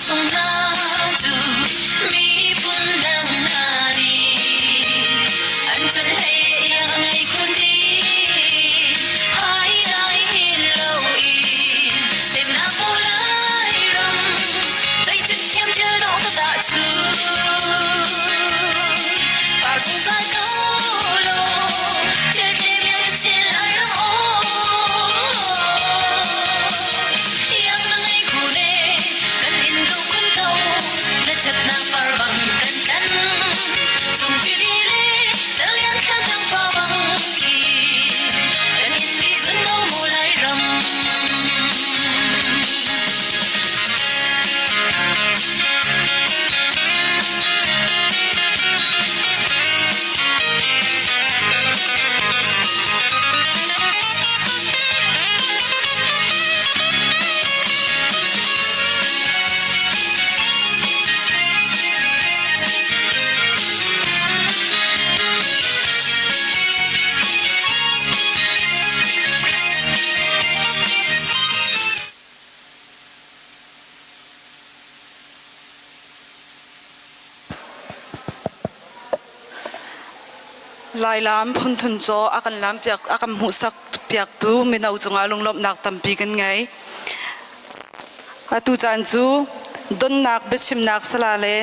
Tlangcung hna cu miphun dang hna nih an chun hlei iang a ngei khun dih. Hai lai hin loin semnak mu lai ram zeicin thiam thil dawh ka tah cu. Par zungzal ko law thil te miang ka chin lai ram aw. Iang na ngei khun e kan in do khun ko na ṭhatnak par bang kan tlan. Cung fidi le calian thlan dang pa bang khi kan in nih zun ko mu lai ram. Lailam phunthun caw a kan lampiak a kan hmuhsak piaktu mino cungah lunglawmhnak tampi kan ngei. Atu caan cu donnak biachimnak sala le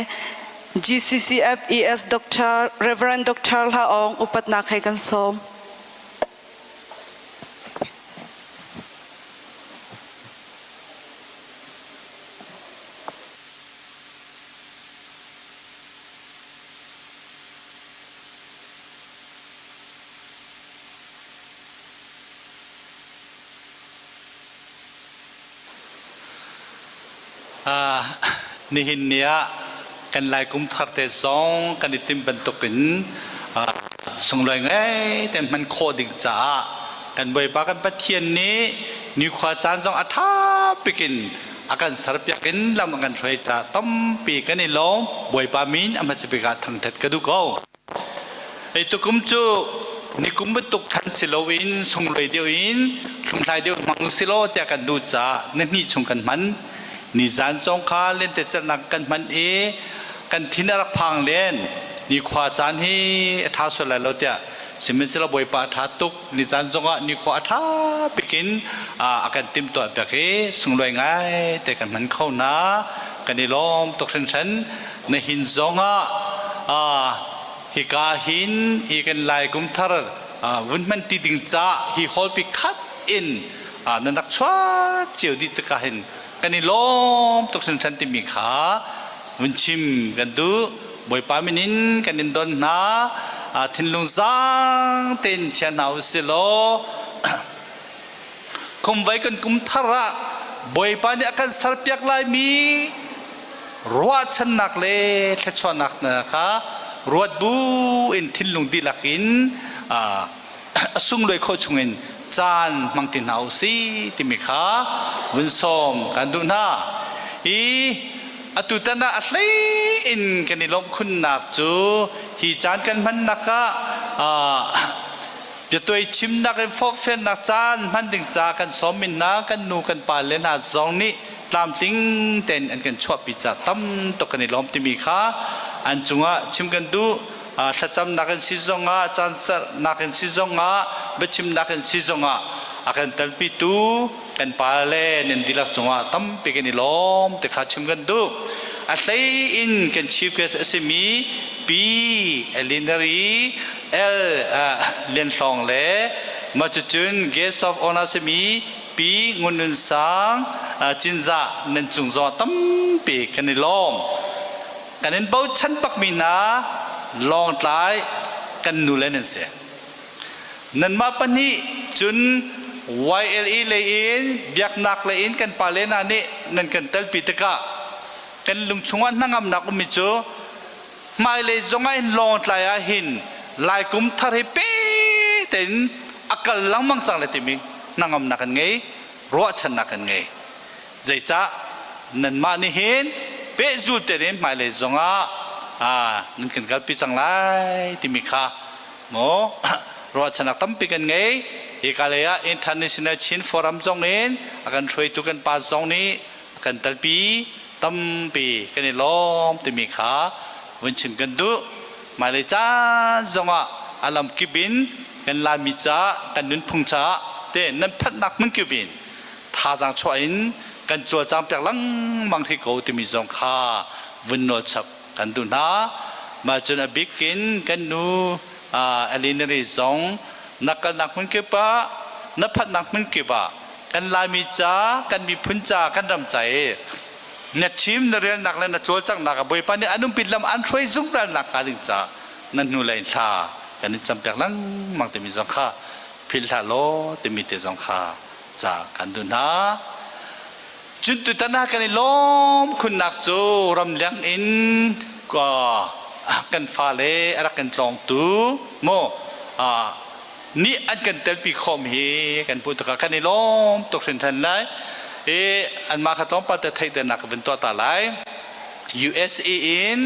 GCCF ES Dr. Reverend Dr. Hla Aung upatnak he kan sawm. Nihin ni ah kan Lai kum thar te zong kan i timh bantukin sunglawi ngai ten hman khawh ding caah kan Bawipa kan Pathian nih nikhua caan zong a ṭha pikin a kan serpiak in lam a kan hruai caah tampi kan i lawm. Bawipa min a hmasa bik ah thangṭhat ka duh ko. Hei tukum cu nikum bantuk than si loin sunglawi deuh in hlunghlai deuh hmang silaw tiah kan duh caah na hnih chung kan hman. Nizan zong kha lentecelhnak kan hman i kan thin a rak phang len. Nikhua caan hi a ṭha sual lai lo tiah sihmanhsehlaw Bawipa a ṭha tuk. Nizan zongah nikhua a ṭha pikin a kan timhtuah piak i sunglawi ngai te kan hman kho hna. Kan i lawm tuk hringhran. Nihin zongah hika hin hi kan Lai kum thar vun hman ti ding ca hi hall pi khat in nan rak chuak cio dih caka hin kan i lawm tuk hringhran timi kha vun chim kan duh. Bawipa min in kan in don hna. Thinlung zaang tein chia hna u si law Khumvei kan kum thar ah Bawipa nih a kan serpiak laimi ruahchannak le thluachuahnak hna kha ruat bu in thinlung dihlak in a sunglawi khawh chungin caan hmang ti hna u si timi kha vun sawm kan duh hna. Hi atu tan ah a hlei in kan i lawmh khunnak cu hi caan kan hmannak ah Biatuai chimnak in forhfialnak caan hman ding ca kan sawm min hna kan nu kan pa le hna zong nih tlamtling tein an kan chuahpi ca tam tuk kan i lawm timi kha an cungah chim kan duh. Thlacamnak in si zongah caan sernak in si zongah biachimnak in si zongah a kan telpitu kan pa le nan dihlak cungah tampi kan i lawm ti kha chim kan duh. A hlei in kan chief guest a simi Pi Elinary L Lian Hlawng le mah cucun guest of honor simi Pi Ngun Nun Sang Cinzah nan cung zong tampi kan i lawm. Kan in bochan bakmi hna Lawngtlai kan nu le nan si. Nanmah pahnih cun YLE lei in biaknak lei in kan pale hna nih nan kan telpi tikah kan lungchung ah hnangamnak ummi cu hmailei zongah hin Lawngtlai ah hin Laikum thar hi pe tein a kal lengmang cang le timi hnangamnak kan ngei, ruahchannak kan ngei. Zeicah nanmah nih hin pehzul tein hmailei zongah nan kan kalpi cang lai timi kha maw ruahchannak tampi kan ngei. Hika lei ah International Chin Forum zong in a kan hruaitu kan pa zong nih a kan telpi. Tampi kan i lawm timi kha vun chim kan duh. Hmailei caan zongah a lamkip in kan Laimi caah, kan nunphung caah te nan phanhnak hmunkip in thazaang chuah in kan cawlcang piak lengmang hrih ko timi zong kha vun nawl chap kan duh hna. Mah cun a bik in kan nu Elinary zong na kalnak hmun kip ah na phanhnak hmun kip ah kan Laimi ca, kan miphun ca, kan ram ca i na chim na relnak le na cawlcanghnak ah Bawipa nih an umpit lam an hruai zungzal nak hnga ding ca na hnu lei thla kan in campiak lengmang timi zong kha philh hlah law timi te zong kha ca kan duh hna. Cun tutan ah kan i lawm khunnak cu ramleng in kan fale a rak kan tlawngtu mu nih an kan telpi khawm hi kan hmuh tikah kan i lawm tuk hringhran lai. I anmah kha tlawmpal te theihternak ka vun tuah ta lai. USA in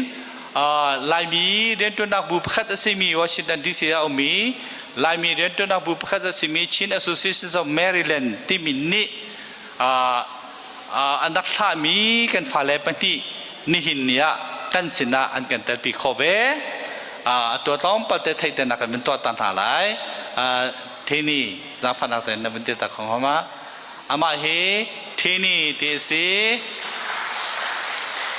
Laimi rianṭuannak bu pakhat a simi Washington DC ah a ummi Laimi rianṭuannak bu pakhat a simi Chin Association of Maryland timi nih an rak thlahmi kan fale pahnih nihin ni ah kan sinah an kan telpi khawh ve. Atu tlawmpal te theihternak kan vun tuah ta hna lai. Theni zaangfahnak tein na vun ti ta kho hnga ma? Amah hi Theni ti a si.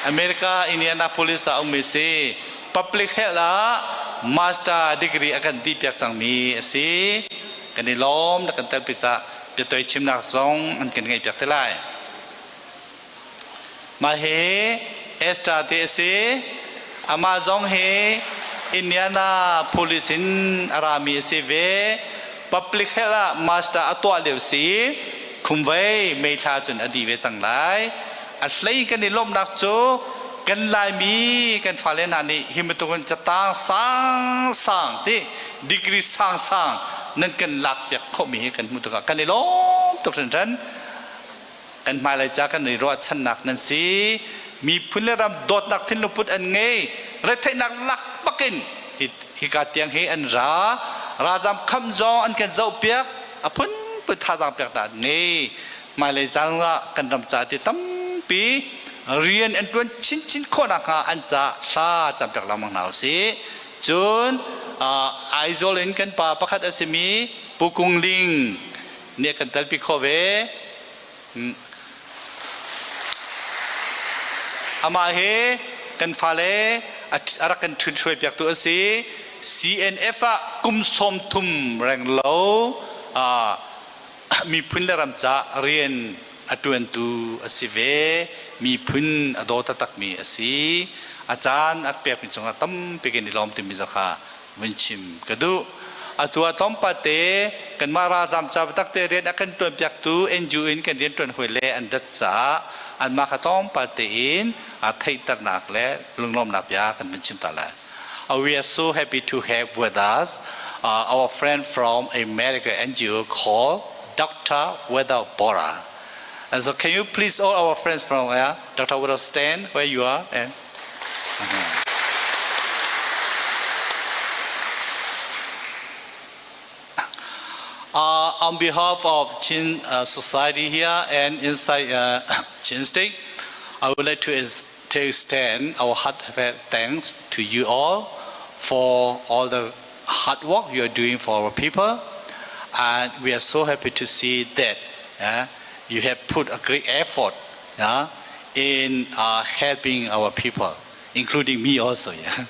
America Indianapolis ah ummi si. Public health ah master degree a kan dih piak cangmi a si. Kan i lawm na kan telpi cah biatoi chimnak zong an kan ngeih piak te lai. Mah hi Esther ti a si. Amah zong hi Indianapolis in a rami a si ve. Public health ah master a tuah lio si. Khumvei May thla cun a dih ve cang lai. A hlei kan i lawmhnak cu kan Laimi kan fale hna nih hi bantukin catang sangsang ti degree sangsang nan kan lak piak khawhmi hi kan hmuh tikah kan i lawm tuk hringhran. Kan hmailei ca kan i ruahchannak nan si. Miphun le ram dawtnak thinlungput an ngei. Retheihnak lak bakin hika tiang hi an ra. Ralzam kham zong an kan zohpiak. A phunphun thazaang peknak an ngei. Hmailei zang ah kan ram ca ti tampi rian an ṭuan chinchin khawh nakhnga an ca thla campiak lengmang hna usih. Cun Aizawl in kan pa pakhat a simi Pu Kung Ling nih a kan telpi khawh ve. Amah hi kan fale a rak kan ṭhut piaktu a si. CNF ah kum 30 reng lo miphun le ram ca rian a ṭuantu a si ve. Miphun a daw taktakmi a si. A caan a pekmi cungah tampi kan i lawm timi zong kha vun chim ka duh. Atu ah tlawmpal te kanmah ralzaam ca biatak te rian a kan ṭuanpiaktu NGO in kan rianṭuan hawi le an rat caah anmah kha tlawmpal tein theihternak le lunglawmhnak bia kan vun chim ta lai. We are so happy to have with us our friend from America NGO called Dr. Without Border. And so can you please all our friends from Dr. Without stand where you are and On behalf of Chin Society here and inside Chin State, I would like to, to extend our heartfelt thanks to you all for all the hard work you are doing for our people. And we are so happy to see that you have put a great effort in helping our people, including me also. Yeah?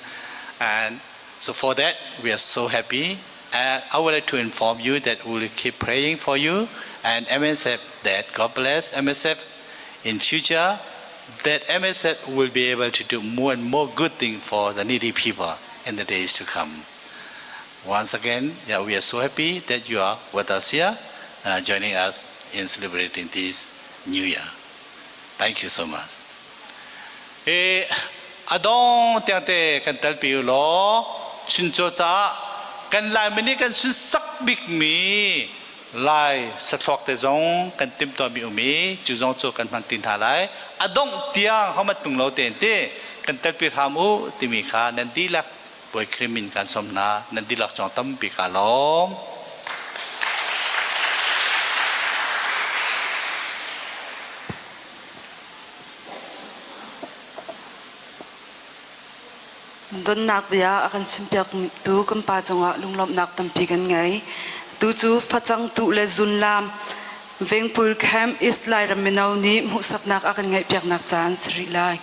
And so for that, we are so happy. And I would like to inform you that we will keep praying for you and MSF that God bless MSF in future, that MSF will be able to do more and more good thing for the needy people in the days to come. Once again, yeah, we are so happy that you are with us here, joining us in celebrating this New Year. Thank you so much. E adong tiang te kan telpi u law chuncaw caah kan Laimi nih kan sunsak bikmi Lai sathluak te zong kan timhtuahmi um i cu zong cu kan hman ti hna lai. A dongh tiang homat tung lo tein ti kan telpi hram u timi kha nan dihlak Bawi Khrih min kan sawm hna. Nan dihlak cungah tampi kaa lawm. Donnak bia a kan chimpiaktu kan pa cungah lunglawmhnak tampi kan ngei. Tu cu facang tuh le zunlam Vengpul Camp East Lairam mino nih hmuhsaknak a kan ngeihpiaknak caan si rih lai.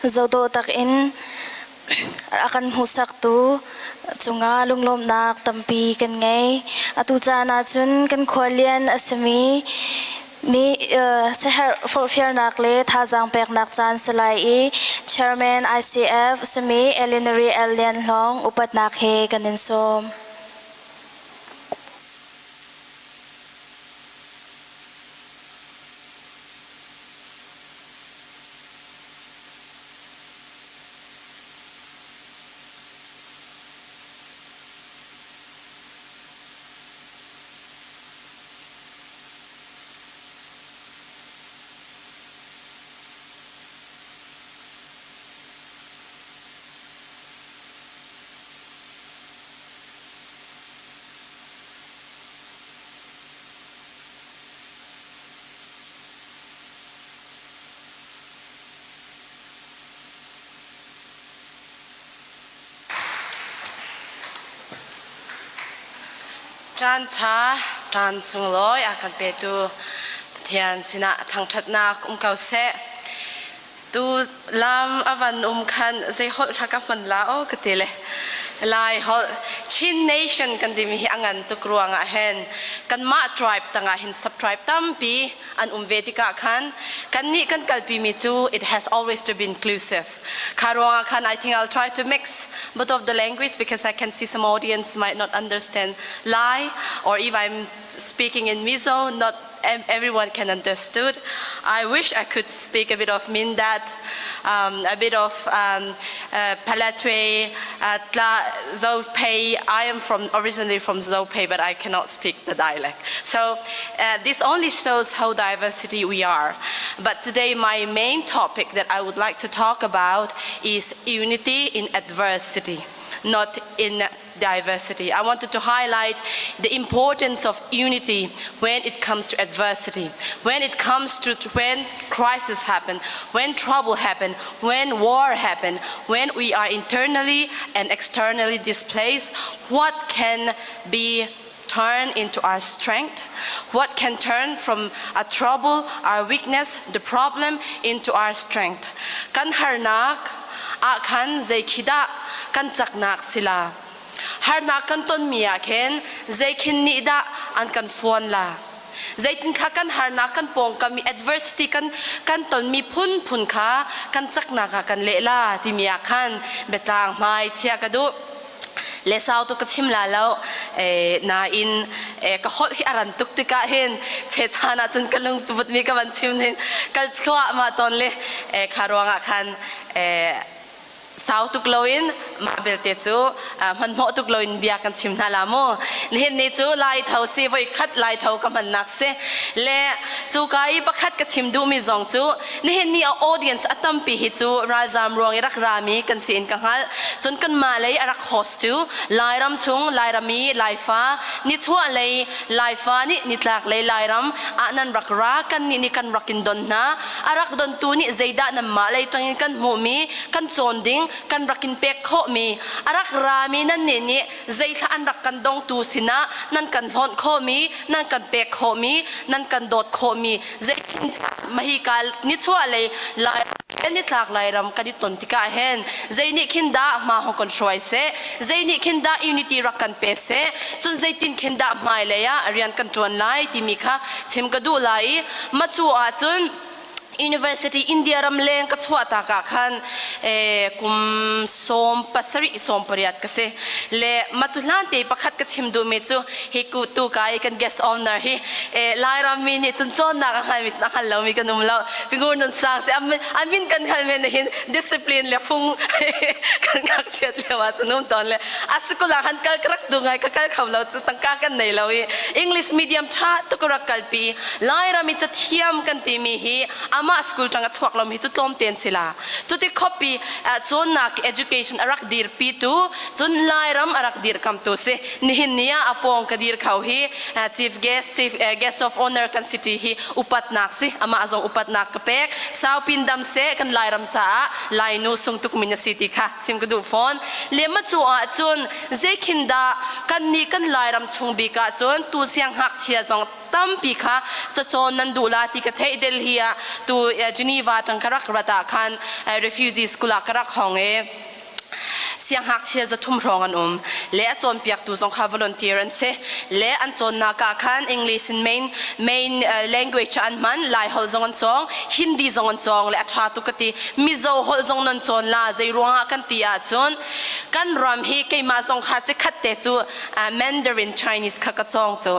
Zohdawh takin a kan hmuhsaktu cungah lunglawmhnak tampi kan ngei. Atu caan ahcun kan khualian a simi nih siaherh forhfialnak le thazaang peknak caan si lai i Chairman ICF simi Elinary L. Lian Hlawng upatnak he kan in sawm. Ṭan ṭha, ṭan sunglawi a kan petu Pathian sinah thangṭhatnak um ko seh. Tu lam a van um khan zei holh hla ka hman la o ka ti le Lai holh Chin Nation kan timi hi a ngan tuk ruangah hin kanmah tribe tangah hin sub tribe tampi an um ve tikah khan kannih kan kalpi mi cu it has always to be inclusive. Kha ruangah khan I think I'll try to mix both of the language because I can see some audience might not understand Lai or if I'm speaking in Mizo not everyone can understood. I wish I could speak a bit of Mindat, um, a bit of um, uh, Palatwe, uh, Zopei. I am from originally from Zopei, but I cannot speak the dialect. So uh, this only shows how diversity we are. But today, my main topic that I would like to talk about is unity in adversity, not in diversity. I wanted to highlight the importance of unity when it comes to adversity, when it comes to when crisis happen, when trouble happen, when war happen, when we are internally and externally displaced, what can be turned into our strength? What can turn from a trouble, our weakness, the problem into our strength? Kan harnak ah khan zei khi dah kan caknak sila? Harnak kan tonmi ah khin zei khin nih dah an kan fuan la? Zeitin kha kan harnak kan pawngkam i adversity kan kan tonmi phunphun kha kan caknak ah kan leh la timi ah khan biatlang hmai chia ka duh. Le sau tu ka chim la lo nain ka holh hi a ran tuk tikah hin chechan ah cun ka lung tubut mi ka van chim hin kal thluah ma ton le kha ruangah khan sau tuk loin mah belte cu hmanhmawh tuk loin bia kan chim hna la mu nihin ni cu lai tho si voi khat lai tho ka hmannak si le cu ka i pakhat ka chim duhmi zong cu nihin ni a audience a tampi hi cu ralzam ruang i rak rami kan si in ka hngalh cun kanmah lei a rak host tu Lairam chung Lairami Laifa nichuah lei Laifa nih nitlak lei Lairam ah nan rak ra kan nih nih kan rak in don hna a rak dontu nih zeidah nanmah lei tangin kan hmuhmi kan cawn ding kan rak in pek khawhmi a rak rami nan nih nih zeithla an rak kan dongtu sinah nan kan hlawnh khawhmi nan kan pek khawhmi nan kan dawt khawhmi zeitin mahika nichuah lei lai nitlak lairam kan i ton tikah hin zei nih khin dah hma hong kan hruai seh zei nih khin dah unity rak kan pe seh cun zeitin khin dah hmailei ah rian kan ṭuan lai timi kha chim ka duh lai i macu ahcun University India ram leng ka chuah tak ah khan kum 17 18 ka si le macu hlan te pakhat ka chim duhmi cu hi ku tu ka i kan guest owner hi Lairam mi nih cun cawnnak a hngalmi cun a hngal lomi kan um lo pingur nun sang si amin kan hngal men hin discipline le fung kan ngakchiat lio ah cun um tawn le a sikul ah khan kal ka rak duh ngai ka kal kho lo cu tangka kan nei lo i English medium tha tuk rak kalpi Lairam i cathiam kan timi hi amah school tang a chuak lomi cu tlawm ten sila cuti khopi cawnnak education a rak dirpi tu cun Lairam a rak dirkam tu si nihin ni ah a pawng ka dir kho hi chief guest chief guest of honor kan city hi upatnak si amah zong upatnak ka pek saupin dam se kan Lairam caah Lainu sung tuk min a si ti kha chim ka duh fawn lema cu ah cun zeikhin dah kan ni kan Lairam chung bik ah cun tu siang ngakchia zong. Tampi kha cacawn nan duh la ti ka theih. Delhi ah tu Geneva tang ka rak rat ah khan refugee school ah ka rak hong i siangngakchia 300 hrawng an um le a cawnpiaktu zong kha volunteer an si le an cawnnak ah khan English in main main language an hman. Lai holh zong an cawng, Hindi zong an cawng le a ṭha tuk ka ti. Mizo holh zong nan cawn la. Zei ruangah kan ti ahcun kan ram hi keimah zong kha cikhat te cu Mandarin Chinese kha ka cawng cu.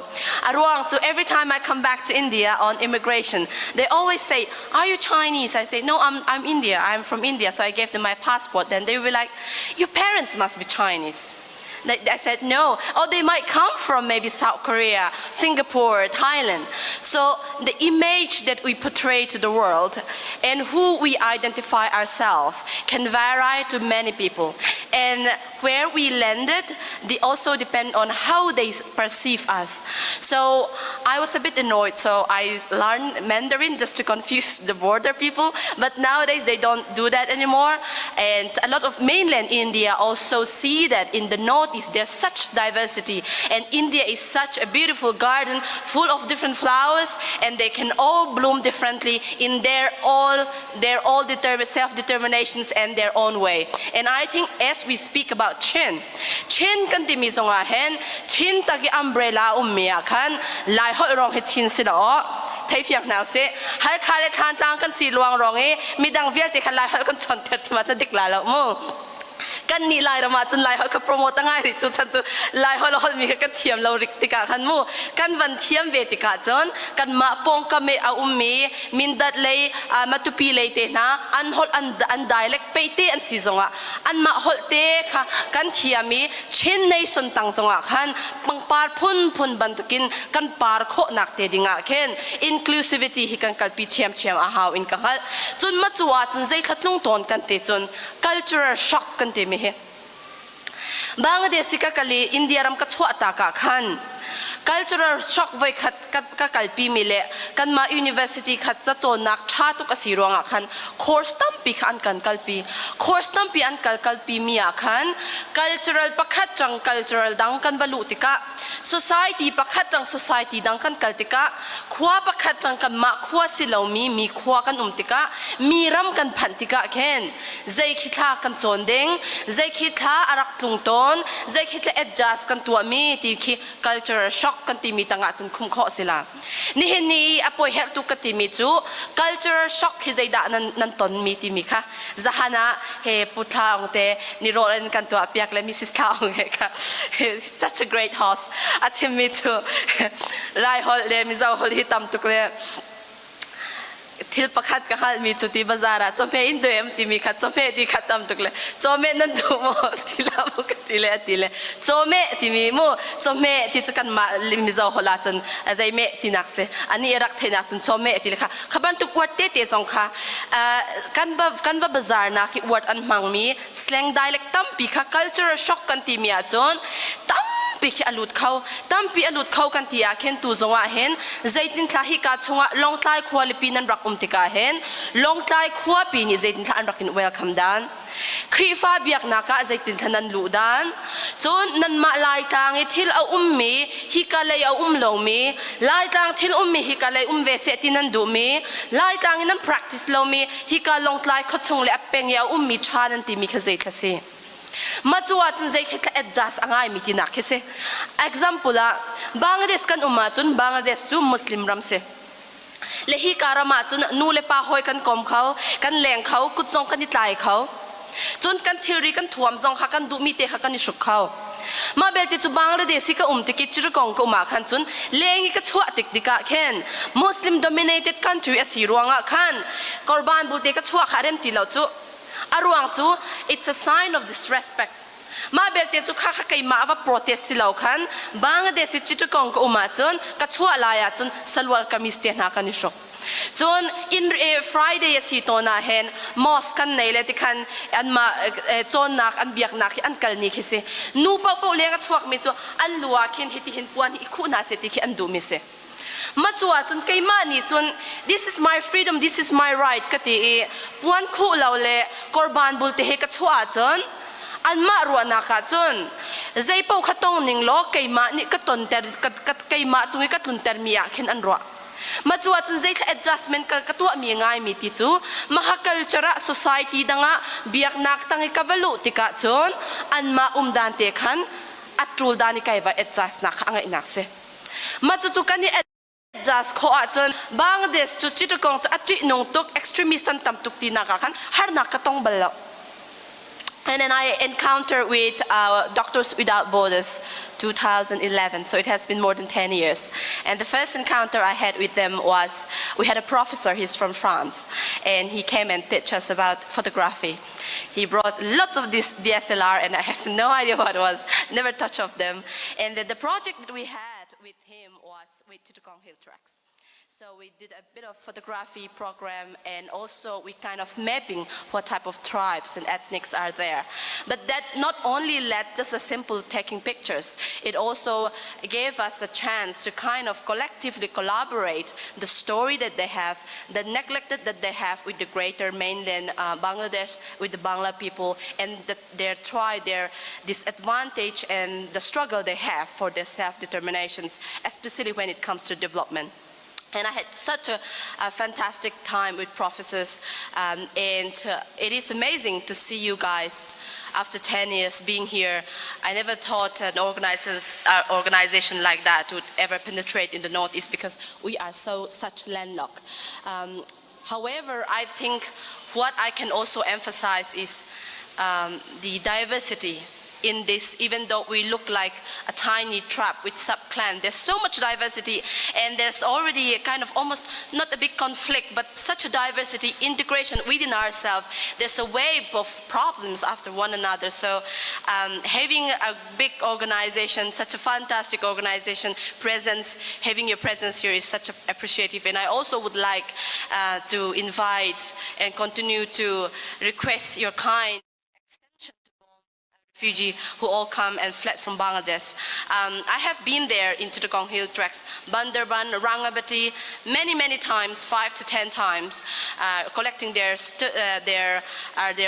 A ruang cu every time I come back to India on immigration, they always say, "Are you Chinese?" I say, "No, I'm India. I'm from India." So I gave them my passport. Then they were like, "Your parents must be Chinese." I said, "No." Oh, they might come from maybe South Korea, Singapore, Thailand. So the image that we portray to the world and who we identify ourselves can vary to many people. And where we landed, they also depend on how they perceive us. So I was a bit annoyed, so I learned Mandarin just to confuse the border people. But nowadays they don't do that anymore. And a lot of mainland India also see that in the northeast there's such diversity, and India is such a beautiful garden full of different flowers, and they can all bloom differently in their all self-determinations and their own way. And I think as we speak about Chin, Chin kan timi zongah hin Chin taki umbrella ummi ah khan Lai holh rong hi Chin si lo thei fiang hna usih. Halkha le Thantlang kan si luang rong i midang vialte khan Lai holh kan chon thet ma ta dik la lo mu. Kan nih Lairam ah cun Lai holh ka promote a ngai ri cu than cu Lai holh a holh mi kha kan thiam lo rik tikah khan mu kan van thiam ve tikah cun kanmah pawngkam i a ummi Mindat lei, Matupi lei te hna an holh an dialect peite an si zongah anmah holh te kha kan thiam i Chin Nation tang zongah khan pangpar phunphun bantukin kan par khawhnak te dingah khin inclusivity hi kan kalpi ṭhiamṭhiam a hau in ka hngalh. Cun macu ah cun zei thlatlung tawn kan te cun cultural shock kan timi hi Bangladesh ka kal i India ram ka chuah tak ah khan cultural shock voi khat ka kalpi mi le kanmah university khat cacawnnak ṭha tuk a si ruangah khan course tampi kha an kan kalpi. Course tampi an kal kalpi mi ah khan cultural pakhat cang cultural dang kan va luh tikah, society pakhat cang society dang kan kal tikah, khua pakhat cang kanmah khua si lomi mi khua kan um tikah, mi ram kan phanh tikah khin zei khi thla kan cawn ding, zei khi thla a rak tlung tawn, zei khi thla adjust kan tuahmi ti khi cultural shock kan timi tangah cun khum khawh si la. Nihin ni a poi herh tu ka timi cu cultural shock hi zeidah nan nan tonmi timi kha zahan ah he Pu Thla Aung te ni rawl in kan tuah piak le Mrs. Thla Aung he kha, such a great host, a chimmi cu Lai holh le Mizo holh hi tam tuk le thil pakhat ka hngalhmi cu ti bazar ah chawhmeh in duem timi kha chawhmeh ti kha tam tuk le chawmeh nan duh maw ti la mu ka ti le a ti le chawmeh timi mu chawhmeh ti cu kanmah Mizo holh ah cun zeimeh tinak si ani rak theihnak cun chawmeh ti le kha kha bantuk word te te zong kha kan va kan va bazar nak i word an hmangmi slang dialect tampi kha cultural shock kan timi ahcun tampi khi a lut kho. Tampi a lut kho kan ti ah khin tu zong ah hin zeitin thla hika chungah Lawngtlai khualipi nan rak um tikah hin Lawngtlai khuapi nih zeitin thla an rak in welcome dan, Khrihfa biaknak ah zeitin thla nan luh dan, cun nanmah Laitlang i thil a ummi hika lei a um lomi Laitlang thil ummi hika lei um ve seh ti nan duhmi, Laitlang i nan practice lomi hika Lawngtlai khuachung le a peng i a ummi ṭha nan timi kha zei thla si mah cu ahcun zei khi adjust a ngaimi tinak khi si. Example ah Bangladesh kan um ahcun Bangladesh cu Muslim ram si le hi ka ram ahcun nu le pa hawi kan kom kho, kan leng kho, kut zong kan i tlai kho, cun kan thilri kan thuam zong kha kan duhmi te kha kan i hruk kho. Mah belte cu Bangladesh i ka um tik i Chittagong ka um ah khan cun leng i ka chuah tik tikah khin Muslim dominated country a si ruangah khan korban bulte ka chuah kha rem ti lo cu. A ruang cu it's a sign of disrespect. Mah belte cu kha kha keimah va protest si lo khan Bangladesh i Chittagong ka um ahcun ka chuah lai ahcun salwar kamis te hna kan i hruk. Cun in Friday a si tawn ah hin mosque kan nei le tikhan anmah cawnnak an biaknak hi an kal ni khi si. Nu paohpaoh leng a chuakmi cu an lu ah khin hiti hin puan hi i khuh hna seh ti khi an duhmi si. Ma cu ahcun keimah nih cun this is my freedom, this is my right ka ti i puan khuh lo le korban bul te he ka chuah ahcun anmah ruahnak ah cun. Zei paoh kha tong ning law keimah nih ka tonter keimah cung i ka tlunter mi ah khin an ruah. Ma cu ahcun zeithla adjustment ka, ka tuahmi ngaimi ti cu maha culture ah society dangah biaknak tang i ka va luh tikah cun anmah umdan te khan a ṭul dan i kai va adjust nak kha a ngeihnak si. Ma cucu kan i adjust khawh ahcun Bangladesh cu Chittagong cu a ṭihnung tuk extremist an tam tuk tinak ah khan harnak ka tong bal lo. And then I encountered with Doctors Without Borders 2011, so it has been more than 10 years. And the first encounter I had with them was we had a professor, he's from France, and he came and teach us about photography. He brought lots of this DSLR, and I have no idea what it was, never touched of them. And the, the project that we had with him was with Chittagong Hill Tracks. So we did a bit of photography program and also we kind of mapping what type of tribes and ethnics are there. But that not only led just a simple taking pictures, it also gave us a chance to kind of collectively collaborate the story that they have, the neglected that they have with the greater mainland Bangladesh, with the Bangla people, and the, their tribe, their disadvantage and the struggle they have for their self-determinations, especially when it comes to development. And I had such a, a fantastic time with professors, and it is amazing to see you guys after 10 years being here. I never thought an organization like that would ever penetrate in the Northeast because we are so such landlocked. However, I think what I can also emphasize is the diversity in this, even though we look like a tiny tribe with sub-clan, there's so much diversity and there's already a kind of almost not a big conflict, but such a diversity integration within ourselves. There's a wave of problems after one another. So having a big organization, such a fantastic organization presence, having your presence here is such a appreciative. And I also would like to invite and continue to request your kind extension to refugee who all come and fled from Bangladesh. I have been there in Chittagong Hill Tracts, Bandarban, Rangamati, many, many times, 5 to 10 times, collecting their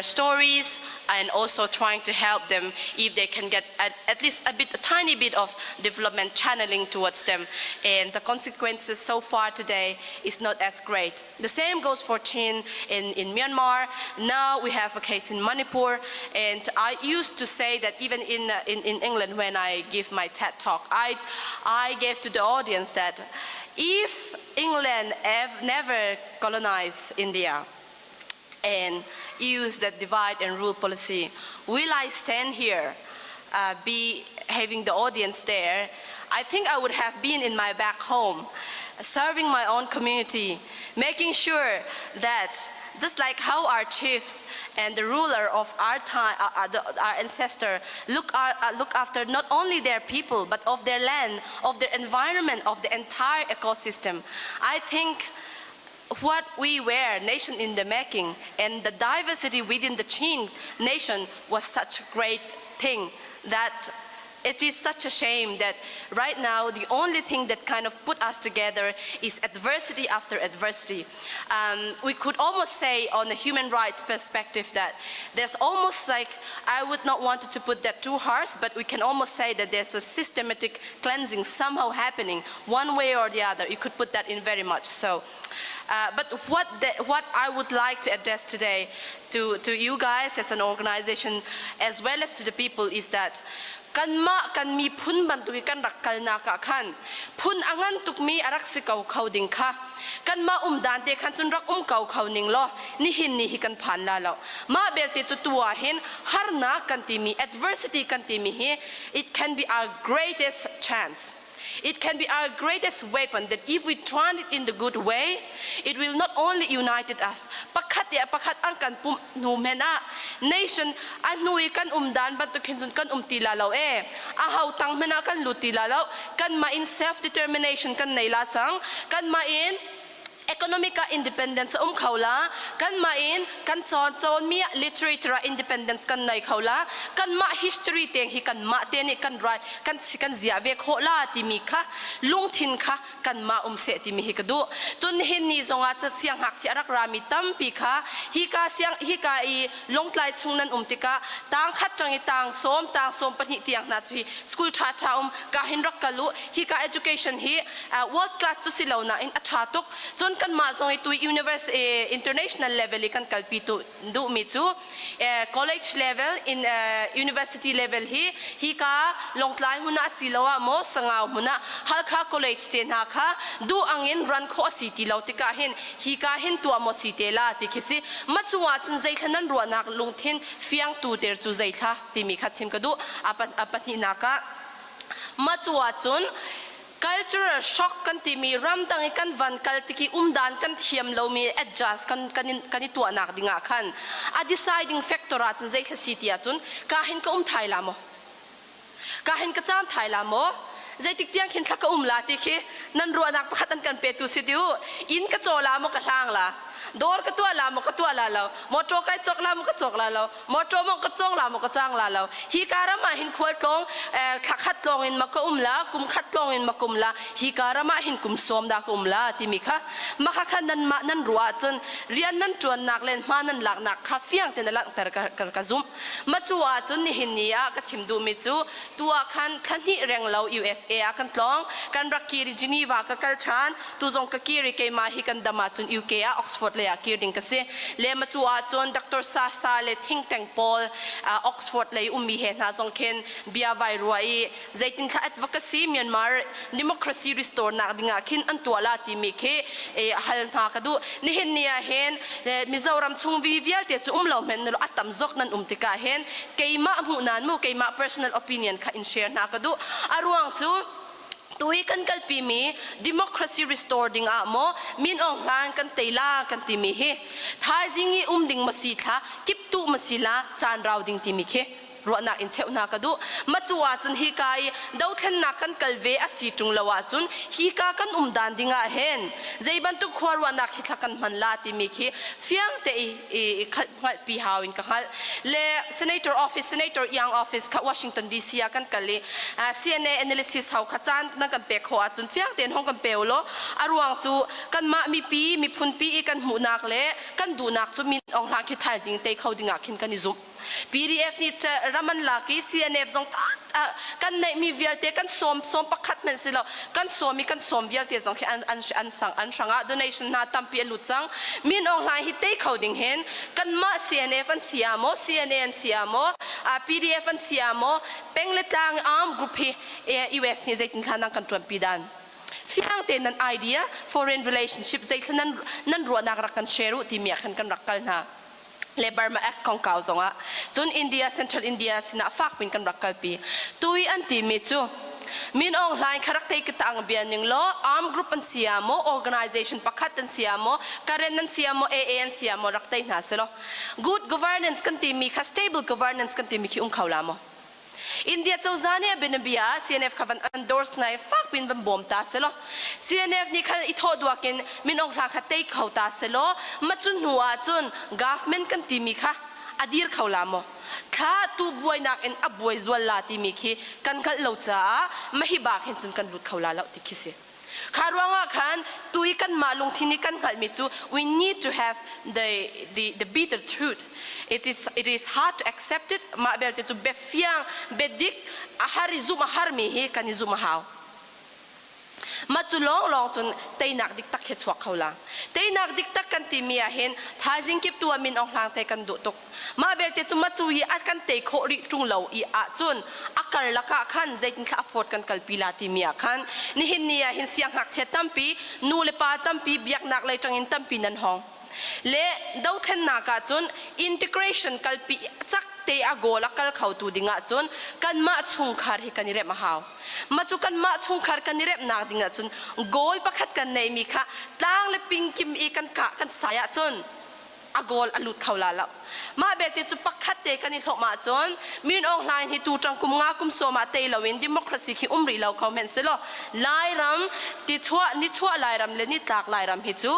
stories and also trying to help them if they can get at least a bit, a tiny bit of development channeling towards them. And the consequences so far today is not as great. The same goes for Chin in Myanmar. Now we have a case in Manipur. And I used to say that even in England when I give my TED talk, I gave to the audience that if England never colonized India and used that divide and rule policy, will I stand here, be having the audience there? I think I would have been in my back home, serving my own community, making sure that just like how our chiefs and the ruler of our time, our ancestor, look after not only their people, but of their land, of their environment, of the entire ecosystem. I think what we were, nation in the making, and the diversity within the Chin nation was such a great thing that it is such a shame that right now the only thing that kind of put us together is adversity after adversity. We could almost say on the human rights perspective that there's almost like, I would not want to put that too harsh, but we can almost say that there's a systematic cleansing somehow happening one way or the other. You could put that in very much so. But what I would like to address today to you guys as an organization as well as to the people is that kanmah kan miphun bantuk i kan rak kalnak ah khan phun a ngan tukmi a rak si ko kho ding kha kanmah um dan te khan cun rak um ko kho ning law nihin ni hi kan phan la lo. Mah belte cu tu ah hin harnak kan timi, adversity kan timi hi, it can be our greatest chance. It can be our greatest weapon that if we turn it in the good way, it will not only unite us. Pakhat ya pakhat ang kan pum nu men a nation a nui kan um dan bantuk hin cun kan um ti la lo e. A hau tang mena kan lu ti la lo. Kan ma in self determination kan nei la chang. Kan ma in economic. Economic ah independence a um kho la. Kanmah in kan cawn cawnmi ah literature ah independence kan nei kho la. Kanmah history teng hi kanmah te nih kan right kan kan ziah ve khawh la timi kha lungthin kha kanmah um seh timi hi ka duh. Cun nihin ni zongah siang ngakchia a rak rami tampi kha hika siang hika i Lawngtlai chung nan um tikah tang khat ṭang i tang sawm tang sawm pahnih tiang hna cu hi school ṭha ṭha um ka hin rak kal u. Hika education hi world class cu si lo nain a ṭha tuk. Cun kanmah zong i tui university international level i kan kalpi tu duhmi cu college level in university level hi hika Lawngtlai hmun ah asiloah maw Sangau hmun ah Halkha College te hna kha duh angin ran khawh a si ti lo tikah hin hika hin tuah maw si te la ti khi si. Ma cu ahcun zeithla nan ruahnak lungthin fiangtu ter cu zeithla timi kha chim ka duh. A pahnihnak ah ma cu ahcun cultural shock kan timi ramdang i kan van kal tiki umdan kan thiam lomi adjust kan kan kan i tuahnak dingah khan a deciding factor ah cun zeithla si ti ahcun ka hin ka um thai la maw, ka hin ka caam thai la maw, zeitik tiang khin thla ka um la ti khi nan ruahnak pakhat an kan petu si tiu. Inn ka caw la maw, ka hlang la, dawr ka tuah la maw, ka tuah la lo, motor kai cawk la maw, ka cawk la lo, motor mong ka cawng la maw, ka cang la lo, hi ka ram ah hin khual tlawng thla khat tlawng in ma ka um la, kum khat tlawng in ma kum la, hi ka ram ah hin kum sawm da ka um la timi kha maka kha nan mah nan ruah ahcun rian nan ṭuannak len hma nan laknak kha fiang tein a langhter ka, ka zumh. Ma cu ahcun nihin ni ah ka chim duhmi cu tu ah khan thla hnih reng lo USA ah kan tlawng, kan rak kir i Geneva ka kal ṭhan. Tu zong ka kir i keimah hi kan dam ahcun UK ah Oxford lei ah kir ding ka si le. Ma cu ahcun Dr. Sa Sa le think tank pawl Oxford lei ummi he hna zong khin bia vai rua i zeitin thla advocacy Myanmar democracy restore nak dingah khin an tuah la timi khi hal hna ka duh. Nihin ni ah hin Mizoram chung vi vialte cu um lo men a tam zok nan um tikah hin keimah hmuh nan mu, keimah personal opinion kha in share hna ka duh. A ruang cu tui kan kalpi mi democracy restore ding ah maw Min Aung Hlaing kan tei la kan timi hi thaizing i um ding ma si thla kip tu ma si la caan rau ding timi khi ruahnak in cheuh hna ka duh. Macu ahcun hika i dothlennak kan kal ve a si ṭung lo ahcun hika kan um dan ding ah hin zei bantuk khua ruahnak hi thla kan hman la timi khi fiang te i i hngalhpi hau in ka hngalh. Le senator office, Senator Young office kha Washington DC ah kan kal i CNA analysis hau kha caan nan kan pek khawh ahcun fiang tein hong kan pe u law. A ruang cu kanmah mipi miphunpi i kan hmuhnak le kan duhnak cu Min Aung Hlaing khi thaizing tei kho ding ah khin kan i zumh. PDF nih ram an lak i CNF zong kan neihmi vialte kan sawm sawm pakhat hmanh si lo, kan sawm i kan sawm vialte zong khi an an an sang an hrangah donation hna tampi a lut cang. Min Aung Hlaing hi tei kho ding hin kanmah CNF an si ah maw, CNA an si ah maw, PDF an si ah maw, peng le tlang arm group hi US nih zeitin thla nang kan ṭuanpi dan fiang tein nan idea foreign relationship zeithla nan nan ruahnak rak kan share u timi ah khan kan rak kal hna le Burma Act kongkau zongah. Cun India, Central India sinah fakpin kan rak kalpi. Tui an timi cu Min Aung Hlaing kha rak thei ka tang bia ning law arm group an sia maw, organization pakhat an sia maw, Karen an sia maw, AA an sia maw, rak tei hna selaw good governance kan timi kha, stable governance kan timi khi um kho la maw? India cozah nih a bianabia ah CNF kha van endorse nai fakpin van bawm ta selaw CNF nih khan i thawh duak in Min Aung Hlaing kha tei kho ta selaw ma cu hnu ah cun government kan timi kha a dir kho la maw, thla tu buainak in a buai zual la timi khi kan hngalh lo caah mahi bak hin cun kan lut kho la lo ti khi si. Kha ruangah khan tu i kanmah lungthin i kan hngalhmi cu we need to have the bitter truth. It is hard to accept it. Mah belte cu biafiang, biadik, a har i zumh a harmi hi kan i zumh a hau. Mah cu lawnglawng cun teinak dik tak hi chuak kho la. Teinak dik tak kan timi ah hin thaizing kip tu ah Min Aung Hlaing te kan duh tuk. Mah belte cu macu hi a kan tei khawh rih ṭung lo i ahcun a karlak ah khan zeitin thla afford kan kalpi la timi ah khan nihin ni ah hin siangngakchia tampi, nu le pa tampi, biaknak lei ṭangin tampi nan hong. Le dothlennak ah cun integration kalpi cak te a goal a kal kho tu ding ah cun kanmah chungkhar hi kan i remh a hau. Mah cu kanmah chungkhar kan i remhnak ding ah cun goal pakhat kan neihmi kha tlang le pingkim i kan kah kan sai ahcun a goal a lut kho la lo. Mah belte cu pakhat te kan i hlawm ahcun Min Aung Hlaing hi tu ṭang kum nga kum sawm ah tei loin democracy khi um rih lo kho hmenh selaw Lairam ti chuah nichuah Lairam le nitlak Lairam hi cu.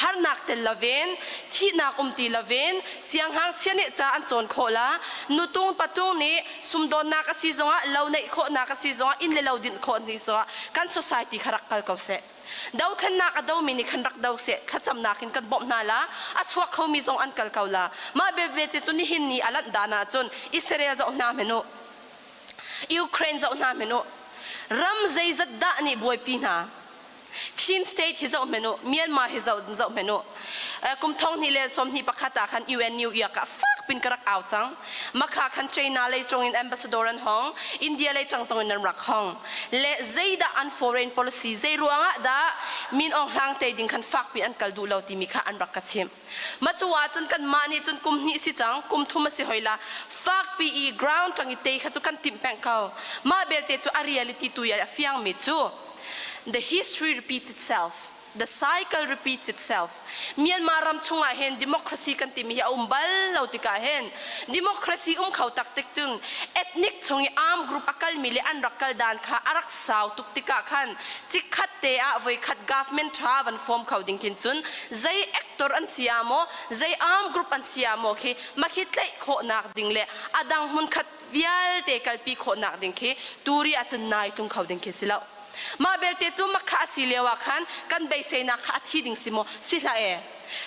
Harnak tel lovin, thihnak um ti lovin, sianghngakchia nih ca an cawn khawh la, nutung patung nih sumdawnnak a si zongah, lo neih khawhnak a si zongah, inn le lo dinh khawh ni zongah kan society kha rak kal ko seh. Dothlennak a domi nih khan rak do seh, thlacamnak in kan bawmh hna la, a chuak khomi zong an kal ko la. Mah belte cu nihin ni a lanh dan ahcun Israel zoh hna hmenh u. Ukraine zoh hna hmenh u. Ram zeizat dah nih buaipi hna. Chin state hi zoh hmenh u, Myanmar hi zoh zoh hmenh u. Kum thong hnih le sawm hnih pakhat ah khan UN New York ah fak pin ka rak au cang. Makha khan China lei cung in ambassador an hong, India lei tang zong in an rak hong. Le zeidah an foreign policy zei ruangah dah Min Aung Hlaing te ding khan fak pin an kal duh lo timi kha an rak ka chimh. Ma cu ahcun kan mah nih cun kum hnih si cang, kum thum a si hoi la, fakpi i ground tang i te kha cu kan timh peng ko. Mah belte cu a reality tu i a fiangmi cu the history repeats itself. The cycle repeats itself. Myanmar ram chungah hin democracy kan timi hi a um bal lo tikah hin democracy um kho tak tik cun ethnic chung i arm group a kalmi le an rak kal dan kha a rak sau tuk tikah khan chikkhat te ah voikhat government tha van form kho ding khin cun zei actor an si ah maw zei arm group an si ah maw khi makhi tlaih khawhnak ding le a dang hmunkhat vialte kalpi khawhnak ding khi turi ahcun nai tlung kho ding khi si lo. Mah belte cu makha a si lio ah khan kan beiseinak kha a thi ding si maw? Si hlah e.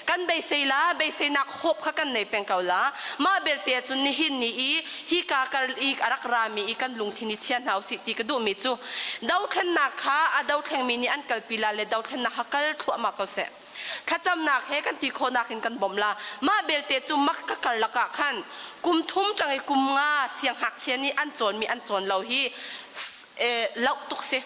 Kan beisei la, beiseinak hope kha kan nei peng ko la. Mah belte cun nihin ni i hika kar i a rak rami i kan lungthin i chia hna usih ti ka duhmi cu dothlennak kha a dothlengmi nih an kalpi la le dothlennak kha kal thluahmah ko seh. Thlacamnak he kan ti khawhnak in kan bawmh la. Mah belte cu mak ka karlak ah khan kum thum ṭang i kum nga sianghngakchia nih an cawnmi an cawn lo hi loh tuk si.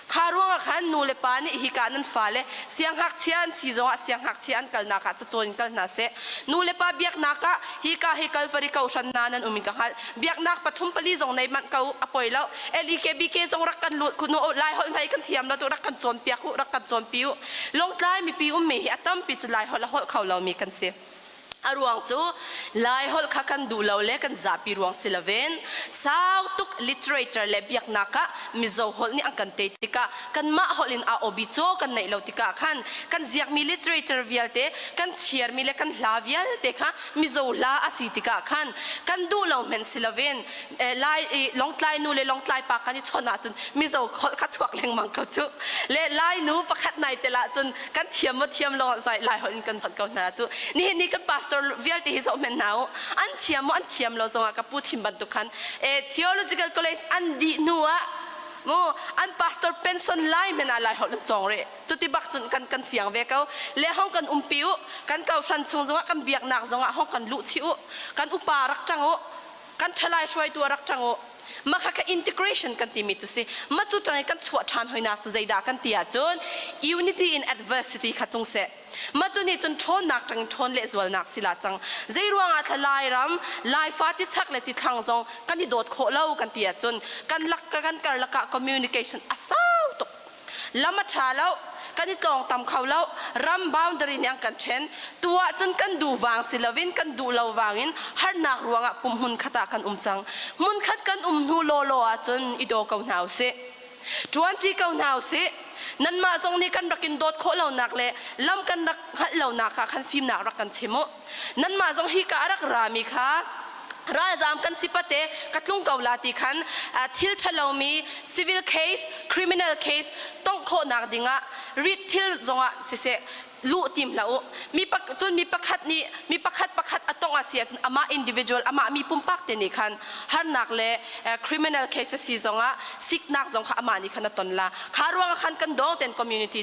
Kha ruangah khan nu le pa nih hika nan fale sianghngakchia an si zongah sianghngakchia an kalnak ah cacawn in kal hna seh. Nu le pa biaknak ah hika hi Kalvari kohhran hna nan um in ka hngalh. Biaknak pathum pali zong nei manh ko a poi lo. LEKBK zong rak kan lut kun u Lai holh hna hi kan thiam lo tu rak kan cawnpiak u rak kan cawnpi u. Lawngtlai mipi ummi hi a tampi cu Lai holh a holh kho lomi kan si. A ruang cu Lai holh kha kan duh lo le kan zapi ruang si loin sau tuk literature le biaknak ah Mizo holh nih an kan tei tikah kanmah holh in a obi caw kan neih lo tikah khan kan ziakmi literature vialte kan chiarmi le kan hla vialte kha Mizo hla a si tikah khan kan duh lo hmenh si loin Lai Lawngtlai nu le Lawngtlai pa kan i chawnh ahcun Mizo holh kha chuak lengmang ko cu. Le Lai nu pakhat nai tel ahcun kan thiam maw thiam lo zai Lai holh in kan chawnh ko hna cu. Nihin ni kan pastor vialte hi zoh hmenh hna u. An thiam maw an thiam lo zongah ka pu chim bantuk khan theological college an dih hnu ah mu an pastor pension lai men ah Lai holh an cawng rih. Cuti bak cun kan kan fiang ve ko. Le hong kan umpi u. Kan ko hran chung zongah kan biaknak zongah hong kan luh chih u. Kan upa rak ṭang u. Kan ṭhalai hruaitu a rak ṭang u. Mah kha integration kan timi cu si. Mah cu ṭang i kan chuah ṭhan hoinak cu zeidah kan ti ahcun unity in adversity kha tlung seh. Mah cu nih cun ṭhawnnak ṭang in ṭhawn lehzualnak si la cang. Zei ruangah thla Lairam, Laifa tichak le tithlang zong kan i dawt khawh lo kan ti ahcun kan lak kan karlak ah communication a sau tuk. Lam a ṭha lo, kan i tlawng tam kho lo, ram boundary nih an kan ṭhen. Tu ahcun kan duh vang si loin kan duh lo vangin harnak ruangah pum hmunkhat ah kan um cang. Hmunkhat kan um hnu lawlaw ahcun i daw ko hna usih. Ṭuanṭi ko hna usih. Nanmah zong nih kan rak in dawt khawh lonak le lam kan rak hngalh lonak ah khan fimnak rak kan chim u. Nanmah zong hika a rak rami kha ralzaam kan si pate ka tlung ko la ti khan thil ṭhalomi civil case, criminal case tongh khawhnak dingah rit thil zongah siseh luh tim hlah u. Mi pak cun mi pakhat nih mi pakhat pakhat a tongh a si ahcun amah individual amah mi pumpak te nih khan harnak le criminal case a si zongah siknak zong kha amah nih khan a ton la. Kha ruangah khan kan dawng ten community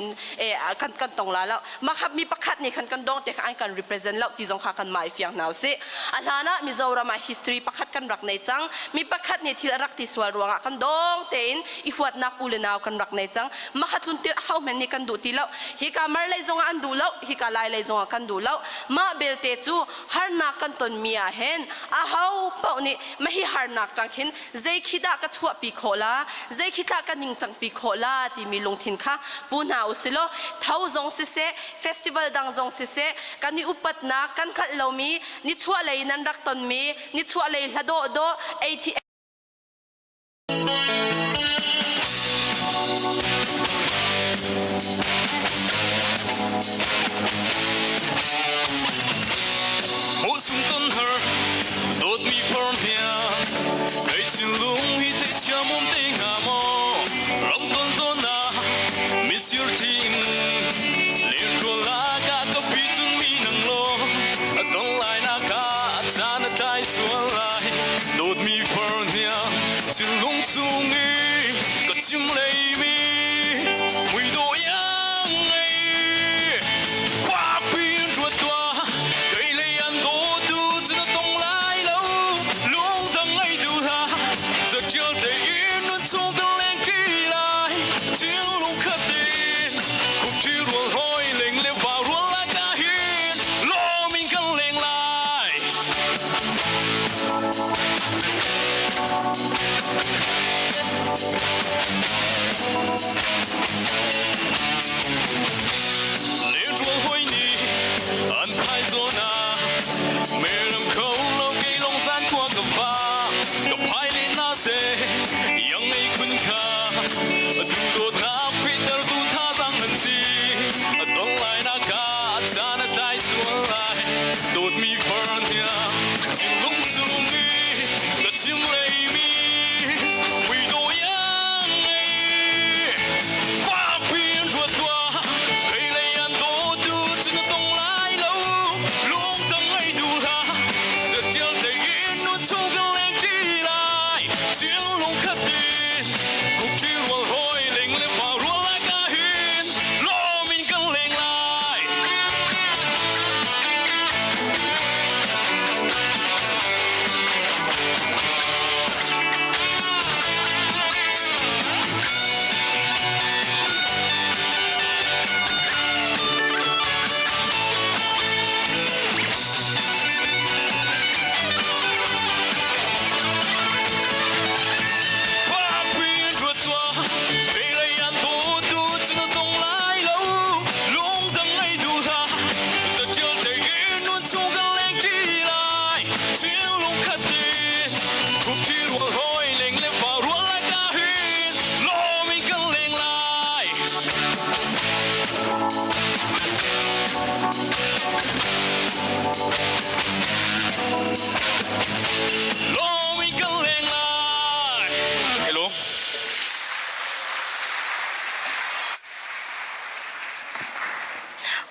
kan kan tong la lo. Makhap mi pakhat nih khan kan dawng te kha an kan represent lo ti zong kha kan mah i fiang hna usih. A hlan ah Mizoram ah history pakhat kan rak nei cang. Mi pakhat nih thil a rak ti sual ruangah kan dawng tein i huatnak u le nau kan rak nei cang. Makhat tlun tir ho men nih kan duh ti lo. Hika mar lei zongah an duh lo, hika lai lei zongah kan duh lo. Mah belte cu harnak kan tonmi ah hin aho paoh nih mahi harnak tang khin zei khi dah ka chuahpi khawh la zei khi tah ka ningcangpi khawh la timi lungthin kha pu hna usilaw tho zong siseh festival dang zong siseh kan i upatnak kan hngalh lomi nichuah lei nan rak tonmi nichuah lei hla dawh dawh ei thi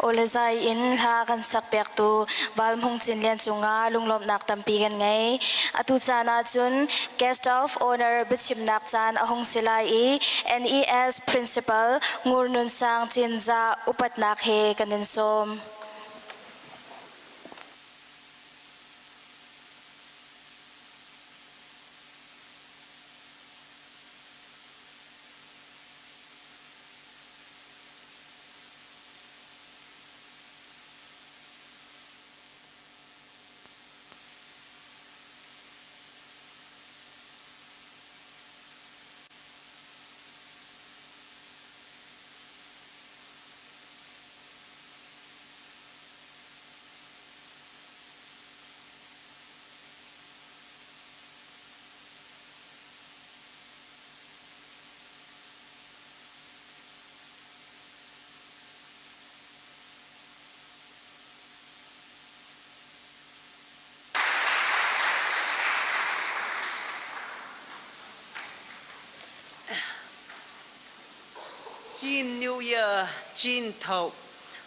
Aw le zai in hla kan sakpiaktu Val Hmung Cin Lian cungah lunglawmhnak tampi kan ngei. Atu caan ahcun Guest of Honor biachimnak caan a hung si lai i NES Principal Ngur Nun Sang Cinzah upatnak he kan in sawm. Chin New Year Chin Tho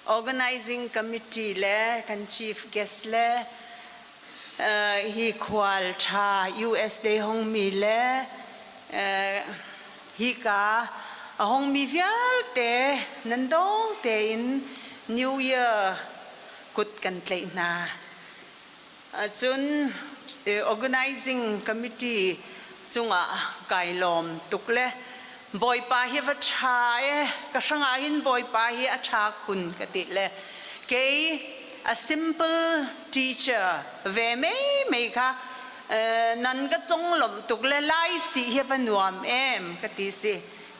Organizing Committee le kan chief guest le hi khual ṭha US lei hongmi le hika a hongmi vialte nan dawng tein New Year kut kan tlaih hna. Cun organizing committee cungah kai lawm tuk le Bawipa hi va ṭha e ka hrangah hin Bawipa hi a ṭha khun ka ti le kei a simple teacher ve mei mei kha nan ka conglawmh tuk le lai si hi va nuam em ka ti si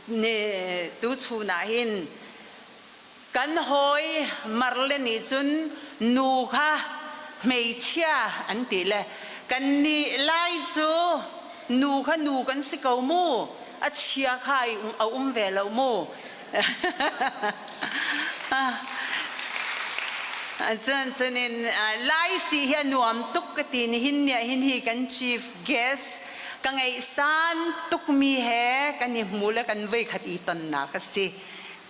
ni tu chun ah hin kan hawi marle nih cun nu kha hmeichia an ti le kan nih lai cu nu kha nu kan si ko mu a chia kha a um ve lo mu Cun cunin Lai si hi a nuam tuk ka ti nihin ni ah hin hi kan chief guest ka ngeihsan tukmi he kan i hmu le kan voikhat i tonnak a si.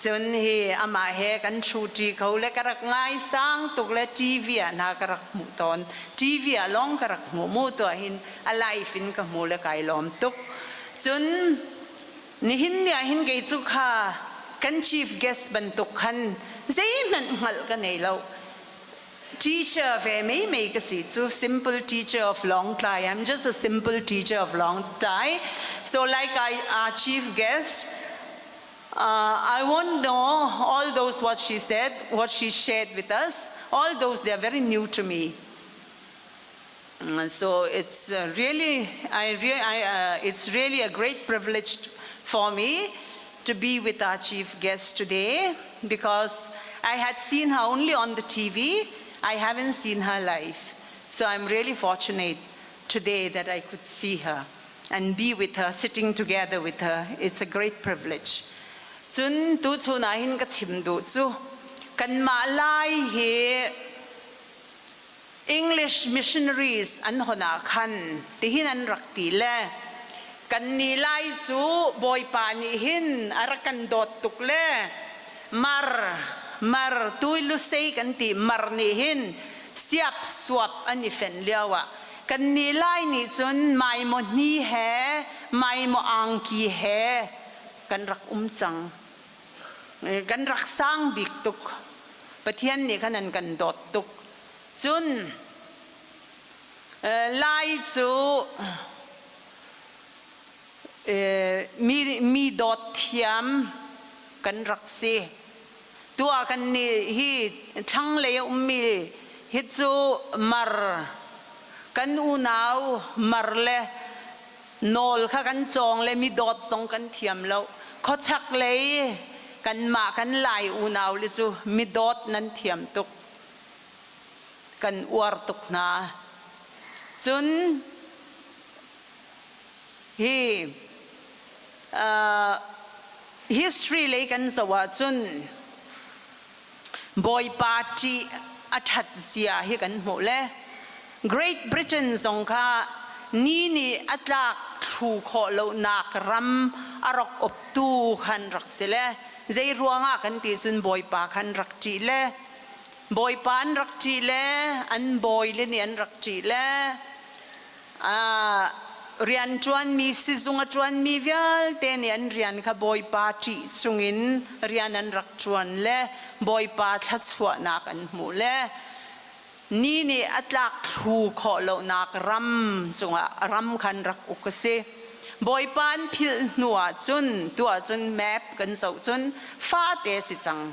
Cun hi amah he kan ṭhuṭi kho le ka rak ngaisang tuk le TV ah hna ka rak hmuh tawn. TV ah lawng ka rak hmuh mu tuah hin a live in ka hmu le kai lawm tuk. Cun Nihin ni ah hin kei cu kha kan chief guest bantuk khan zeihmanh hngalh ka nei lo. Teacher ve mei mei ka si cu simple teacher of Lawngtlai. I'm just a simple teacher of Lawngtlai. So like I, our chief guest, I won't know all those what she said, what she shared with us. All those they are very new to me. So it's really, I re- I, it's really a great privilege for me to be with our chief guest today because I had seen her only on the TV. I haven't seen her live. So I'm really fortunate today that I could see her and be with her, sitting together with her. It's a great privilege. Cun tu chun ah hin ka chim duh cu kanmah lai hi English missionaries an hon ah khan tihin an rak ti le kannih Lai cu Bawipa nih hin a rak kan dawt tuk le mar mar tui lusei kan ti mar nih hin siap suap an i fenh lio ah kannih Lai nih cun maimaw hni he maimaw angki he kan rak um cang. Kan rak sang bik tuk. Pathian nih khan an kan dawt tuk. Cun Lai cu mi, mi dawt thiam kan rak si. Tuah kan nih hi thlanglei a ummi hi cu mar kan unau mar le nawl kha kan cawng le mi dawt zong kan thiam lo khuachak lei kanmah kan lai unau le cu mi dawt nan thiam tuk kan uar tuk hna cun hi history lei kan zoh ahcun Bawipa ṭih a ṭhat zia hi kan hmuh le Great Britain zong kha ni nih a tlak thlu khawh lonak ram a rak uktu khan rak si le zei ruangah kan ti cun Bawipa khan rak ṭih le. Bawipa an rak ṭih le an bawile nih an rak ṭih le rianṭuanmi sizung a ṭuanmi vialte nih an rian kha Bawipa ṭih chungin rian an rak ṭuan le Bawipa thluachuahnak an hmuh le ni nih a tlak thlu khawh lonak ram cungah ram khan rak uk a si. Bawipa an philh hnu ahcun tu ahcun map kan zoh cun fate si cang.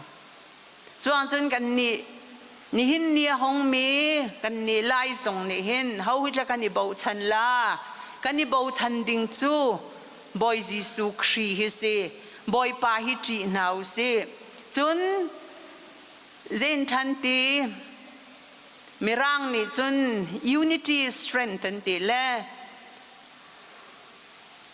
Cuang cun kannih nihin ni a hongmi kannih Lai zong nih hin ho hi tla kan i bochan la? Kan i bochan ding cu Bawi Jesuh Khrih hi si. Bawipa hi ṭih hna u sih. Cun zein ti Mirang nih cun unity is strength an ti le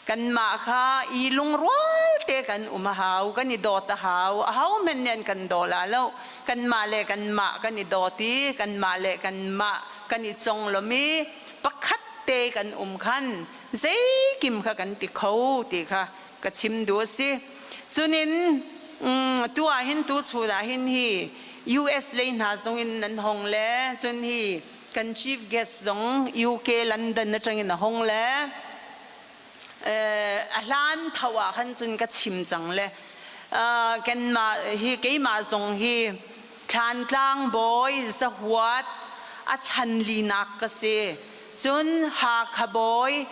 Kanmah kha i lungrual te kan um a hau, kan i dawt a hau. Aho hmanh nih an kan daw la lo. Kanmah le kanmah kan i dawt i kanmah le kanmah kan i conglawmh i pakhat te kan um khan zeikim kha kan ti kho ti kha ka chim duh a si. Cunin tu ah hin tu chun ah hin hi US lei hna zong in nan hong le cun hi kan chief guest zong UK London atangin a hong le a hlan tho ah khan cun ka chim cang le kanmah hi keimah zong hi Thlantlang bawi Zahuat a chan linak ka si cun Hakha bawi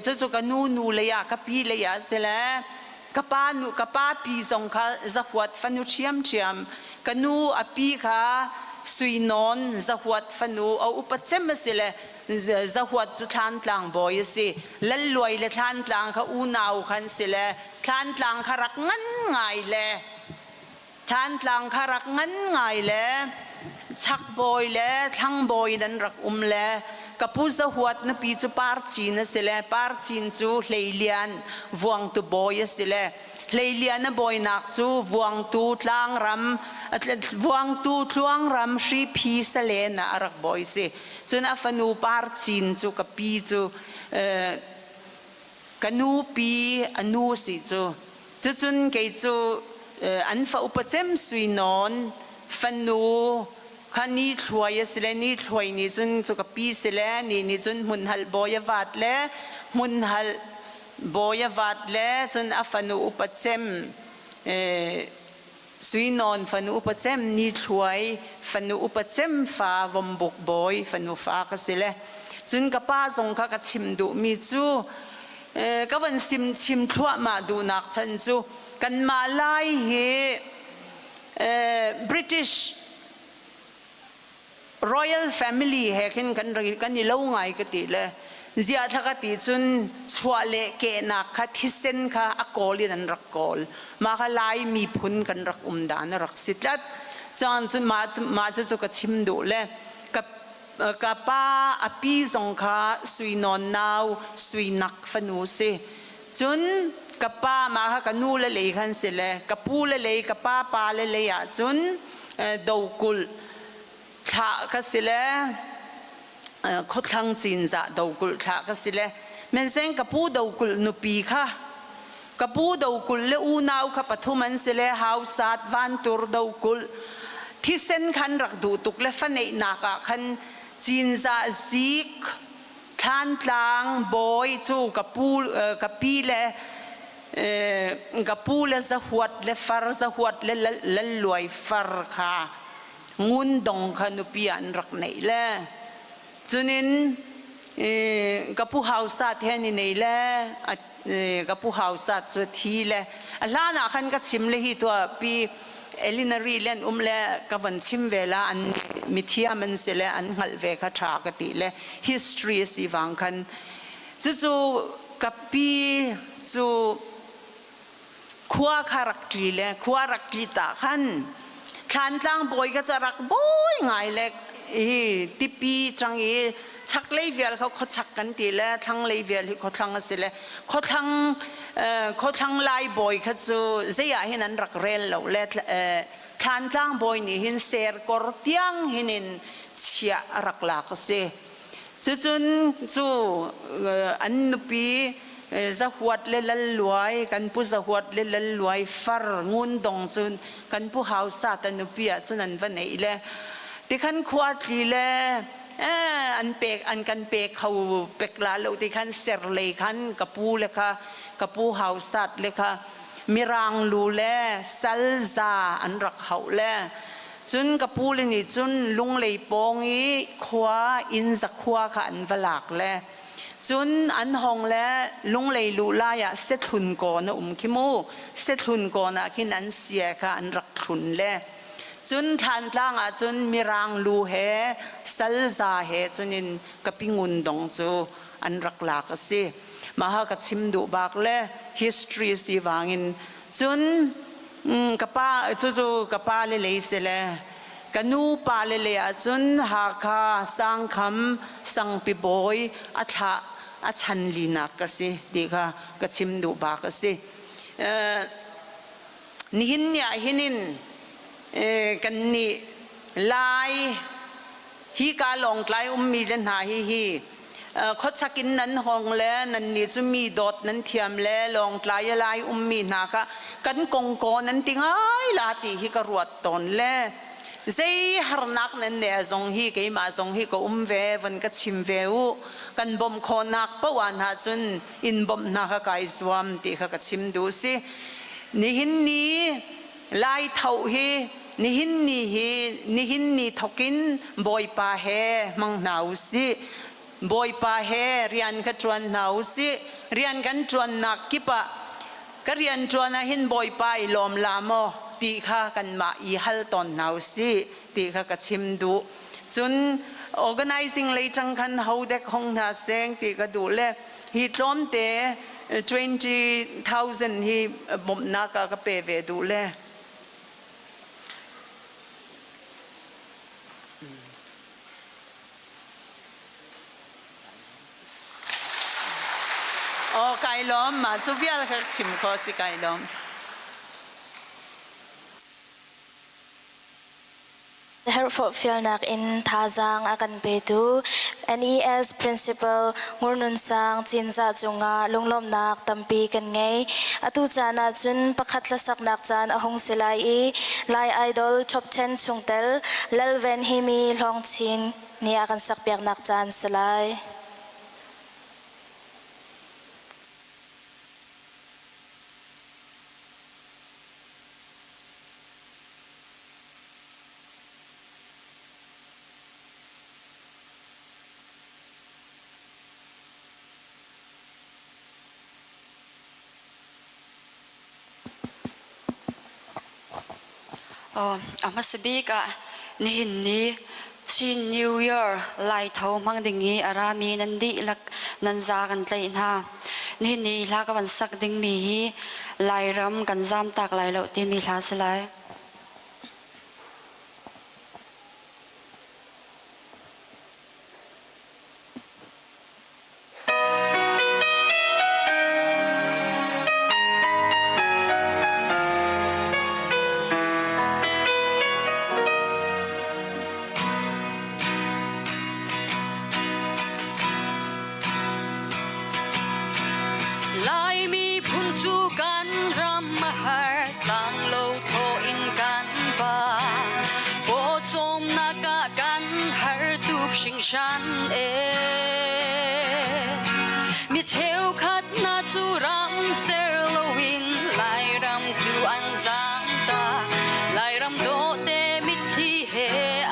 cucu ka nu nu lei ah ka pi lei ah si le ka pa nu ka pa pi zong kha Zahuat fanu ṭhiamṭhiam ka nu a pi kha Suinawn Zahuat fanu a upa cem a si le Zahuat cu Thlantlang bawi a si Lalluai le Thlantlang kha unau khan si le Thlantlang kha rak ngan ngai le Thlantlang kha rak ngan ngai le chak bawi le thlang bawi in an rak um le ka pu Zahuat nupi cu Parcin a si le Parcin cu Hleilian Vuangtu bawi a si le Hleilian a bawinak cu Vuangtu tlangram Vuangtu tluangram hriphi salen ah a rak bawi si cun a fanu Parcin cu ka pi cu ka nu pi a nu si cu Cucun kei cu an fa upa cem sui nawn fanu kha ni thluai a si le ni thluai nih cun cu ka pi si le ni nih cun hmunhalh bawi a vat le hmunhalh bawi a vat le cun a fanu upa cem sui nawn fanu upa cem ni thluai fanu upa cem fa vombuk bawi fanu fa ka si le cun ka pa zong kha ka chim duhmi cu ka van sim chim thluahmah duhnak chan cu kanmah Lai hi British Royal Family he khin kan kan i lo ngai ka ti le ziah thla ka ti cun chuah le kehnak kha thisen kha a kawl in an rak kawl mah kha Lai miphun kan rak um dan a rak si tlat caan cun mah mah cu cu ka chim duh le ka Ka pa a pi zong kha sui nawn nau sui nak fanu si. Cun ka pa mah kha ka nu le lei khan si le ka pu le lei ka pa pa le lei ah cun dokulh thlah ka si le khuathlang cinzah dokulh thlah ka si le menseng ka pu dokulh nupi kha ka pu dokulh le unau kha pathum an si le hausat vantur dokulh thisen khan rak duh tuk le faneihnak ah khan cinzah zik thlantlang bawi cu ka pu ka pi le ka pu le zahuat le far zahuat le lalluai far kha ngun dong kha nupi ah an rak neih le Cunin ka pu hausa te ni nei le ka pu hausa cu thi le a hlan ah khan ka chim le hi tua pi Elinari len um le ka van chim ve la an mithiam an si le an hngalh ve kha tha ka ti le history si wang khan cucu ka pi cu khua kha rak tli le khua rak tli ta khan Thlantlang bawi kha cu a rak bawi ngai le hi tipi ṭang i chaklei vial kha khuachak kan ti le thlanglei vial hi khuathlang a si le khuathlang khuathlang lai bawi kha cu zei ah hin an rak rel lo le Thlantlang bawi nih hin serkor tiang hin in chiah a rak lak a si. Cucun cu an nupi Zahuat le Lalluai, kan pu Zahuat le Lalluai far Ngun Dong cun kan pu Hausa ta nupi ah cun an va neih le. Tikhan khua tli le an pek an kan pe kho pek la lo ti khan ser lei khan ka pu le kha ka pu hausat le kha mirang lu le sal za an rak hauh le cun ka pu le nih cun lunglei pawng i khua inn zakhua kha an va lak le cun an hong le lunglei luh lai ah sethlun kawn a um khi mu sethlun kawn ah khin an sia kha an rak thlun le Cun Thlantlang ah cun Mirang lu he salza he cun in ka pi ngun dong cu an rak lak a si. Mah ha ka chim duh bak le history si wangin cun ka pa cucu ka pa le lei si le ka nu pa le lei ah cun Hakha Sangkham Sangpi bawi a thlah a chan linak ka si ti kha ka chim duh bak a si. Nihin ni ah hin in kannih Lai hika Lawngtlai ummi le hna hi hi khuachak in nan hong le nannih cu mi dawt nan thiam le Lawngtlai a Lai ummi hna kha kan kongkaw nan ti ngai la ti hi ka ruat tawn le zei harnak nan ne zong hi keimah zong hi ka um ve von ka chim ve u kan bawmh khawhnak paoh ah hna cun in bawmh hna kha kai zuam ti kha ka chim duh si. Nihin ni Lai tho hi nihin ni hi nihin ni thokin Bawipa he hmang hna u sih. Bawipa he rian kha ṭuan hna u sih. Rian kan ṭuannak kip ah ka rian ṭuan ah hin Bawipa i lawm la maw ti kha kanmah i hal tawn hna u sih ti kha ka chim duh. Cun organizing lei ṭang khan ho dek hong hna seng ti ka duh le hi tlawmte 20,000 hi bawmhnak ah ka pe ve duh le Oh, kai lawm ma cu vial ka chim kho si kai lawm. Herhforhfialnak in thazaang a kan petu NES Principal Ngur Nun Sang Cinzah cungah lunglawmhnak tampi kan ngei. Atu caan ahcun pakhat hlasaknak caan a hung si lai i Lai Idol Top 10 chungtel Lal Ven Himi Hlawng Chin nih a kan sakpiaknak caan si lai. A hmasa bik ah nihin ni Chin New Year Lai Tho hmang ding i a rami nan dihlak nan za kan tlaih hna. Nihin ni hla ka van sak dingmi hi Lairam kan zamtak lai lo timi hla si lai. Laimi phun cu kan ram a har tlanglo thaw in kan pa pawcawmnak ah kan har tuk hringhran e mi cheukhat hna cu ram ser loin Lairam cu an zaam ta Lairam dawhte mitthli he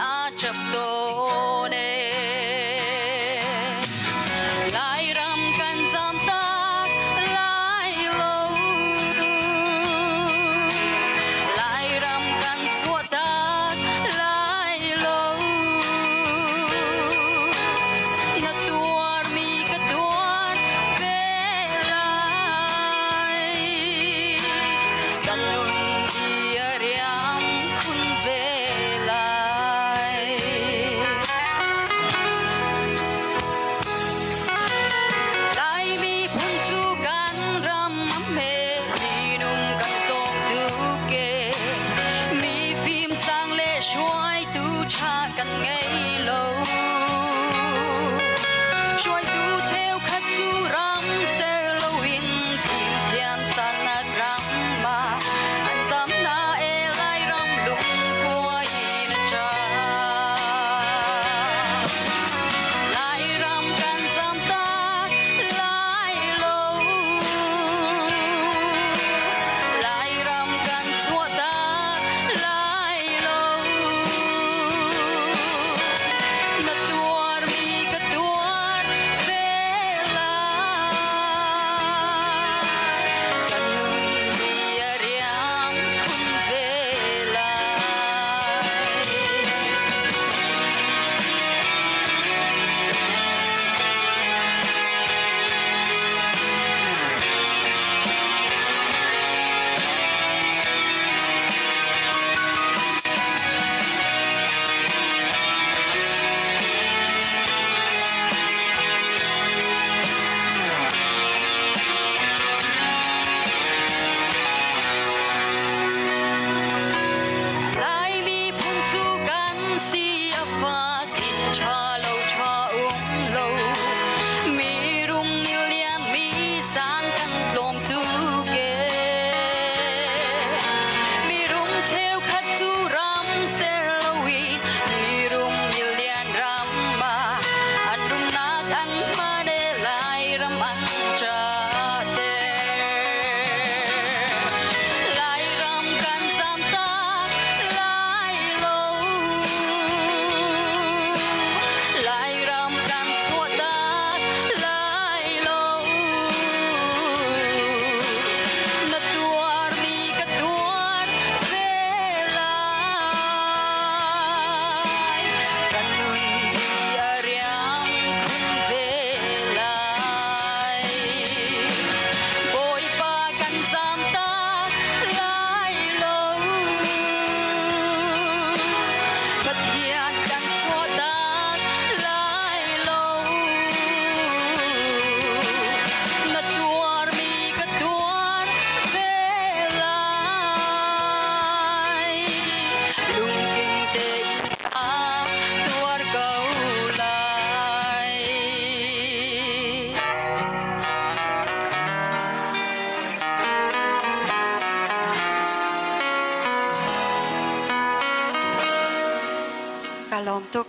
aa ṭap tawn e Lairam kan zamtak lai lo Lairam kan chuahtak lai lo Na tuarmi ka tuar ve lai Kan nun hi a riam khun ve lai Laimi phun cu kan ram a hme minung kan tlawm tuk e mi fim sang le hruaitu ṭha kan ngei lo hruaitu cheukhat cu ram ser loin fimthiam sannak ram ah an zam na e Lairam lungkua in a ṭap. Ka lawm tuk.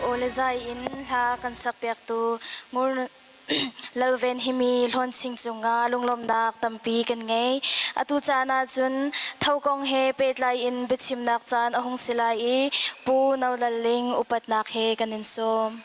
Aw le zai in hla kan sakpiaktu Ngur Lalven himi Hlawnching cungah lunglawmhnak tampi kan ngei. Atu caan ahcun tho kong he pehtlai in biachimnak caan a hung si lai i Pu No Lal Ling upatnak he kan in sawm.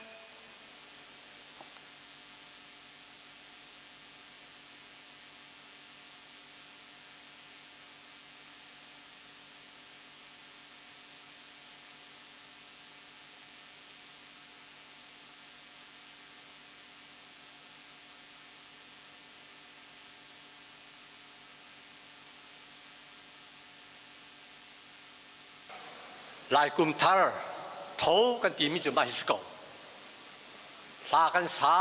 Lai kum thar tho kan timi cu mah hi si ko. Hla kan sa,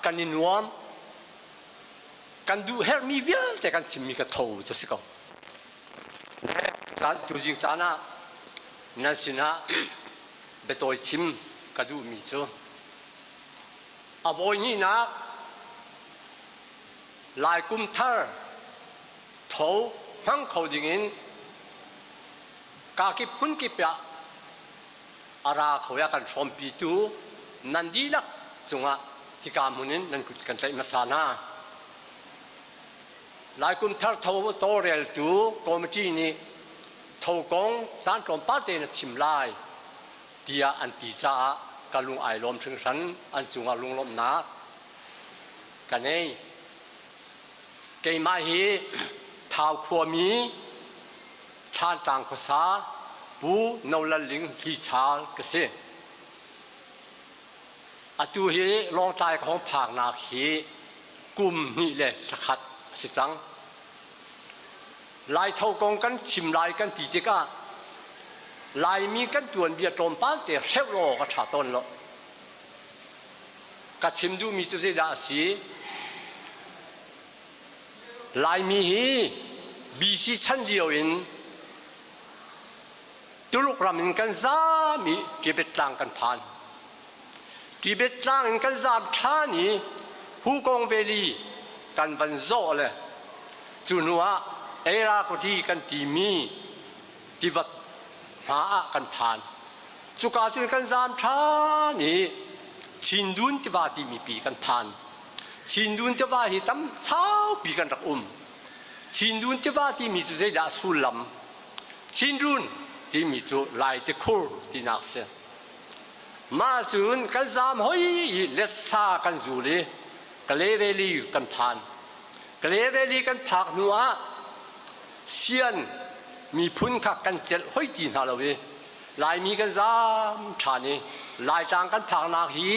kan i nuam, kan duh herhmi vialte kan chimmi ka tho cu si ko. Tuzing caan ah nan sinah biatawi chim ka duhmi cu a vawi hnihnak Lai kum thar tho hmang kho dingin kakip hmunkip ah a ra kho i a kan hrawmpitu nan dihlak cungah hika hmun in nan kut kan tlaih hmasa hna. Lai kum thar tho tawlreltu committee nih tho kong caan tlawmpal tein a chim lai tiah an ti caah ka lung ai lawm hringhran an cungah lunglawmhnak ka nei. Keimah hi Thau khuami Thlantlang khuasa Pu No Lal Ling Hlichal ka si. Atu hi Lawngtlai ka hong phaknak hi kum hnih le thlakhat a si cang. Laitho kong kan chim lai kan ti tikah Laimi kan tuanbia tlawmpal te hreuh law ka ṭha tawn lo. Ka chim duhmi cu zeidah a si? Laimi hi BC chan lio in Tuluk ram in kan zaam i Tibet tlang kan phan. Tibet tlang in kan zaam ṭhan i Hukong Valley kan van zawh le cu hnu ah Eirakuti kan timi tiva hna ah kan phan. Cuka cun kan zaam ṭhan i Chindun tiva timi pi kan phan. Chindun tiva hi tam saupi kan rak um. Chindun tiva timi cu zeidah a sullam? Chindun timi cu Lai tikhur tinak si. Mah cun kan zaam hoi i letsa kan zul i Kale Valley kan phan. Kale Valley kan phak hnu ah Sian miphun kha kan celh hoi ti hna lo i Laimi kan zaam ṭhan i Laitlang kan phaknak hi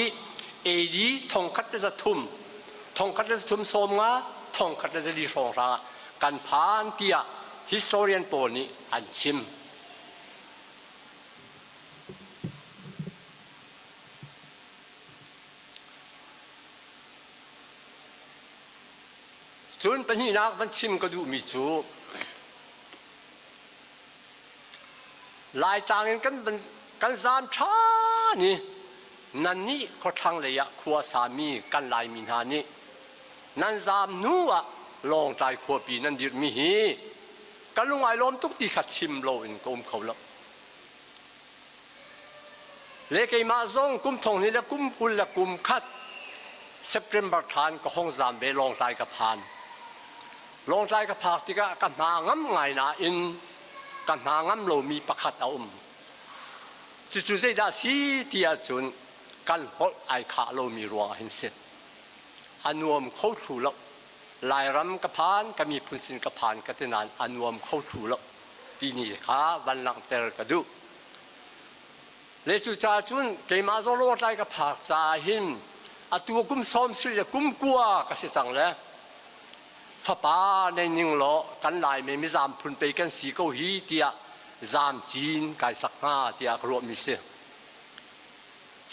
AD 1300, 1350, 1440 hrawnghrang ah kan phan tiah historian pawl nih an chim. Cun pahnihnak van chim ka duhmi cu Laitlang in kan kan zaam ṭhan i nannih khuathlang lei ah khua sami kan Laimi hna nih nan zaam hnu ah Lawngtlai khuapi nan dirhmi hi ka lung ai lawm tuk ti kha chim loin ka um kho lo. Le keimah zong kum thong hnih le kum 21 September thlan ka hong zaam ve Lawngtlai ka phan. Lawngtlai ka phak tikah ka hna ngam ngai nain ka hna ngam lomi pakhat a um. Cucu zeidah si ti ahcun kan holh ai khah lomi ruangah hin si. A nuam kho thlu lo. Lairam ka phan, ka miphun sin ka phan ka ti nain a nuam kho thlu lo tini kha van langhter ka duh. Le cucaah cun keimah zong Lawngtlai ka phak caah hin atu kum 70 le kum kua ka si cang le fapa nei ning law kan Laimi mizaam phun pei kan si ko hi tiah zaam cin kai sak hnga tiah ka ruahmi si.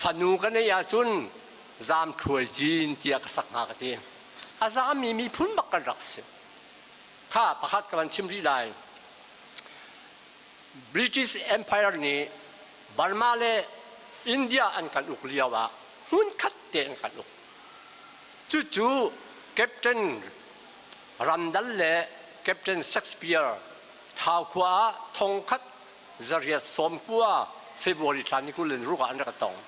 Fanu ka neih ahcun zaam thluai cin tiah ka sak hnga ka ti. A zaammi miphun bak kan rak si. Kha pakhat ka van chim rih lai. British Empire nih Burma le India an kan uk lio ah hmunkhat te an kan uk. Cucu Captain Randall le Captain Shakespeare. Thau khua ah 1990 February thla ni 26 ah an rak tong.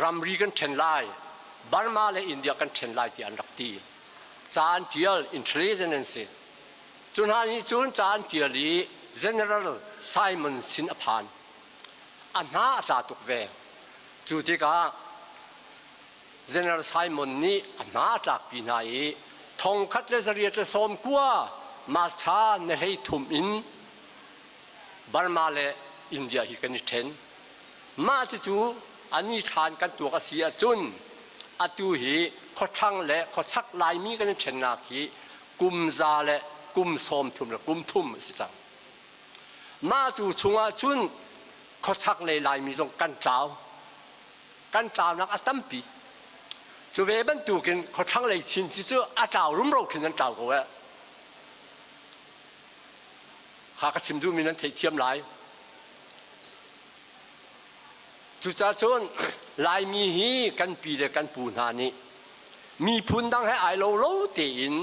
Ramri kan ṭhen lai, Burma le India kan ṭhen lai ti an rak ti. Ca an ṭial, intelligent an si. Cu hna nih cun ca an ṭial i General Simon sin a phan. A hna a tla tuk ve. Cu tikah General Simon nih a hna a tlakpi hna i 1990 March thla ni 33 in Burma le India hi kan i ṭhen. Mah cucu a ni thlan kan tuak a si ahcun atu hi khuathlang le khuachak Laimi kan i ṭhennak hi kum za le kum 30 le kum thum a si cang. Mah cu chungah cun khuachak lei Laimi zong kan tlau. Kan tlaunak a tampi. Cu ve bantukin khuathlang lei chin ci cu a tlau rumro khin an tlau ko eh. Kha ka chim duhmi nan theihthiam lai. Cucaah cun Laimi hi kan pi le kan pu hna nih miphun dang he ai lo lo tein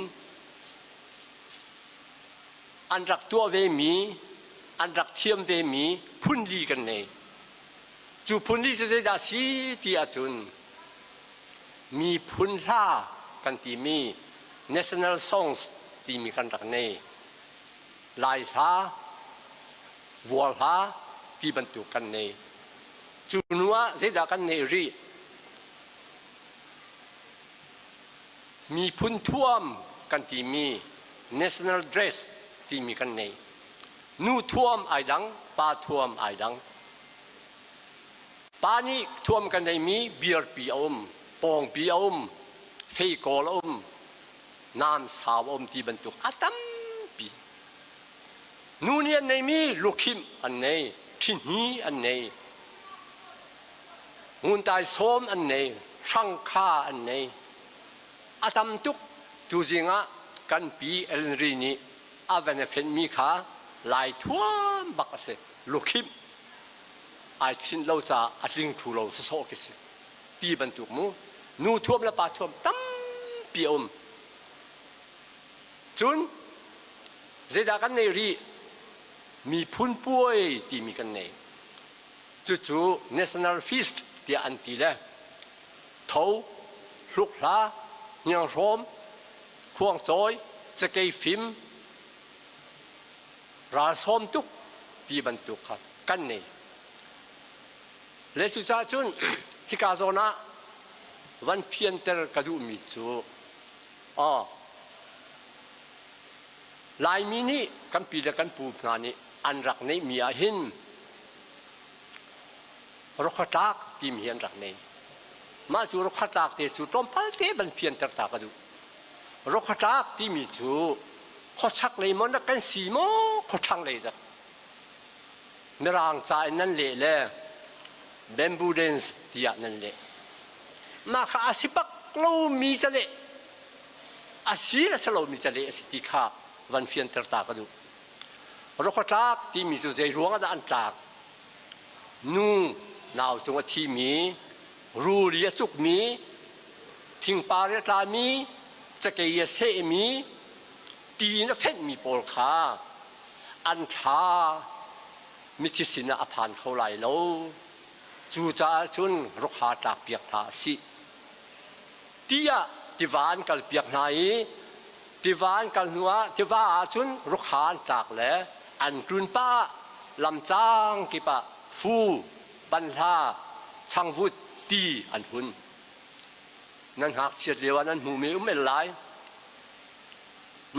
an rak tuah vemi, an rak thiam vemi phunli kan nei. Cu phunli cu zeidah si ti ahcun miphun hla kan timi national songs timi kan rak nei. Lai hla, vual hla ti bantuk kan nei. Cu hnu ah zeidah kan neih rih? Miphun thuam kan timi national dress timi kan nei. Nu thuam ai dang, pa thuam ai dang. Pa nih thuam kan neimi biarpi a um, pawngpi a um, feikawl a um, naam sau a um ti bantuk a tampi. Nu nih an neimi lukhimh an nei, ṭhihni an nei, nguntai sawm an nei, hrangkha an nei. A tam tuk tuzing ah kan pi Elnri nih a van a fenhmi kha lai thuam bak a si. Lukhimh ai chinh lo caah a tling thlu lo sawsawh khi si. Ti bantuk mu. Nu thuam le pa thuam tampi a um. Cun zeidah kan neih rih? Miphun puai timi kan nei. Cucu National Feast tiah an ti le tho, hlukhla, hnianghrawm, khuangcawi, cakei fim, ralsawm tuk ti bantuk kha kan nei. Le cucaah cun hika zawn ah van fianter ka duhmi cu aw Laimi nih kan pi le kan pu hna nih an rak neihmi ah hin rokhatlak timi hi an rak nei. Mah cu rokhatlak te cu tlawmpal te van fianter ta ka duh. Rokhatlak timi cu khuachak lei maw na kan si maw khuathlang lei dah Mirang ca in nan leh le bamboo dance tiah nan leh. Mah kha a si bak lomi caleh a si le si lomi caleh a si ti kha van fianter ta ka duh. Rokhatlak timi cu zei ruang ah dah an tlak? Nu nau cung a thimi, rul i a cukmi, thingpar i a tlami, cakei i a sehmi, ti in a fenhmi pawl kha an thla mithi sinah a phan kho lai lo. Cucaah cun rukha tlakpiak hna a si. Tiah tiva an kalpiak hna i tiva an kal hnuah tiva ah cun rukha an tlak le an tlun pah ah lamcang kip ah fu, panhla, changvut, ti an hun. Nan ngakchiat lio ah nan hmuhmi um el lai.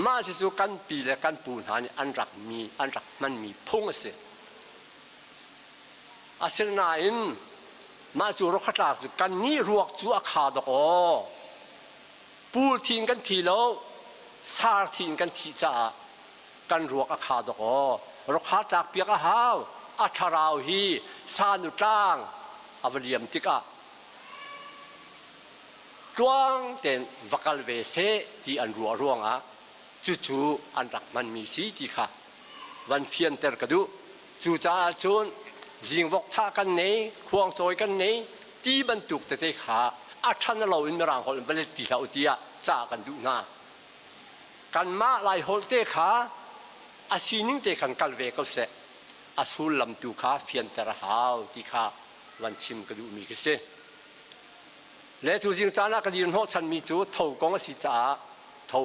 Mah cucu kan pi le kan pu hna nih an rak mi an rak hmanmi phung a si. Asinain mah cu rokhatlak cu kannih ruak cu a kha dok aw. Pul thi in kan thi lo, sar thi in kan thih caah kan ruak a kha dok aw. Rokha tlak piak a hau. A thlarau hi sanu tlang a va liam tikah tluang tein va kal ve seh ti an ruah ruangah cucu an rak hmanmi si ti kha van fianter ka duh. Cucaah cun zingvok thah kan nei, khuangcawi kan nei ti bantuk tete kha a ṭhan lo in Mirang holh in va let ti hlah u tiah ca kan duh hna. Kanmah Lai holh te kha A sining te khan kal ve ko seh. A sullam tu kha fianter a hau ti kha van chim ka duhmi khi si. Le tuzing caan ah ka dir hnawhchanmi cu tho kong a si caah tho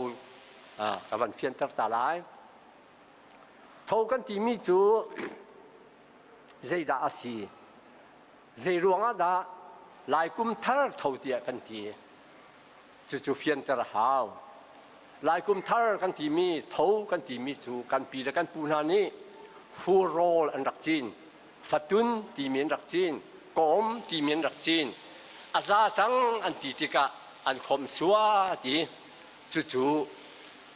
ka van fianter ta lai. Tho kan timi cu zeidah a si? Zei ruangah dah Lai kum thar tho tiah kan ti? Cucu fianter a hau. Lai kum thar kan timi tho kan timi cu kan pi le kan pu hna nih fur rawl an rak cin, fatun timi an rak cin, kawm timi an rak cin. A za cang an ti tikah an khawmh sua ti. Cucu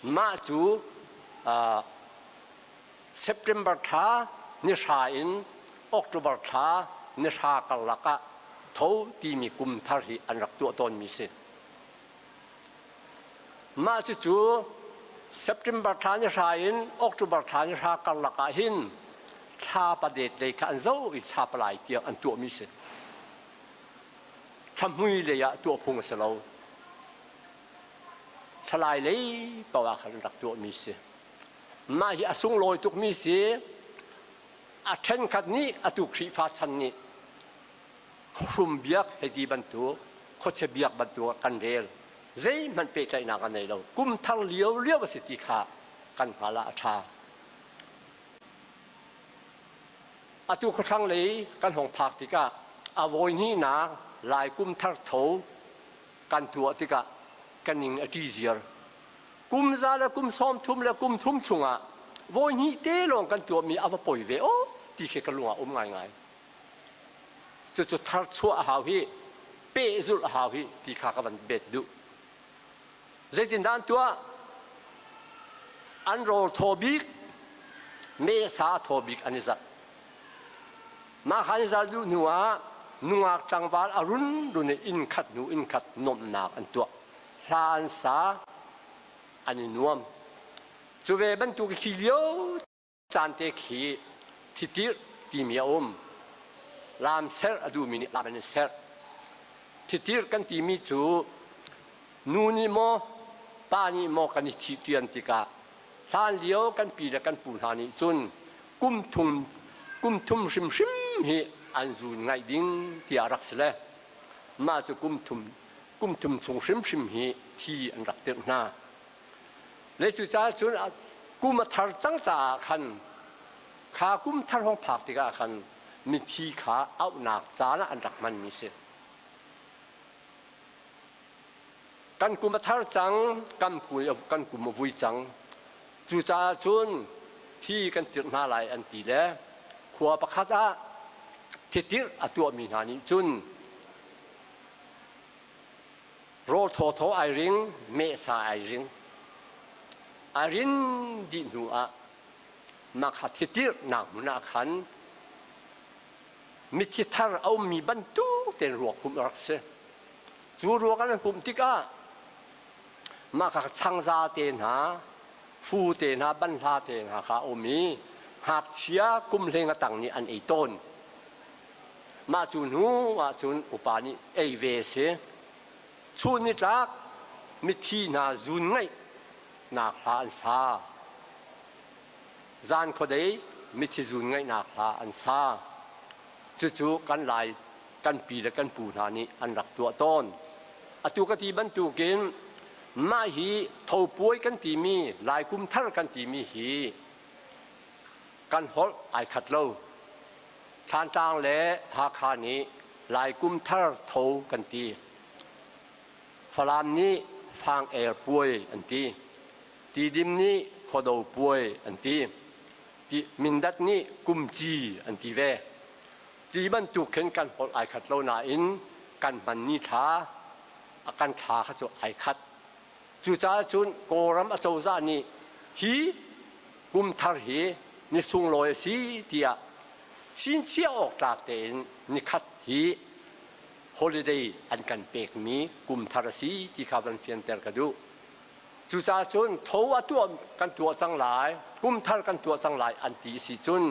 mah cu September thla ni hra in October thla ni hra karlak ah tho timi kum thar hi an rak tuah tawnmi si. Mah cucu September thla ni hra in October thla ni hra karlak ah hin thla padet lei kha an zoh i thla palai tiang an tuahmi si. Thla lei ah tuah phung a si lo. Thlalai lei paoh ah khan an rak tuahmi si. Mah hi a sunglawi tukmi si. A ṭhenkhat nih atu Khrihfa chan nih hrum biak hei ti bantuk, khuachia biak bantuk ah kan rel. Zeihmanh pehtlaihnak a nei lo. Kum thar lio lio a si ti kha kan hngal ah a ṭha. Atu khuathlang lei kan hong phak tikah a vawi hnihnak Lai kum thar tho kan tuah tikah ka ning a ṭi ziar. Kum za le kum 30 le kum thum chungah vawi hnih te lawng kan tuahmi a va poi ve aw ti khi ka lung ah um ngaingai. Cucu thar chuah a hau hi, pehzulh a hau hi ti kha ka van bet duh. Zeitindah an tuah? An rawl thaw bik, mesa thaw bik an i zat. Mah kha an i zal duh hnu ah nungak tlangval a run run i inn khat hnu inn khat nuamhnak an tuah. Hla an sa, an i nuam. Cu ve bantuk khi lio caan te khi thitirh timi a um. Laam serh a duhmi nih laam an i serh. Thitirh kan timi cu nu nih maw pa nih maw kan i thihṭian tikah hlan lio kan pi le kan pu hna nih cun kum thum kum thum hrimhrim hi an zuun ngaih ding tiah rak si le mah cu kum thum kum thum chung hrimhrim hi thi an rak tirh hna. Le cucaah cun kum a thar cang caah khan kha kum thar hong phak tikah khan mithi kha auhnak caan ah an rak hmanmi si. Kan kum a thar cang, kan kan kum a vui cang. Cucaah cun thi kan tirh hna lai an ti le khua pakhat ah thitirh a tuahmi hna nih cun Rawl thawthaw ai ring, mehsa ai ring. A rin dih hnu ah mah kha thitirhnak hmun ah khan mithi thar a ummi bantuk tein ruak humh a rak si. Cu ruak an humh tikah mah kha changza te hna, fu te hna, banhla te hna kha a um i ngakchia kum hleng a tang nih an ei tawn. Mah cu hnu ahcun upa nih ei ve a si. Chun nitlak mithi hna zun ngaihnak hla an sa. Zan khuadei mithi zun ngaihnak hla an sa. Cucu kan Lai kan pi le kan pu hna nih an rak tuah tawn. Atu ka ti bantukin mah hi thopuai kan timi Lai kum thar kan timi hi kan holh ai khat lo. Thlantlang le Hakha nih Lai kum thar tho kan ti. Falam nih Fang Er puai an ti. Tidim nih Khuado puai an ti. Mindat nih Kumci an ti ve. Ti bantuk khin kan holh ai khat lo nain kan hman ni thla kan thla kha cu ai khat. Cucaah cun Kawlram acozah nih hi kum thar hi ni sunglawi a si tiah chinchiah awk tlak tein nikhat hi holiday an kan pekmi kum thar a si ti kha van fianter ka duh. Cucaah cun tho a tuah kan tuah cang lai, kum thar kan tuah cang lai an ti si cun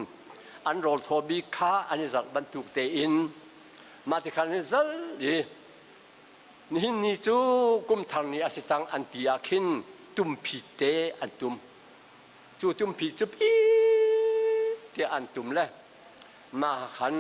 an rawl thaw bik kha an i zalh bantuk tein mah ti khan an i zalh i Nihin ni cu kum thar ni a si cang an ti ah khin tumphit te an tum. Cu tumpi cu pi tiah an tum le mah khan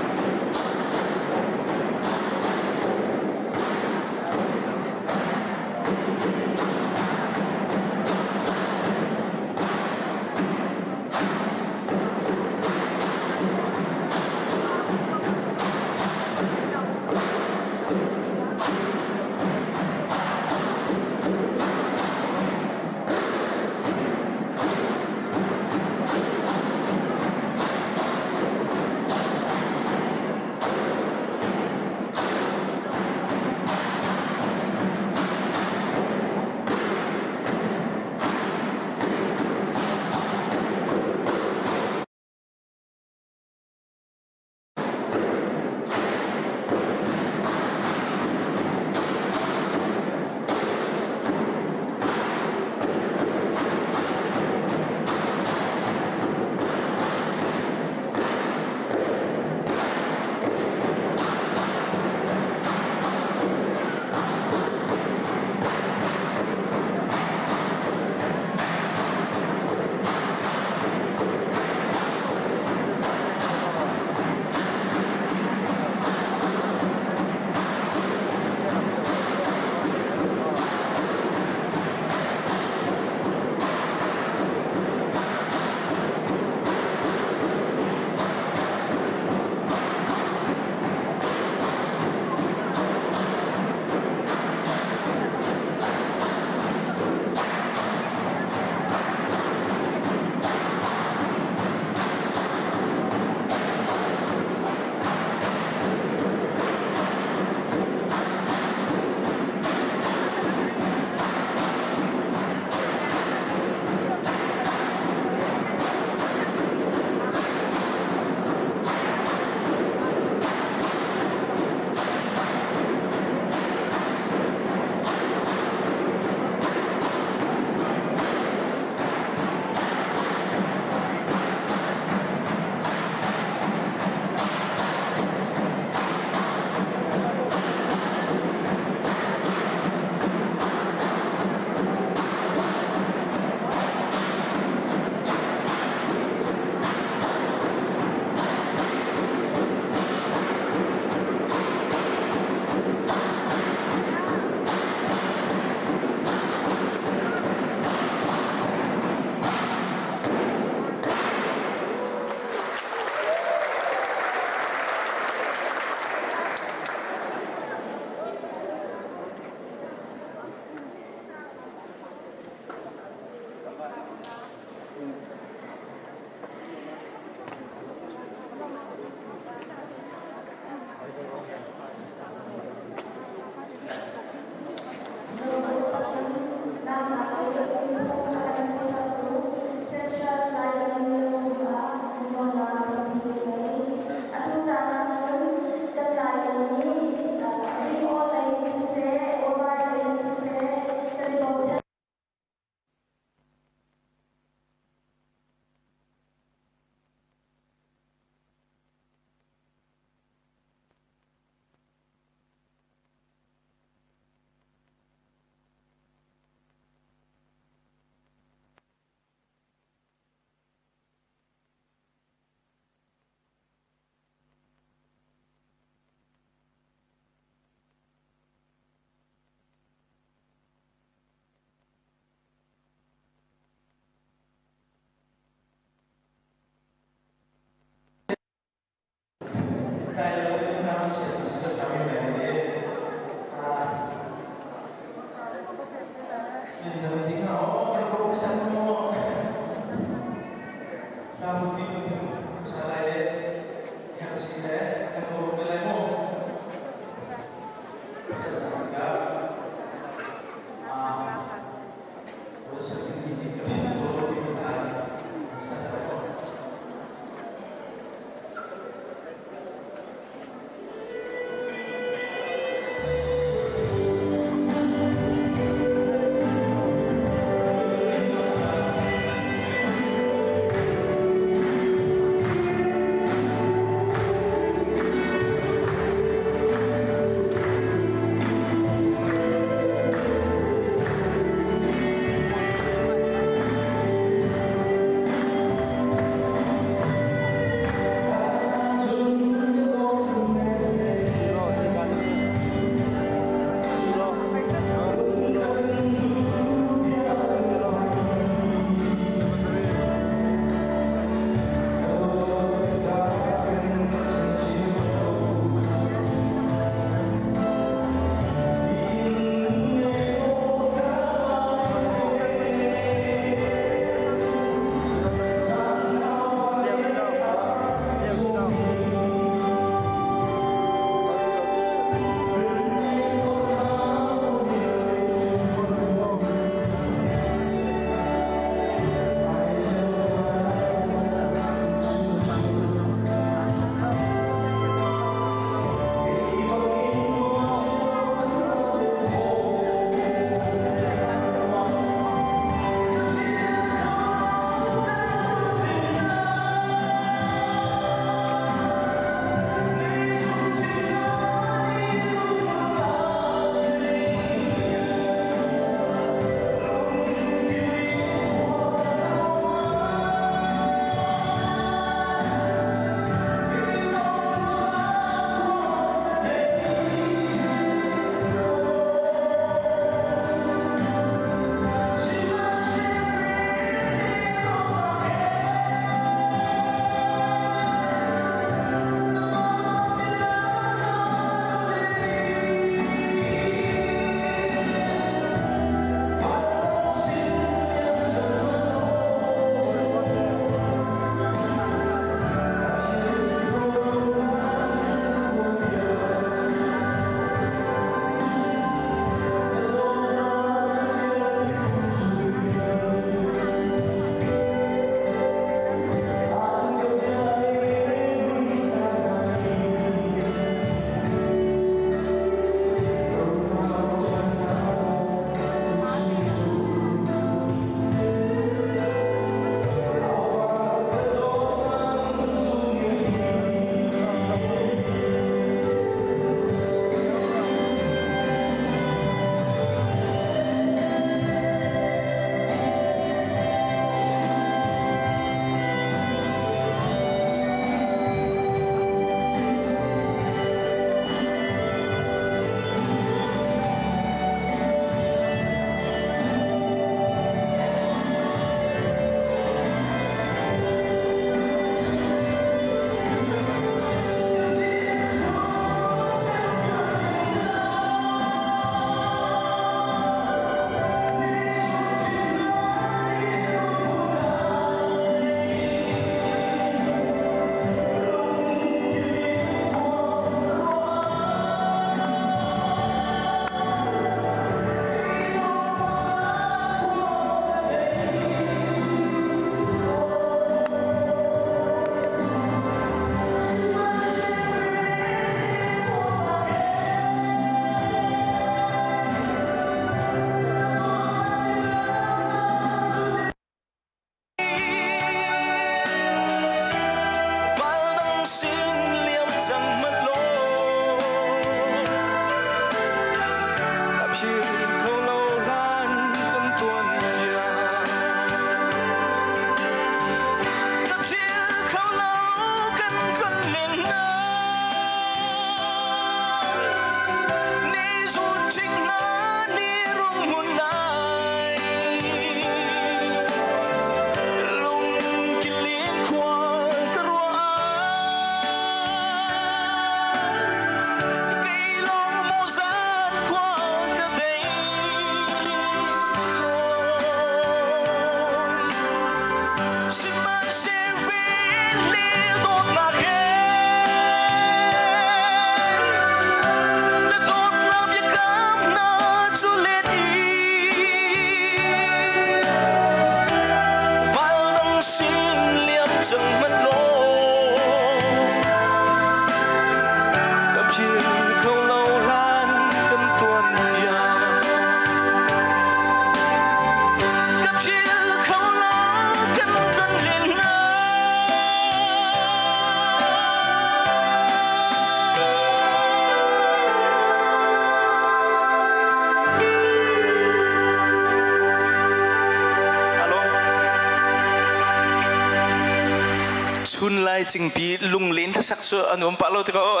Chun lai cingpi lunglen hlasak cu a nuam pah lo tikah aw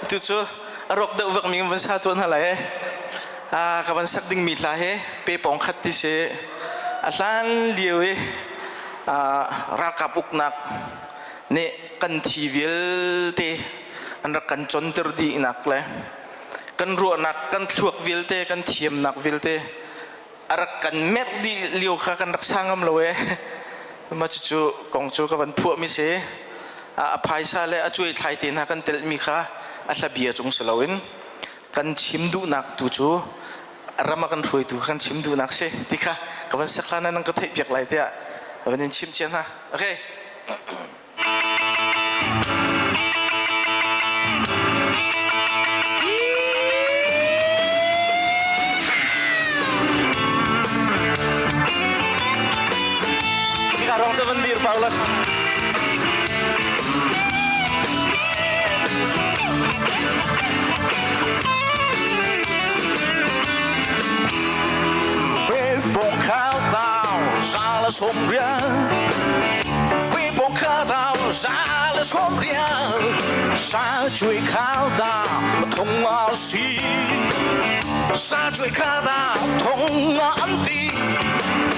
tu cu a rawk deuh vak mi van sa tuah hna lai a ka van sak ding mi hla he pe pong khat ti si a hlan lio i ralkap uknak nih kan thi vialte an rak kan conter dihnak le kan ruahnak kan thluak vialte kan thiamnak vialte a rak kan merh dih lio kha kan rak sa ngam lo e mah cucu kong cu ka van phuah mi si a phaisa le a cuai thlai te hna kan telh mi kha a hla bia cung si loin kan chim duhnak tu cu ram a kan hruaitu kan chim duhnak si ti kha ka van sak hlan ah nan ka theih piak lai tiah ka van in chim cia hna okay. Hika rong cu van dir pau la. Bong khao tao ra là som ria Bong khao tao ra là som ria Sa chui khao ta thong ao si Sa chui khao ta thong an ti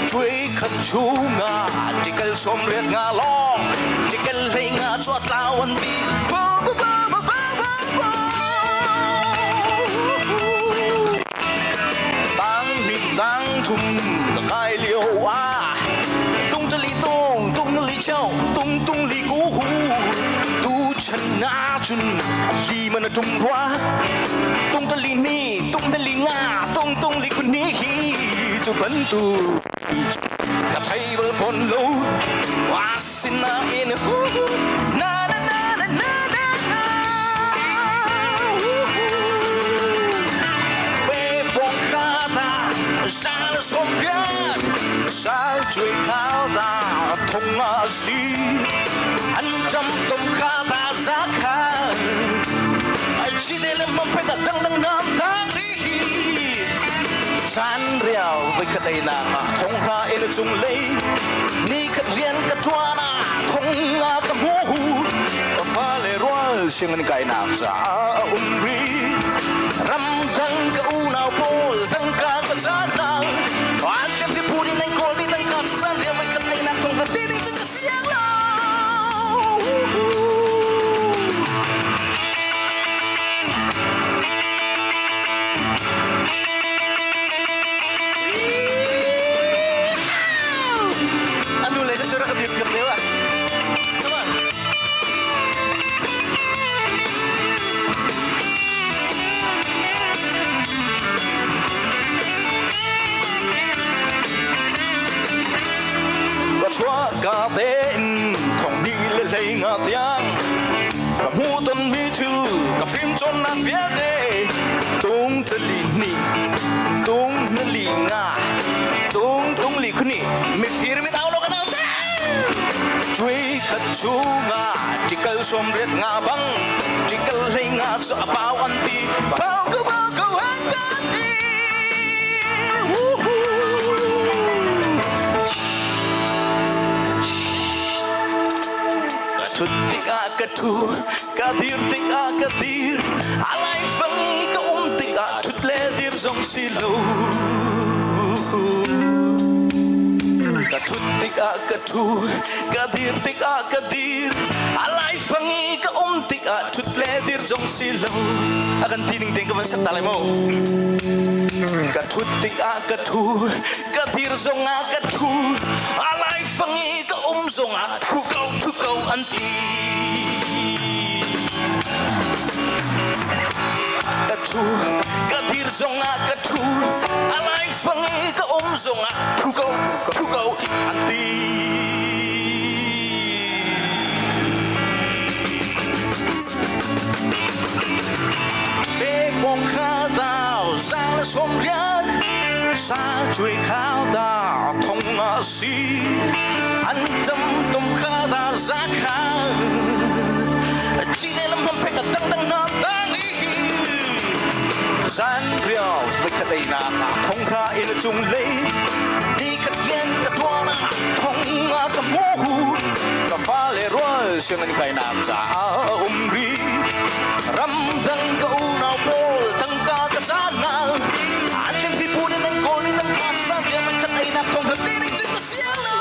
Chui khat chu nga chỉ cần som riat nga long chỉ cần lấy nga cho tao an ti Bo bo bo bo bo bo bo Tang mi tang thum ka kai liu a Tung ta li tung tung li chau tung tung li gu hu Tu chan na chun li man tung rua Tung ta li ni tung ta li nga tung tung li kun ni hi chu ban tu ka thai bal phone lo wa sin na in hu na na na na na na na Be bong kha ta sa la som pian sa chui khao ta thong a si an cham tom kha ta za kha chi de le mong pe ta dang dang nam tang ri San riau với khat ei na thong ra in chung lei ni khat rian ka tuan a thong a ka mu hu fa le rual siang an kai nak za um ri ram dang ka u nau pawl dang ka ka chan nang an tem ti puri nang kol ni dang ka san riau với khat ei na thong ra ti ding chung ka siang lo. Anu le cu rak ka dir piak lio ah. Come on. Ka chuah ka tein thong ni le hlei nga tiang ka hmu ton mi thil ka fim cawnnak vialte tung tali ni tung na li nga tung tung li khuni mifir mit au lo kan au te chui khat chu nga tikal som riat nga bang tikal hlei nga chu a pau an ti pau ko pau ko an ti. Ka thut tikah ka thu, ka dir tikah ka dir, a laifang ka um tikah thut le dir zong si lo. Ka thut tikah ka thu, ka dir tikah ka dir, a laifang ka um tikah thut le dir zong si lo. A kan ti ning tein ka van sak ta lai mu. Ka thut tikah ka thu, ka dir zongah ka thu, a laifang i ka um zongah thu ko thu ko an ti. Ka thu, ka dir zongah ka thu, a laifang i ka um zongah thu ko thu ko an ti. Pe kong kha dao za le som rian sa chui khao da thong a si an tam tom kha da za kha chi ne lam pek a dang dang na dang ri zan riau với ka tei na thong kha in chung lei ni khat lian ka tua na thong a ka mu hu ka fa le rual. Sianginn kainak caah a um rih. Ramdang ka unau pawl tangka ka caan hna. An tling pipu nih nan kawl ni tangka caan riam an khat einak thong hlat te nih cun ka siang lo.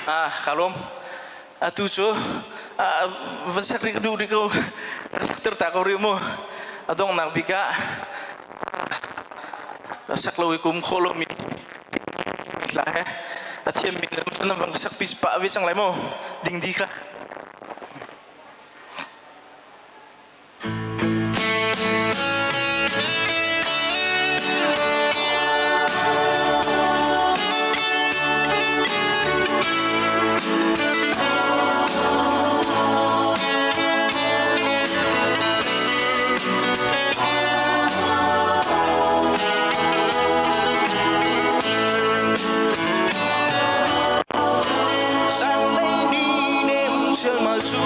Ah, ka lawm. Atu cu van sak rih ka duh rih ko. Sak ter ta ko rih mu. A donghnak bik ah sak lo i kum khawh lomi hla he a thiammi nan van sak pi pah ve cang lai mu. Dingdi kha. Zanlei ni nem chialmal cu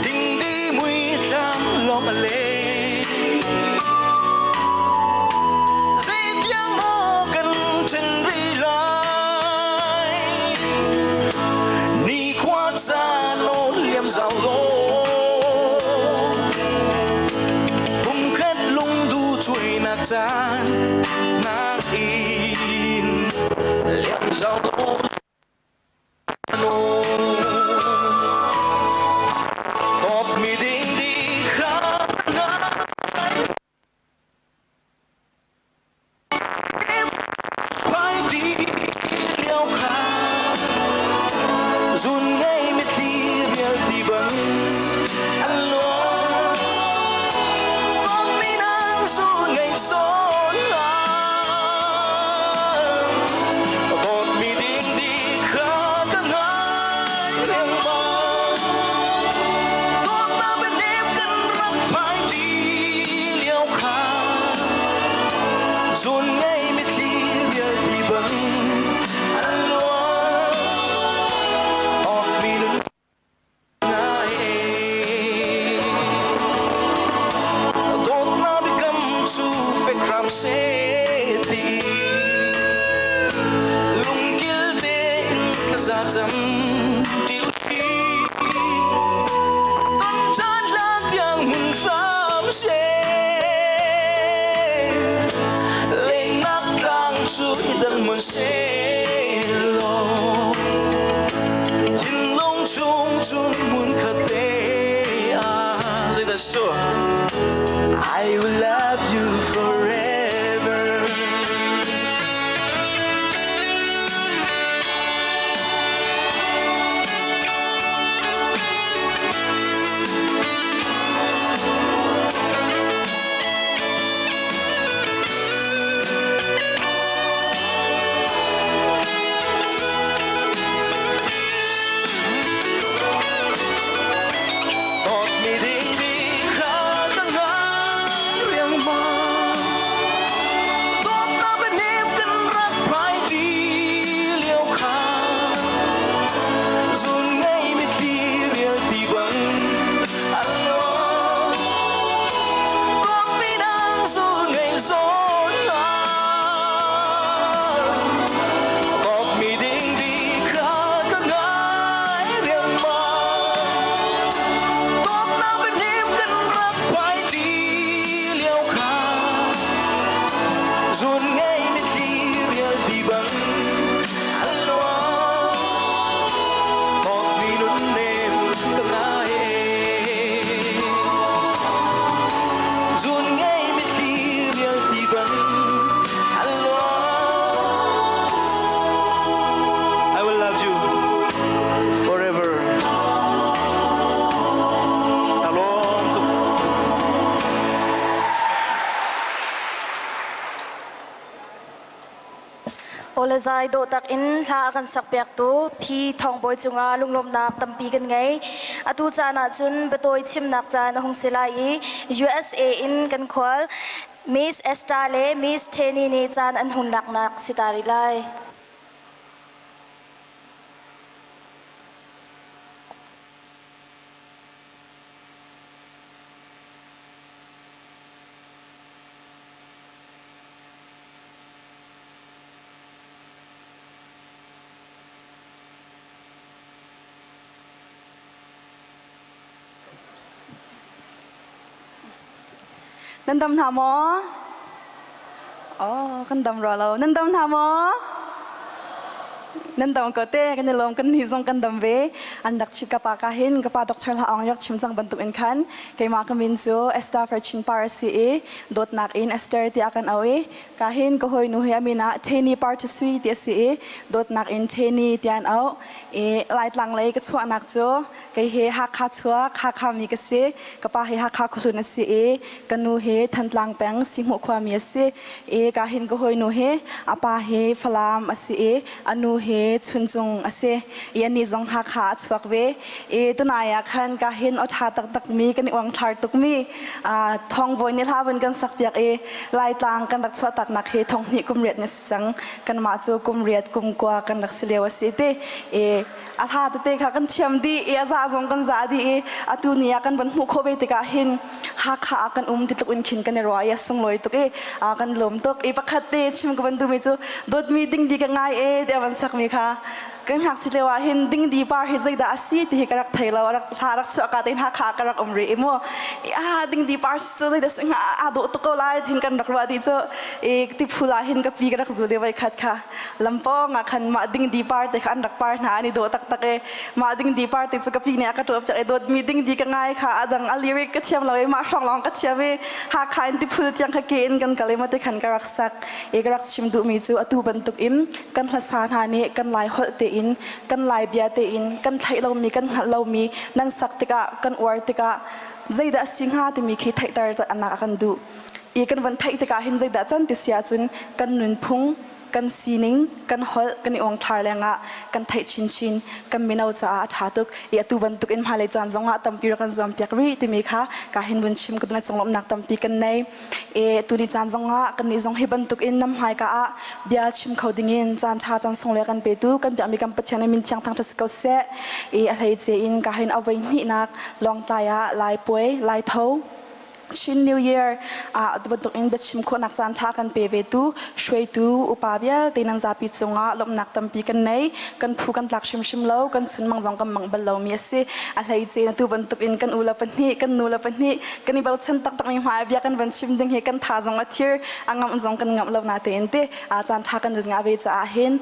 Dingdi muithlam lawng a leng. Zeitiang maw kan ṭhen rih lai? Nikhua caan aw liam zau law. Pumkhat lungdu cuainak caan nakin liam zau law. Dawtmi ding di kha Pai di lio kha Zun ngei mitthli rial ti bang an luang Dawtmi nang zun ngei zawn Dawtmi ding di kha ka ngai riangmang Dawtnak bianem kan rak phai ti lio kha Zun ngei mitthli vialte bang an luang Dawtmi nun Dawtnak biakam cu fek hram seh ti lungkil tein thlaza cam ti usih. Ton caan hlan tiang hmun hram seh. Lengnak tlang cu i dang mun seh law. Thinlung chung cun hmun khat te ah zeidah si I will love you forever. Dawtmi ding di kha ka ngai riangmang Dawtnak bianem kan rak phai ṭi lio kha Zun ngei mitthli rial ti bang an luang Dawtmi nang zun ngei zawn na Dawtmi ding di kha ka ngai riangmang Dawtnak bianem kan rak phai ṭi lio kha Zun ngei mitthli rial ti bang an luang Dawtmi nunnem ka ngai Zun ngei mitthli rial ti bang an luang I will love you forever. Alom tuk. Awle zai dawh tak in hla a kan sak piaktu Phi Thawng Bawi cungah lunglawmhnak tampi kan ngei. Atu caan ah cun biatawi chimnak caan a hung si lai i USA in kan khual Miss Esther le Miss Teni nih caan an hun laknak si ta rih lai. Nan dam hna maw? Oh, kan dam rua lo. Nan dam hna maw? Nan dam ko te, kan i lawm, kan nih zong kan dam ve. An rak chim ka pa ka hin, ka pa Dr. Hla Aung rak chim cang bantuk in khan keimah ka min cu Esther Farchin Par a si i dawtnak in Esther tiah kan auh i ka hin ka hawinu hi a min ah Theni Partasui ti a si i dawtnak in Theni tiah an auh. I Laitlang lei ka chuahnak cu Kei hi Hakha chuak, Hakha mi ka si. Ka pa hi Hakha khuahlun a si i ka nu hi Thantlang peng Sihhmuh khuami a si. I ka hin ka hawinu hi a pa hi Falam a si i a nu hi Chuncung a si. I anih zong Hakha a chuak ve. I tunai ah khan ka hin aw ṭha taktakmi kan i uangthlar tukmi thawngbawi nih hla vun kan sakpiak i Laitlang kan rak chuahtaknak hi thonghnih kum riat ni si cang. Kanmah cu kum riat kum kua kan rak si lio a si ti. I a hla tete kha kan thiam dih i a za zong kan za dih i atu ni ah kan van hmuh khawh ve tikah hin Hakha ah kan um ti tluk in khin kan i ruah i a sunglawi tuk i kan lawm tuk i pakhat te chim ka van duhmi cu dawtmi dingdi ka ngai e ti a van sakmi kha kan ngakchit lio ah hin dingdi par hi zeidah a si ti hi ka rak thei lo rak hla rak chuah ka tein Hakha ka rak um rih i mu a dingdi par cu zeidah si hnga aa dawh tuk ko lai tin kan rak ruah dih cu i tiphul ah hin ka pi ka rak zul i voi khat kha lampawng ah khan mah dingdi par te kha an rak par hna an i dawh taktak i mah dingdi par te cu ka pi nih a ka ṭuap piak i dawtmi dingdi ka ngai kha a dang a lyric ka thiam lo i mah hrawng lawng ka thiam i Hakha in tiphul tiang kha ke in kan kal i mate khan ka rak sak i ka rak chim duhmi cu atu bantuk in kan hlasa hna nih kan lai holh tein kan lai bia tein kan theih lomi kan hngalh lomi nan sak tikah kan uar tikah zeidah a si hnga timi khi theihter anak a kan duh i kan van theih tikah hin zeidah can ti si ahcun kan nunphung kan sining kan holh kan i uangthlar lengah kan theih chinchin kan mino caah a ṭha tuk i atu bantuk in hmailei caan zongah tampi rak kan zuam piak rih timi kha ka hin vun chim ka cunglawmhnak tampi kan nei e tuni caan zongah kannih zong hi bantuk in nam hmaika ah bia chim kho dingin caan ṭha caan sung le kan petu kan biakmi kan Pathian min thiang thangṭhat si ko seh i a hleice in ka hin a voi hnihnak Lawngtlai ah Lai puai Lai tho Chin New Year ah bantuk in biachim khawhnak caan ṭha kan pe ve tu hruaitu upa vialte nan zapi cungah lawmhnak tampi kan nei. Kan phu kan tlak hrimhrim lo, kan chunmang zong kan mang bal lomi a si. A hleice na tu bantuk in kan u le pahnih, kan nu le pahnih kan i bochan taktakmi hmai bia kan van chim ding hi kan tha zong a thir, a ngamh zong kan ngamh lo na tein ti caan ṭha kan lut ngah ve caah hin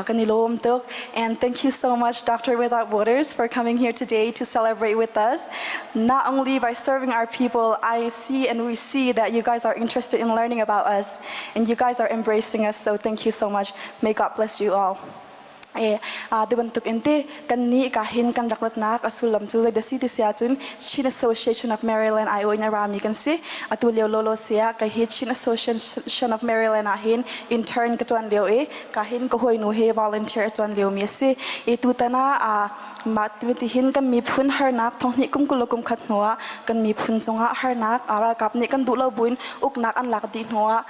kan i lawm tuk. And thank you so much Doctor Without Borders for coming here today to celebrate with us. Not only by serving our people, I see and we see that you guys are interested in learning about us and you guys are embracing us. So thank you so much. May God bless you all. E a ti bantuk in te kan nih ka hin kan rak ratnak a sullam cu zei da si ti sia cun Chin Association of Maryland ai in a rami kan si atu lio lolo sia ka hi Chin Association of Maryland ah hin intern ka tuan lio i ka hin ka hoi nu he volunteer tuan lio mi a si i tutan ah Mah ti hin kan miphun harnak thonghnih kum 20 le kum khat hnuah kan miphun cungah harnak ralkap nih kan duh lo buin uknak an lak dih hnuah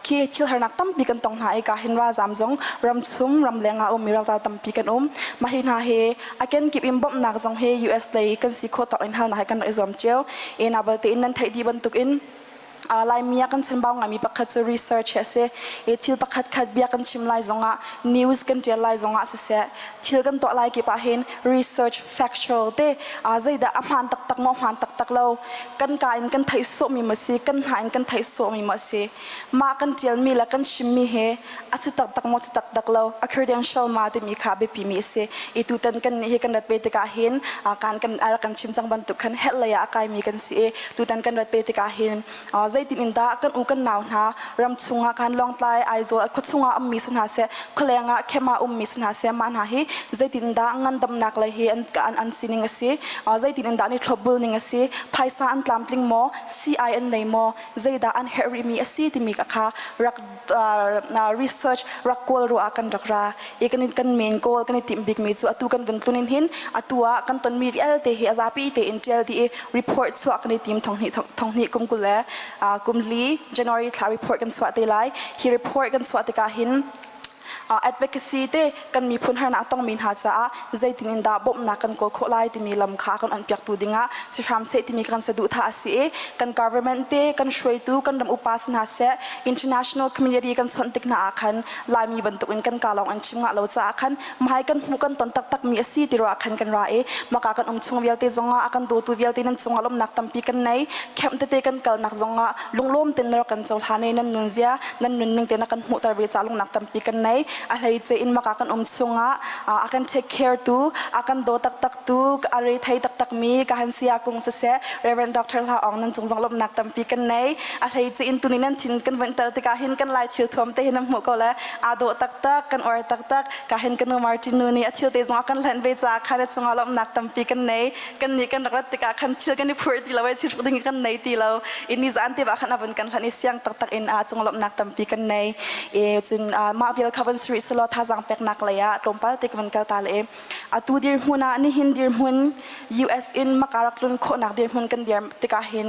khi thil harnak tampi kan tong hna i ka hin ralzam zong ramchung ramleng ah ummi ralzam tampi kan um. Mah hi hna hi a kenkip in bawmhnak zong hi US lei kan si khawh tawk in halnak hi kan rak i zuam cio. I na balte in nan theih dih bantukin Laimi ah kan chanbau ngaimi pakhat cu research hi a si. I thil pakhat khat bia kan chim lai zongah, news kan ṭial lai zongah siseh, thil kan tuah lai kip ah hin research factual te zeidah a hmaan taktak maw hmaan taktak lo, kan ka in kan theih sawhmi maw si, kan hna in kan theih sawhmi maw si, mah kan ṭialmi le kan chimmi hi a si taktak maw si taktak lo, a credential ma timi kha a biapimi a si. I tutan kan nih hi kan rat ve tikah hin kan kan rak kan chim cang bantuk khan herh lei ah a kaimi kan si i tutan kan rat ve tikah hin zeitin in dah kan u kan nau hna ram chungah khan Lawngtlai Aizawl khua chungah ummi si hna seh khualeng ah khem ah ummi si hna seh mah hna hi zeitin in dah ngandamnak lei hi an an sining a si zeitin in dah an i thlopbul ning a si phaisa an tlamtling maw CI an nei maw zeidah an herh rihmi a si timi kha rak research rak kawl ruah ah kan rak ra i kan kan main goal kan i timh bikmi cu atu kan vun tlun in hin atu ah kan tonmi vialte hi a zapi tein ṭial dih i report chuah kan i tim thonghnih kum 20 le kum li January thla report kan chuah te lai. Hi report kan chuah tikah hin. Advocacy te kan miphun harnak tongmi hna caah zeitin in dah bawmhnak kan kawl khawh lai timi lam kha kan onpiaktu dingah si hram seh timi kan saduhthah a si i kan government te kan hruaitu kan ram upa si hna seh, international community kan chawnh tik hna ah khan Laimi bantukin kan ka lawng an chim ngah lo caah khan mahai kan hmuh kan ton taktak mi a si ti ruah khan kan ra i maka kan um chung vialte zongah a kan dawtu vialte nan cungah lawmhnak tampi kan nei. Camp tete kan kalnak zongah lunglawm ten na rak kan cohlan i nan nunzia nan nunning te na kan hmuhter ve ca lungnak tampi kan nei. A hleice in maka kan um chungah a kan take care tu, a kan daw taktak tu, a re thei taktak mi ka han sia kung siseh, Reverend Dr. Hla Aung nan cung zong lawmhnak tampi kan nei. A hleice in tuni nan thin kan vun tel tikah hin kan Lai thil thuam te hin nan hmuh ko le aa dawh taktak, kan uar taktak. Ka hin ka nu Martin nu nih a thil te zong a kan hlenh ve caah khan a cungah lawmhnak tampi kan nei. Kan nih kan rak rat tikah khan thil kan i phur ti lo i thil hruk ding kan nei ti lo i ni zan te khan a vun kan hlan i siang taktak in a cung lawmhnak tampi kan nei. E cun mah vial kha van suri selaw thazang peknak lei ah tlawmpal te ka van kal ta le atu dirhmun ah nihin dirhmun US in makarak tlun khawhnak dirhmun kan dir tikah hin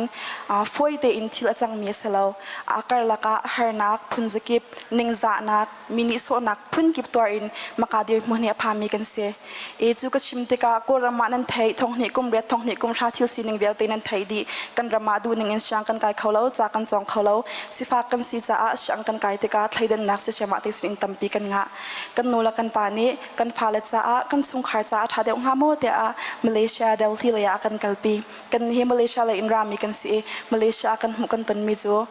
fawi tein thil a cangmi a si lo. A karlak ah harnak phunzakip, ningzahnak, mi nihsawhnak phunkip tuar in maka dirhmun hi a phami kan si. E cu ka chim tikah Kawlram ah nan theih thonghnih kum riat, thonghnih kum hra thil sining vialte nan theih dih. Kan ram ah duhning in siang kan kai kho lo, ca kan cawng kho lo. Sifak kan si caah siang kan kai tikah thleidannak sisiam ah te sining tampi kan ngah. Kan nu le kan pa nih kan fale caah, kan chungkhar caah ṭha deuh hnga maw tiah Malaysia Delhi lei ah kan kalpi. Kan hi Malaysia lei in rami kan si i Malaysia ah kan hmuh kan tonmi cu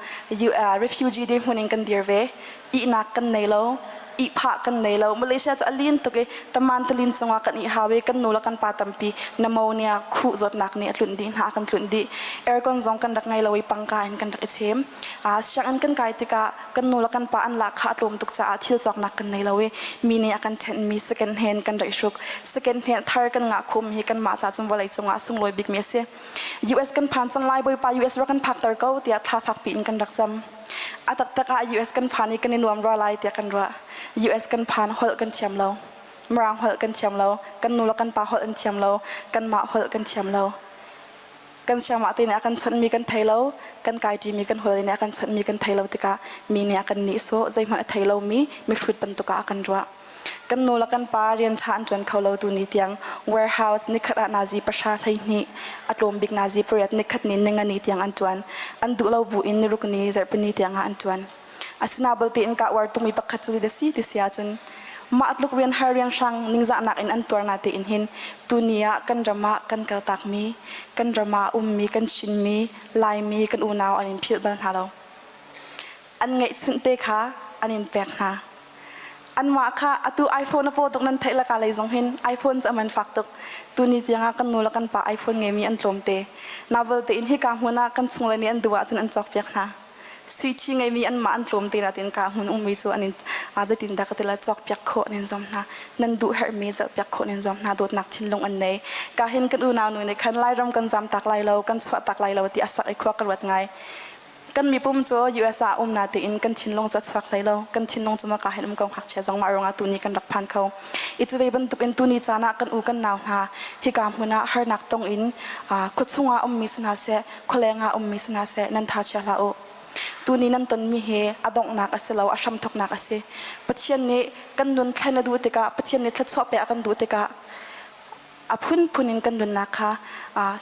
refugee dirhmun in kan dir ve. Ihnak kan nei lo, ihphah kan nei lo. Malaysia cu a lin tuk i taman talin cungah kan ih hau i kan nu le kan pa tampi pneumonia khuh zawtnak nih a tlunh dih hna, a kan tlunh dih. Aircon zong kan rak ngei lo i pangka in kan rak i chem. Sianginn kan kai tikah kan nu le kan pa an lahkhah a tlawm tuk caah thil cawknak kan nei lo i mi nih a kan ṭhenhmi second hand kan rak i hruk. Second hand thar kan ngah khum hi kanmah ca cun vawlei cungah a sunglawi bikmi a si. US kan phan cang lai, Bawipa, US rak kan phakter ko tiah thla fakpi in kan rak cam. A taktak ah US kan phan i kan i nuam rua lai tiah kan ruah. US kan phan, holh kan thiam lo. Mirang holh kan thiam lo. Kan nu le kan pa holh an thiam lo. Kanmah holh kan thiam lo. Kan siangmah te nih a kan chawnhmi kan thei lo, kan kaiṭimi kan hawi nih a kan chawnhmi kan thei lo tikah mi nih a kan nihsawh, zeihmanh a thei lomi mihrut bantuk ah a kan ruah. Kan nu le kan pa rian ṭha an ṭuan kho lo tu ni tiang warehouse nikhat ah nazi pahra 12, a tlawm bik nazi pariat, nikhat ni ningani tiang an ṭuan. An duh lo bu in niruk ni zarhpini tiang ah an ṭuan. Asina balte in ka uar tungmi pakhat cu da si ti si ahcun mah tluk rian har rian hrang ningzahnak in an tuar na te in hin tuni ah kan ram ah kan kaltakmi, kan ram ah ummi kan Chinmi, Laimi kan unau an in philh bal hna lo. An ngeihchunh te kha an in pek hna. Anmah kha atu iPhone a paw tuk nan theih laka lei zong hin iPhone cu a man fak tuk. Tuni tiangah kan nu le kan pa iPhone ngeimi an tlawm te. Navel tein hika hmun ah kan chung le nih an duh ahcun an cawkpiak hna. Suithi ngeimi anmah an tlawm te natin ka hmun ummi cu an in zeitin dah ka ti la, cawkpiak khawh an in zuam hna. Nan duh herhmi zalhpiak khawh an in zuam hna. Dawtnak thinlung an nei. Ka hin kan unau nu nih khan Lairam kan zam tak lai lo, kan chuah tak lai lo ti a sak i khua ka ruat ngai. Kan mipum cu US ah um na tein kan thinlung cu a chuak hlei lo. Kan thinlung cu maka hin um ko ngakchia zong mah ruangah tuni kan rak phan kho. I cu ve bantukin tuni caan ah kan u kan nau hna hika hmun ah harnak tong in khuachung ah ummi si hna seh, khualeng ah ummi si hna seh, nan tha chia hlah u. Tuni nan tonmi hi a donghnak a si lo, a hramthawknak a si. Pathian nih kan nun thlen a duh tikah, Pathian nih thluachuah pek a kan duh tikah a phunphun in kan nunnak kha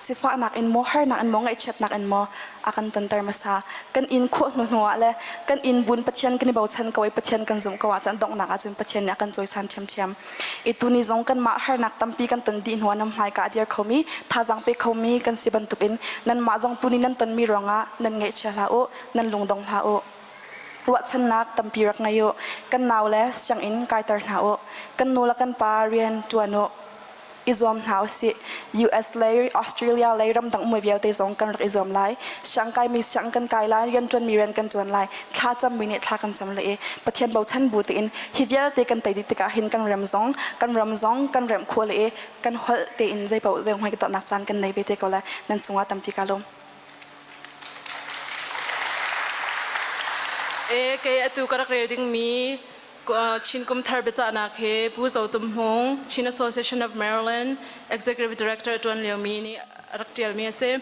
sifahnak in maw, harnak in maw, ngaihchiatnak in maw a kan tonter hmasa. Kan inn khawh hnu hnu ah le kan inn bun Pathian kan i bochan ko i Pathian kan zumh ko ahcun donghnak ahcun Pathian nih a kan cawisan ṭhiamṭhiam. I tuni zong kanmah harnak tampi kan ton dih hnu ah nan hmaika a dir khomi, thazaang pe khomi kan si bantukin nanmah zong tuni nan tonmi ruangah nan ngaihchia hlah u, nan lungdong hlah u. Ruahchannak tampi rak ngei u. Kan nau le sianginn kaiter hna u. Kan nu le kan pa rian ṭuan u. I zuam hna usih. US lei, Australia lei ramdang ummi vialte zong kan rak i zuam lai. Siang kaimi siang kan kai lai, rian ṭuanmi rian kan ṭuan lai. Thla cammi nih thla kan cam lai i Pathian bochan bu tein hi vialte kan tei dih tikah hin kan ram zong, kan ram zong kan remh khawh le i kan holh tein zeipaoh zei hmai ka tuahnak caan kan nei ve te ko lai. Nan cungah tampi kaa lawm. E kei atu ka rak rel dingmi Chin Kum Thar biacahnak hi Pu Zo Tum Hmung, Chin Association of Maryland Executive Director ṭuan liomi nih a rak ṭialmi a si.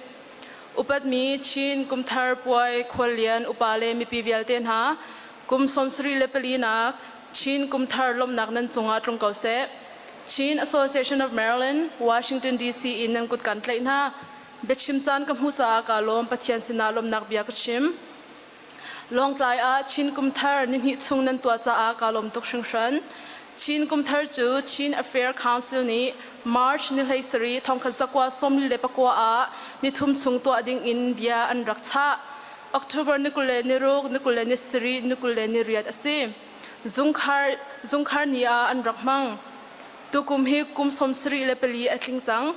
Upatmi Chin Kum Thar puai khuallian upa le mipi vialte hna, kum 74 nak. Chin Kumthar lawmhnak nan cungah tlung ko seh. Chin Association of Maryland, Washington DC in nan kut kan tlaih hna. Biachim caan ka hmuh caah kaa lawm. Pathian sinah lawmhnak bia ka chim. Lawngtlai ah Chin Kumthar nihnih chung nan tuah caah kaa lawm tuk hringhran. Chin Kumthar cu Chin Affair Council nih March ni 17 1949 ah nithum chung tuah ding in bia an rak chah. October ni 26, ni 27, ni 28 a si. Zungkhar, zungkhar ni ah an rak hmang. Tukum hi kum 74 a tling cang.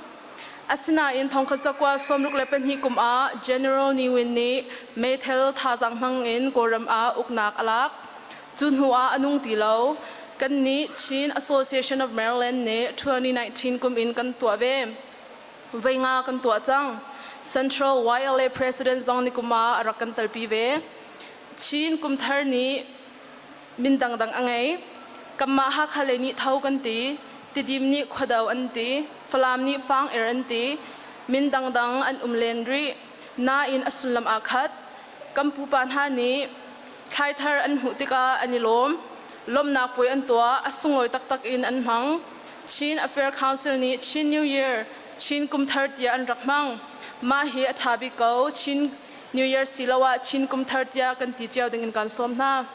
Asinain thongkhat zakua 62 kum ah General Ne Win nih meithal thazaang hmang in Kawlram ah uknak a lak. Cu hnu ah a nung ti lo. Kannih Chin Association of Maryland nih 2019 kum in kan tuah ve. Voi nga kan tuah cang. Central YLA President zong nikum ah a rak kan telpi ve. Chin kumthar nih min dangdang a ngei. Kanmah Hakha lei nih tho kan ti, Tidim nih khuado an ti, Falam nih fang-er an ti. Min dangdang an um len rih. Nain a sullam aa khat. Kan pupa hna nih thlaithar an hmuh tikah an i lawm. Lawmhnak puai an tuah, a sunglawi taktak in an hmang. Chin Affair Council nih Chin New Year, Chin Kumthar tiah an rak hmang. Mah hi a ṭha bik ko. Chin New Year siloah Chin Kumthar tiah kan ti cio dingin kan sawm hna.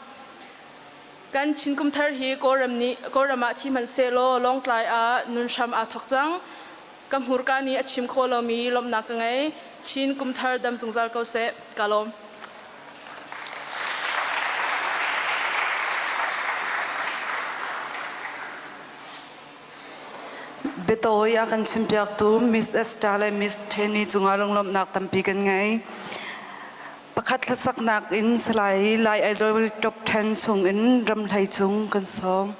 Kan Chin Kumthar hi Kawlram nih Kawlram ah thi hmanh sehlaw Lawngtlai ah nun hram aa thawk cang. Ka hmurka nih a chim khawh lomi lawmhnak ka ngei. Chin Kumthar dam zungzal ko seh. Ka lawm. Biatawi a kan chimpiaktu Miss Esther le Miss Tenny cungah lunglawmhnak tampi kan ngei. Pakhat hlasaknak in Salai Lai Idol Top 10 chungin Ramhlei Cung kan sawm.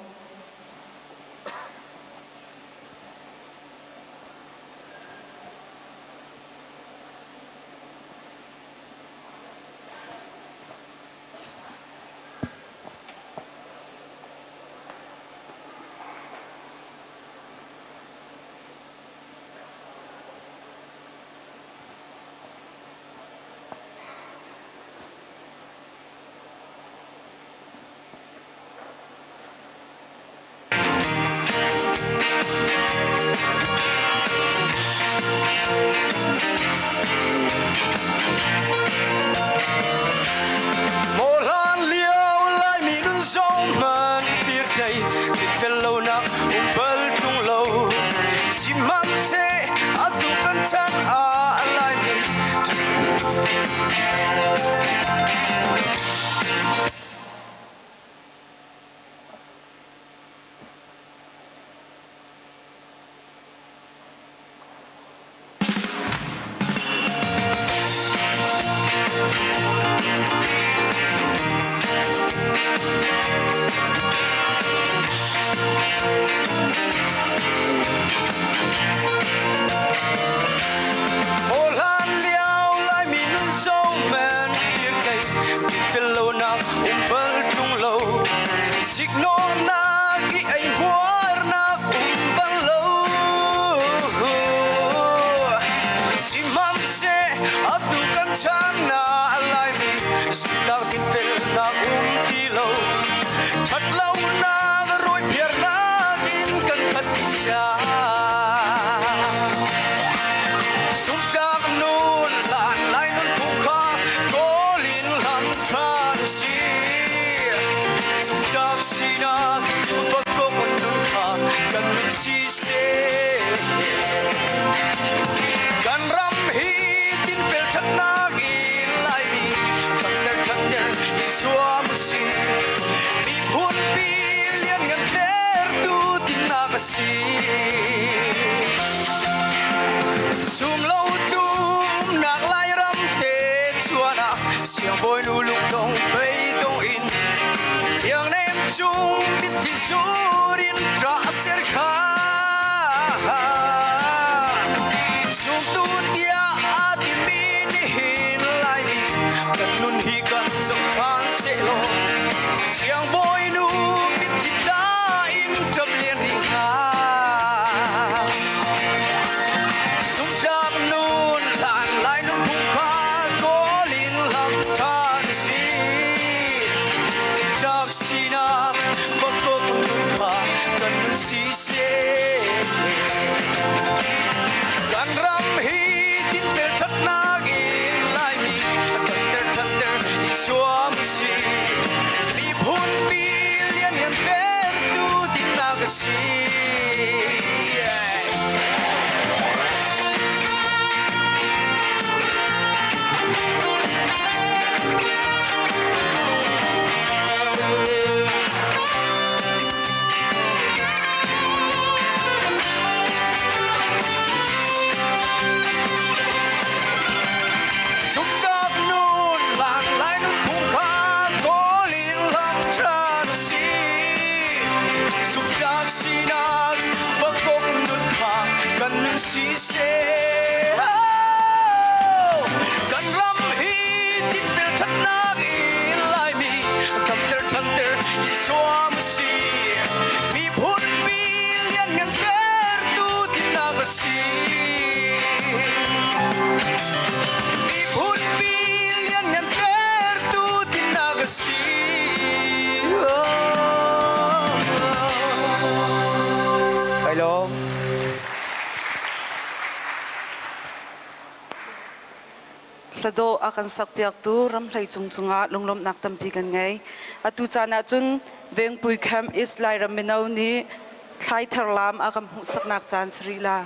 Mawhlan lio Laimi nun zong man fir thei tel lonak um bal ṭung lo sihmanhseh atu kan chan ah Laimi Hlan lio Laimi nun zong men fir thei tel lonak um bal ṭung lo Siknawhnak i eihmuarnak um bal lo. Sihmanhseh atu kan chan na Laimi zumhnak dinfelnak um ti lo. Ṭhatlonak rawiphiarnak in kan khat dih cang. Zumhtlak nun hlan Lai nunphung kha kawl in hlam ṭhan usih. Zumhtlak sinak vakok nun kha kan nun siseh. Kan ram hi dinfel ṭhatnak in Laimi dangter ṭhatter i zuam usih. Miphun pi lianngan tertu dinnak a si. Sumlotu umnak Lairam te chuan ah siangbawinu lungdong beidong in Iangnem cung mitthli sur in ṭah ser kha Sumtu tiah aa timi nihin Laimi kan nun hi kan zoh ṭhan sehlaw Siangbawinu mitthli tla in ṭap len rih hna. dinnak a si. Sumtak nun lan lai nun phung kha kawl in lam ṭhan a si. Sumtak sinak bakok nun kha kan nun si seh. Kan ram hi tinfel ṭhatnak in Laimi damter ṭhanter i zuam a si. Miphun pi lianngan tertu tinak a si. Miphun pi lianngan tertu tinak a si. Kai lawm. Hladawh a kan sakpiaktu Ramhlei cung cungah lunglawmhnak tampi kan ngei. Atu caan ahcun Vengpui Camp East Lairam mino nih thlaithar lam a kan hmuhsaknak caan si rih la.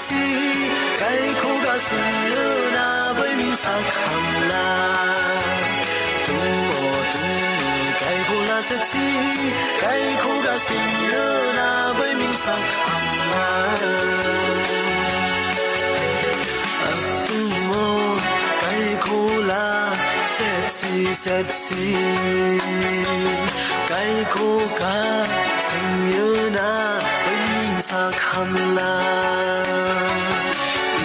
sexy kai khu ga sin yo na boy min sang kham la tung o tung o kai khu la sexy kai khu ga sin yo na boy min sang kham la tung o kai khu la sexy sexy kai khu ka sin yo na boy min sang kham la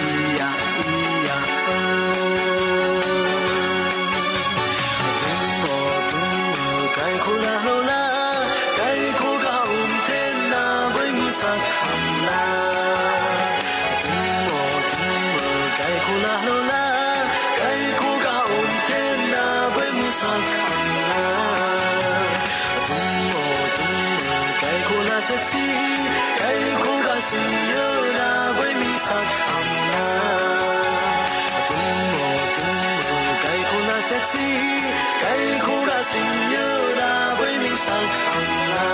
iya iya tung o tung o kai khu la lo la kai khu ga um ten na boy min sang kham la tung o tung o kai khu la lo la kai khu ga um ten na boy min sang kham la tung o tung o kai khu la sexy kai khu ga sin yo na boy min sang kham la tung o tung o kai khu la sexy kai khu ga sin yo na boy min sang kham la.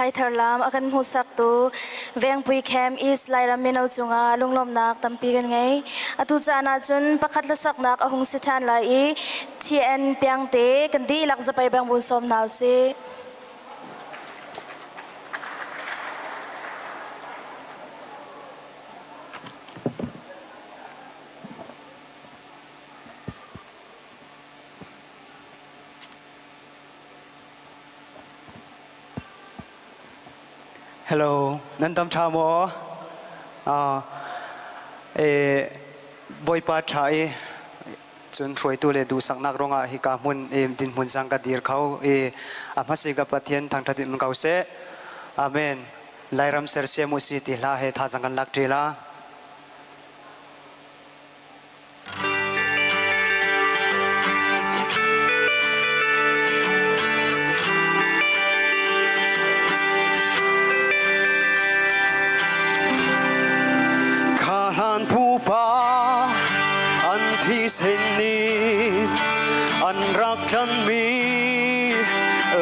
Thlaithar lam a kan hmuhsaktu Vengpui Camp East Lairam mino cungah lunglawmhnak tampi kan ngei. Atu caan ahcun pakhat hlasaknak a hung si ṭhan lai i TN Piangte kan dihlak zapai bang bun sawm hna usih. Hello, nan dam ṭha maw? Uh, e, Bawipa ṭha i cun hruaitu le duhsaknak ruangah hika hmun i dinhmun sang ka dir kho i a hmasi ka Pathian thangṭhat in ko seh. Amen. Lairam sersiam usi ti hla he thazang kan lak ṭi la. Kha hlan pupa an thisen nih an rak tlanmi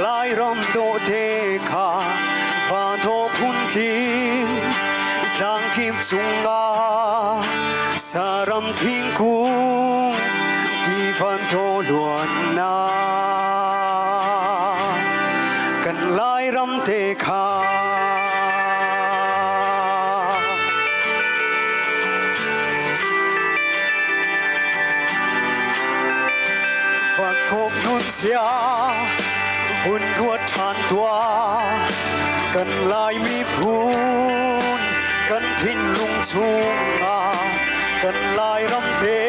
Lairam dawhte kha van thaw phuntling tlangkim cungah saram thingkung tivan thaw luannak kan Lairam te kha. Vakok nun sia vun ruat ṭhan tuah kan Lai miphun kan thinlung chungah kan Lairam te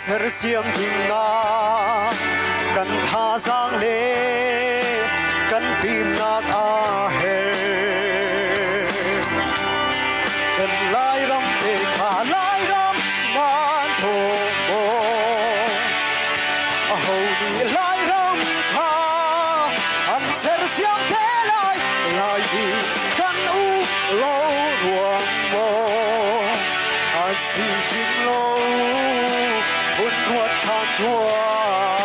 sersiam dingah kan thazaang le kan fimnak a herh. Kan Lairam te kha Lairam nan thawng maw? Aho nih Lairam kha an sersiam te lai? Laimi kan um lo ruang maw? A si hrim lo, hun ruat ṭhan tuah.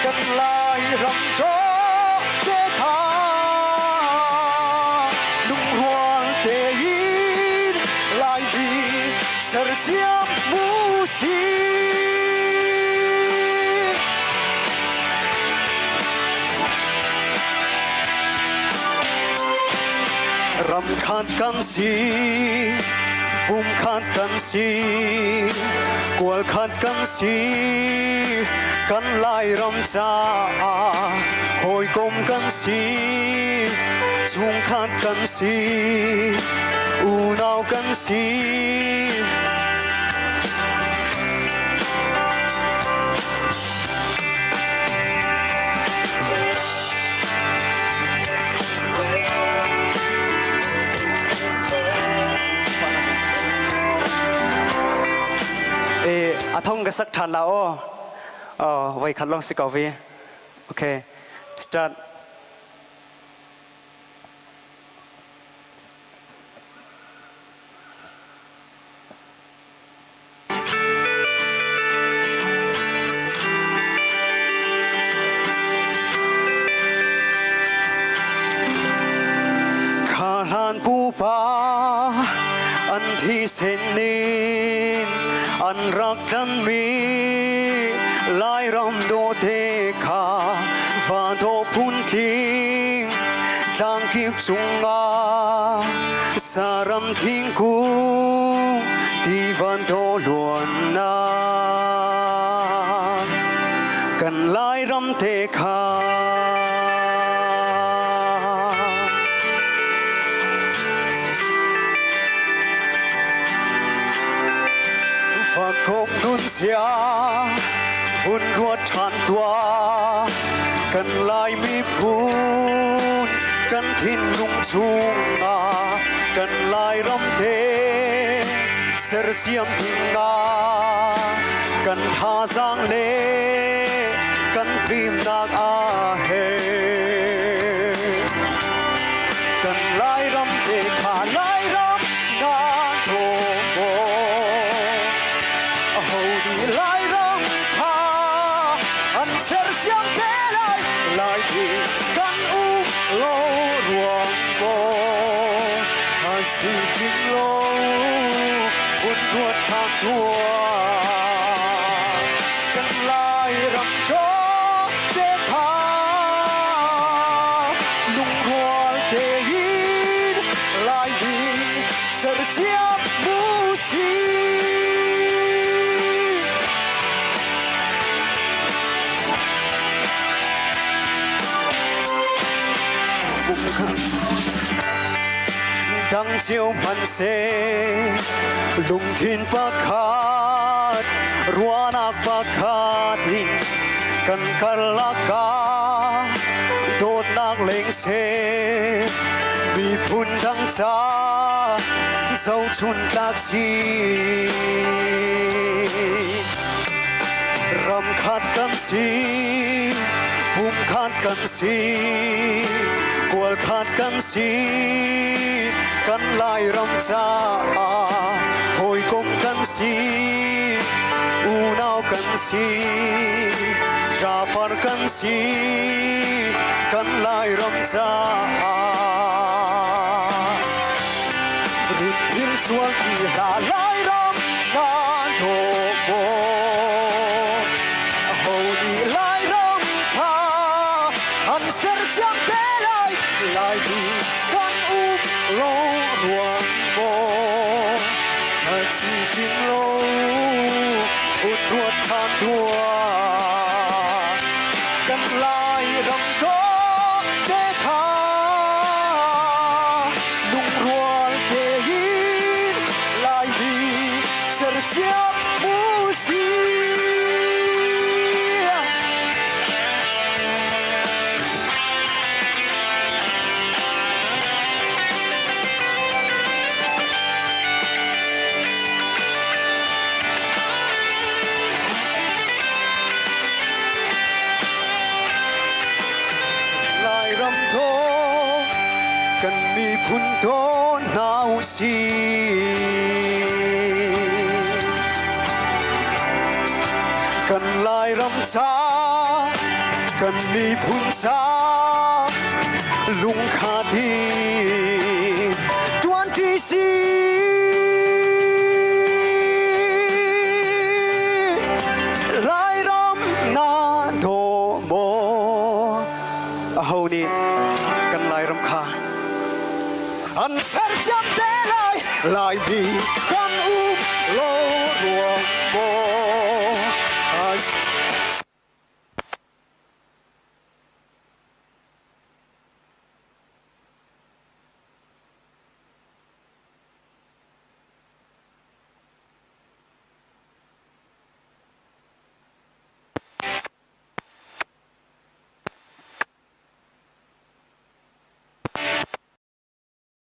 Kan Lairam dawh te kha lungrual tein Laimi sersiam mu si. Ram khat kan si, pum khat kan si, kual khat kan si, kan Lairam caah hawikom kan si, chungkhat kan si, unau kan si. E a thong ka sak ṭhan la aw. Oh, voi khat long si ko vi. Okay. Start. pupa an thisen in an rak tlanmi Lairam dawte kha va dawh phuntling tlangkip cungah saram thingkung tivan dawh luannak kan Lairam te kha. Fakok nun sia hun ruat ṭhan tuah kan Lai miphun kan thinlung chungah kan Lairam te sersiam dingah kan thazaang le kan fimnak a herh. Kan Lairam te kha Lairam nan thaw Aho nih Lairam kha an sersiam te lai lai ti kan um lo ruang maw a si hrim lo hun ruat ṭhan tuah kan Lairam dawte kha lungrual tein Laimi sersiam mu si. Dang cio hmanhseh lungthin pakhat ruahnak pakhat in kan karlak ah dawtnak leng seh miphun dang ca zohchun tlak si. Ram khat kan si, pum khat kan si, kual khat kan si, kan Lairam caah hawikom kan si, unau kan si, ṭafar kan si, kan Lairam caah. Rit sual ti hlah Lairam nan dawh Aho nih Lairam kha an sersiam te lai Laimi kan um lo ruang maw a si hrim lo ut ruat ṭhan tuah kan Lairam dawh te kha lungrual tein Laimi sersiam mu si. Lairam thaw kan miphun thaw hna usih. Kan Lairam ca kan miphun ca lungkha di tuanṭi si. Lairam na daw maw? Aho nih kan Lairam kha an sersiam te lai Laimi kan um lo ruang maw?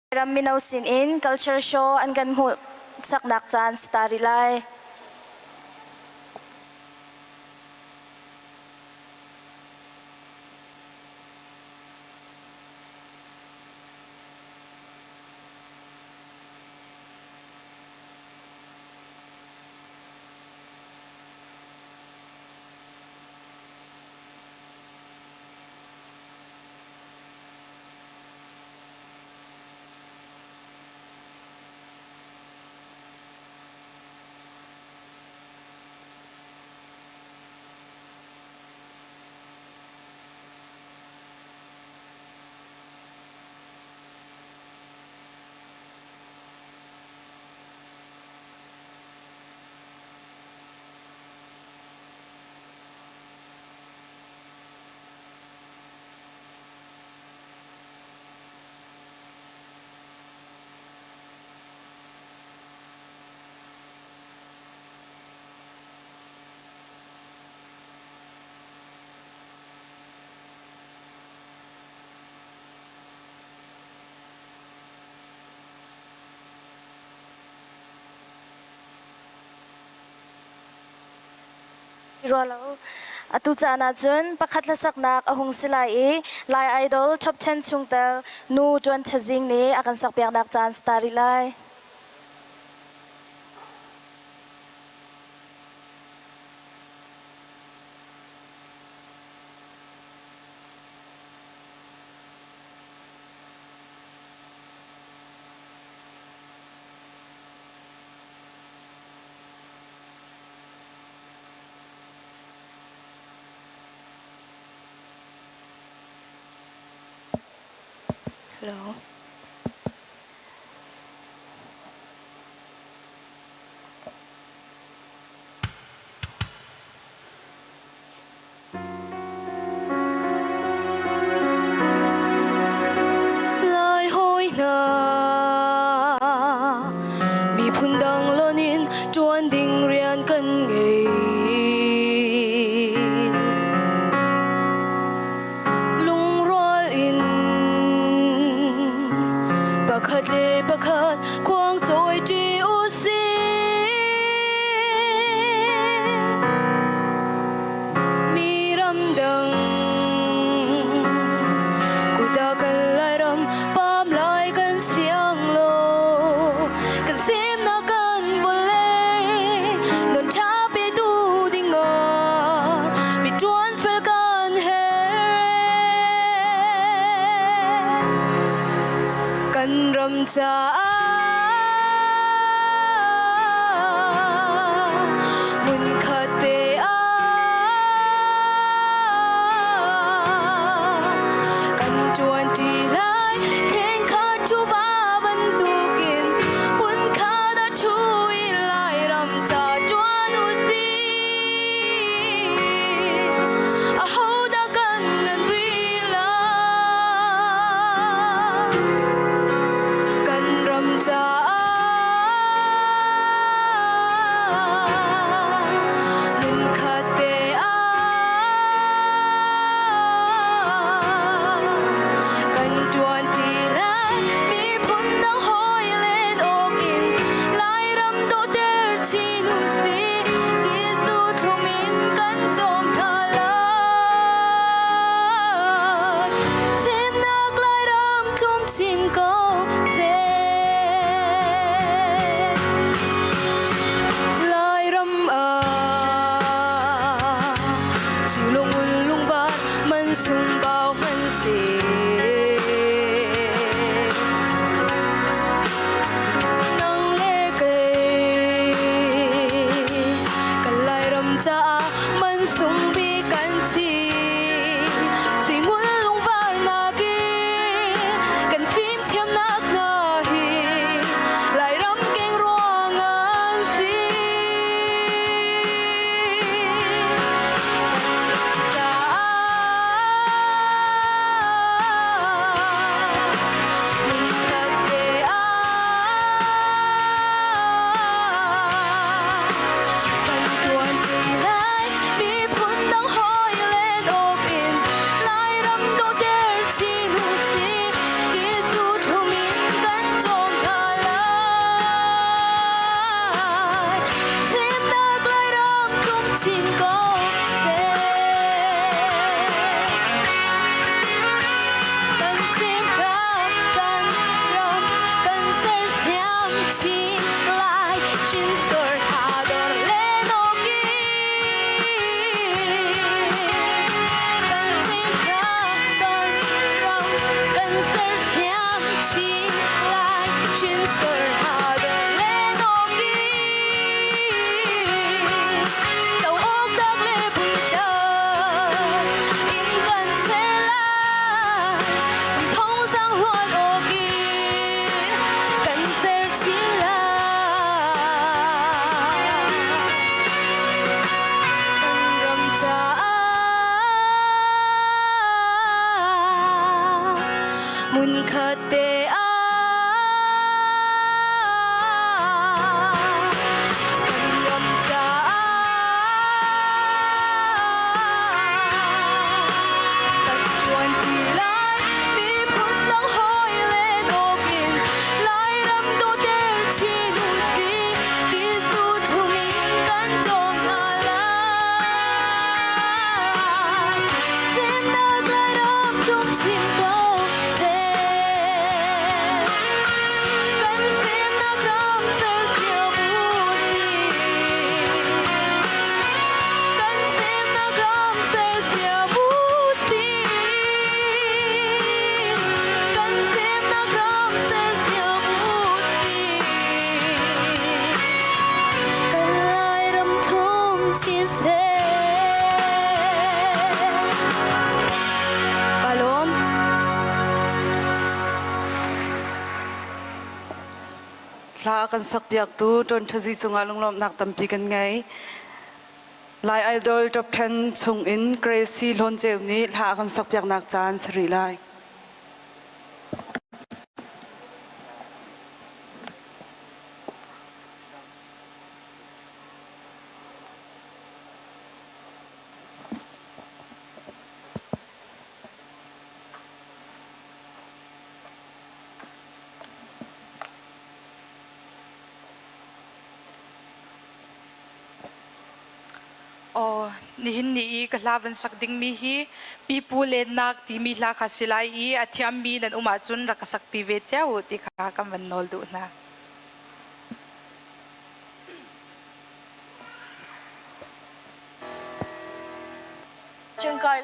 Ram mino sinin culture show an kan hmuh saknak caan si ta rih lai. Rua lo. Atu caan ahcun pakhat hlasaknak a hung si lai i Lai Idol Top 10 chungtel nu Ṭuan Tha Zing nih a kan sakpiaknak caan si ta rih lai. Hello. Lai hawi hna miphun dang loin in ṭuan ding rian kan ngei. Lungrual in pakhat le pakhat khuangcawi ṭi u sih. Mi ramdang kuta kan Lairam pam lai kan siang lo kan semnak kan vawlei non ṭha petu ding ah mi ṭuan fel kan herh kan ram caah hmunkhat te ah kan ṭuanṭi lai thengkhat ṭhuva bantukin hmunkhat ah ṭhu i Lairam ca ṭuan u sih. Ahodah kan ngan rih lai? Kan ram caah hmunkhat te ah kan ṭuanṭi lai miphun dang hawi len awk in Lairam dawhter chin u sih ti thlum in kan cawm hna lai. Semnak Lairam thlum chin ko seh. Lairam ah silung lungvar man sung bau man si. Nang le kei kan Lairam caah man sung bik kan si. Suingun lungvar nak in kan fimthiamnak hna hi Lairam keng ruang an si. Caah hmunkhat te ah kan ṭuanṭi lai miphun dang hawi len awk in Lairam dawhter chin u sih ti cu thlum in kan cawm hna lai. Semnak Lairam tlum chin ko seh. Kan semnak kan ram kan sersiam chin lai hrinsor hna dor len awk in kan semnak kan ram kan sersiam chin lai hrinsor hna dor len awk in to awk tlak le bultlak in kan ser lai thawngzang ruat awk in kan ser chin lai. Kan ram caah hmunkhat te ah. Hla a kan sakpiaktu Ṭawn Ṭhazi cungah lunglawmhnak tampi kan ngei. Lai Idol Top 10 chungin Gracie Hlawnceu nih hla a kan sakpiaknak caan si rih lai. Aw, nihin ni i ka hla van sak dingmi hi pipu lennak timi hla kha si lai i a thiammi nan um ahcun rak ka sakpi ve cio u ti kha kan van nawl duh hna. Cungkai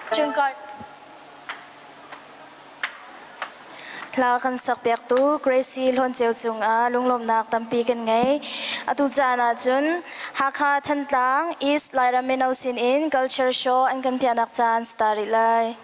Cungkai Hla kan sakpiaktu Gracie Hlawn Ceu cungah lunglawmhnak tampi kan ngei. Atu caan ahcun Hakha Thantlang East Lairam mino sinin culture show an kan piahnak caan star rih lai.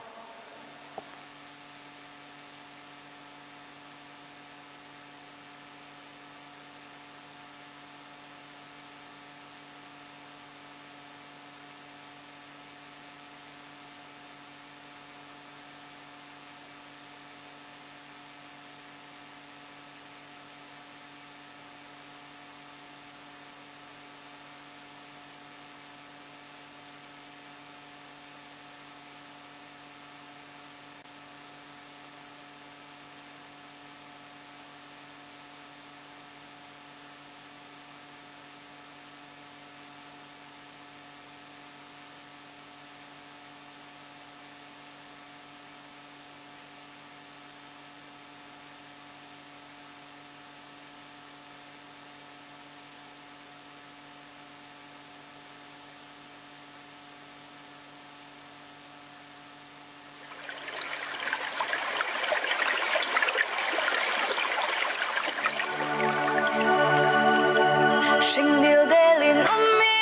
Hringdil delin ummi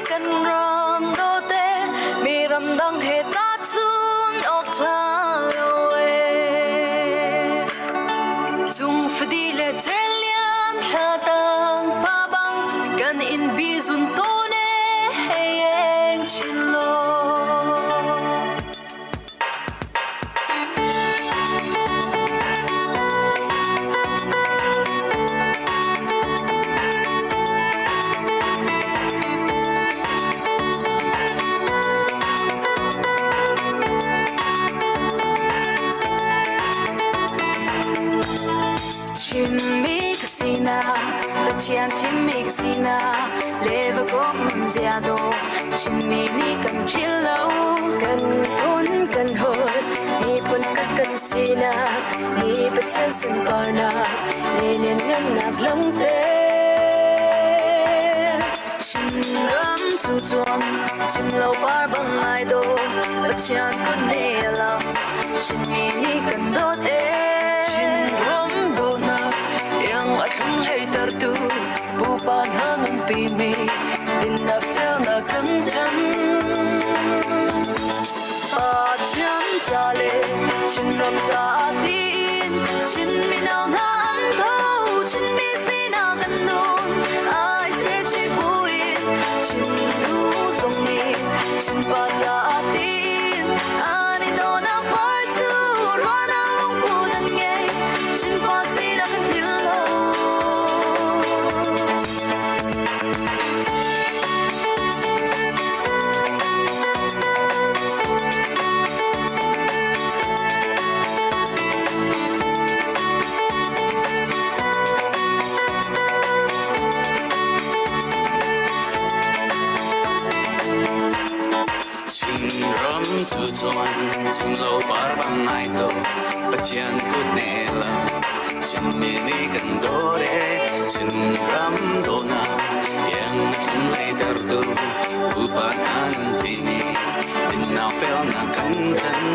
kan ram dawte mi ramdang he tahchun awk ṭha lo ee. Cung fadi le cerlian thla tang pa bang kan in bi zun tawn e hei eng chin law. Chinmi ka sinak Pathian thimmi ka sinak le va kong nun zia do Chinmi nih kan philh lo kan phun kan holh miphun khat kan sinak ni Pathian sunparnak le lianngannak lungte Chinram cu cuang cim lo par bang ai do Pathian kut ne lang Chinmi nih kan dawt e Chinram dawtnak iang a thlung hlei tertu pupa hna nunpi mi dinnak felnak kan chan Pathian ca le Chinram caah tiin Chin mino hna an tho Chinmi sinak an nun ai se chi buin Chin nu zong nih Chinpa caah tiin an i dawnak par cu ruahnak lungput an ngei Chinpa sinak an philh lo. Chinram cu chuan chimlo par bang ngai to Pathian kut ne lam Chinmi nih kan dawt e Chinram dawtnak iang thlum lei tertu pupa hna nunpi nih dinnak felnak kan thanh.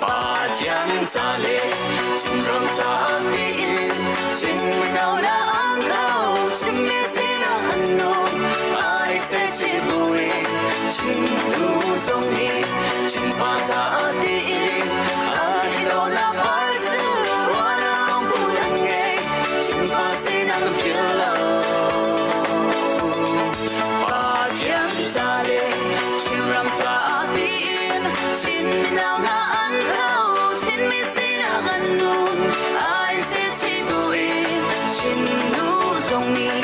Pathian ca le Chinram caah tiin Chin mino na an lo Chinmi sinak an nung ai se chi buin Chin nu zong nih Chinpa caah tiin an i dawtnak par cu ruahnak lungput an ngei Chinfa sinak an philh lo. Pathian ca le Chinram caah tiin Chin mino hna an tho Chinmi sinak an nun ai se chi buin Chin nu zong nih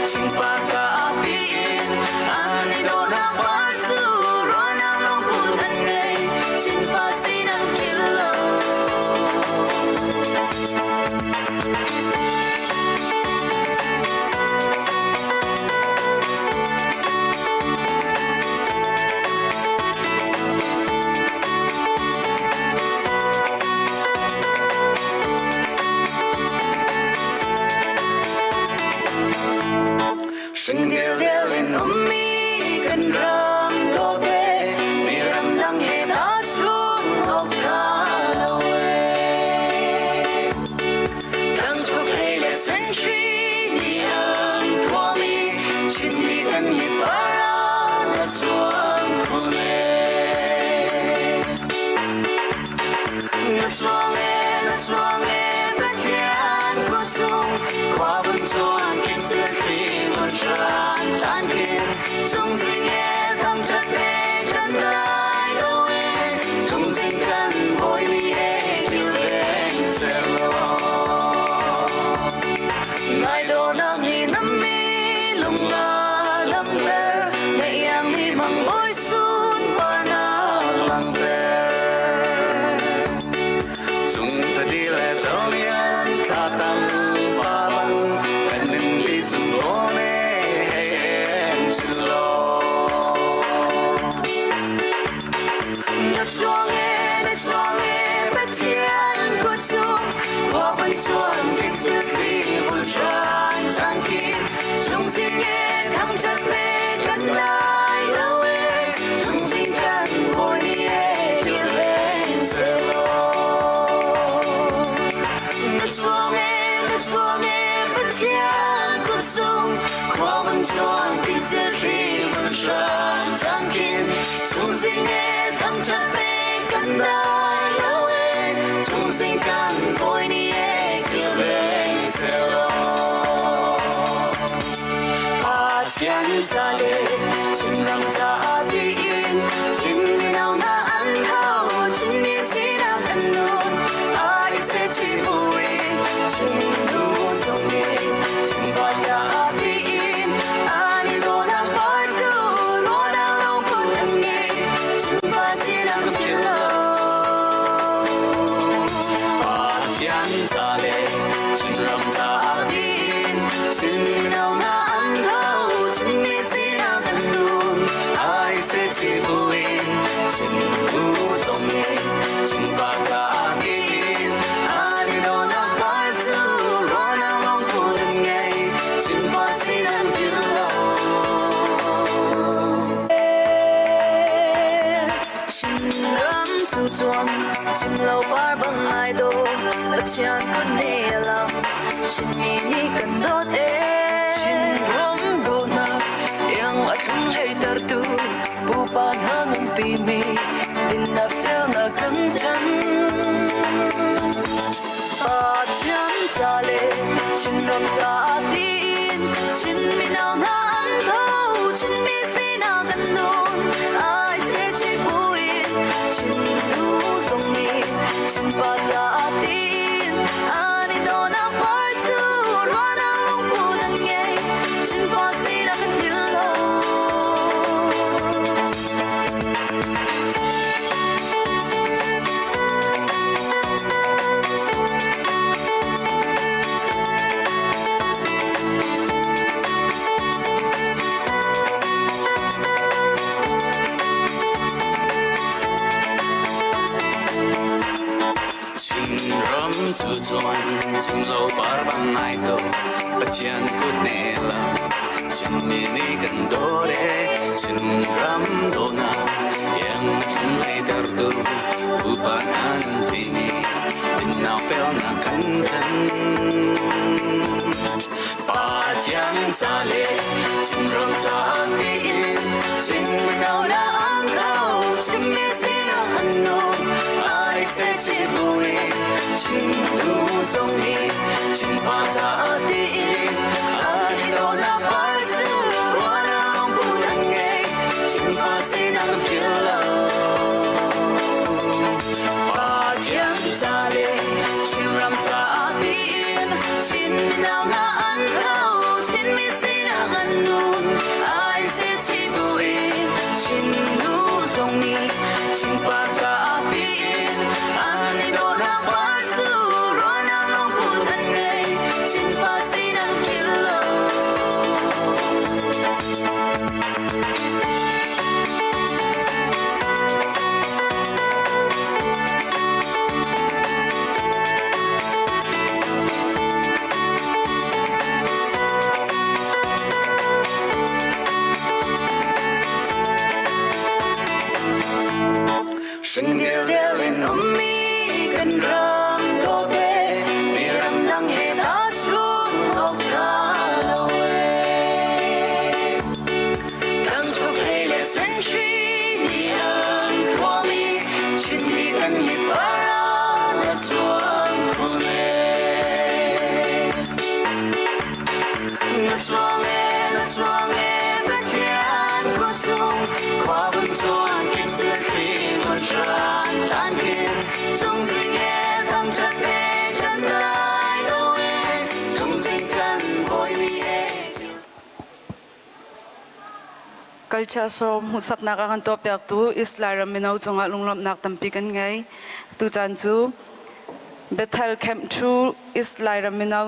Chinpa caah tiin an i dawtnak par cu ruahnak lungput an ngei Chinfa sinak philh lo. chi buin Chin nu zong nih Chin pa caah tiin an i dawhnak par cu ruahnak lungput an ngei Chin fa sin an philh lo. Chinram cu cuang cim lo par bang ai dawh Pathian kut nih a lang Chinmi nih kan dawt ee Chinram dawtnak iang a thlung hleitertu pupa hna nunpi mi dinnak felnak kan chan. Pathian ca le Chinram caah tiin Chin mino hna an tho Chinmi sinak kan nun ai se chi buin Chin nu zong nih Chin pa caah tiin an i dawhnak par cu ruahnak lungput an ngei Chin pa sinak kan philh lo. Chinram cu cuan cimlo par bang ngai to Pathian kut ne lam Chinmi nih kan dawt e Chinram dawtnak iang thlum hleitertu pupa hna nunpi nih dinnak felnak kan thanh. Pathian ca le Chinram caah tiin Chin mino na an tho Chinmi sinak an nung ai se chi buin Chin nu zong nih Chin pa caah tiin an i dawhnak par cu ruahnak lungput an ngei Chin fa sinak an philh lo. Pathian ca le Chinram caah tiin Chin mino hna an tho Chinmi sinak an nun ai se chi buin Chin nu zong nih Chin pa caah tiin an i dawhnak par cu ruahnak lungput an ngei Chin fa sinak philh lo. Shingdildel in ummi kan ram dawt e mi ram dang he ta sung awk ṭha lo e. Tangchuk hlei le senhri nih an thuami Chinmi kan mit para na chuang khun e. Na chuang e, na chuang e, Pathian khuasung khua vun chuan kin thil ngon ṭhan caan khin cungzing e thangṭhat pe kan lai lo e cungzing kan bawi ni e. Culture show hmuhsaknak a kan tuahpiaktu East Lairam mino cungah lunglawmhnak tampi kan ngei. Tucaan cu Bethel Camp 2 East Lairam mino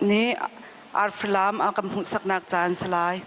nih arfi-lam a kan hmuhsaknak caan si lai.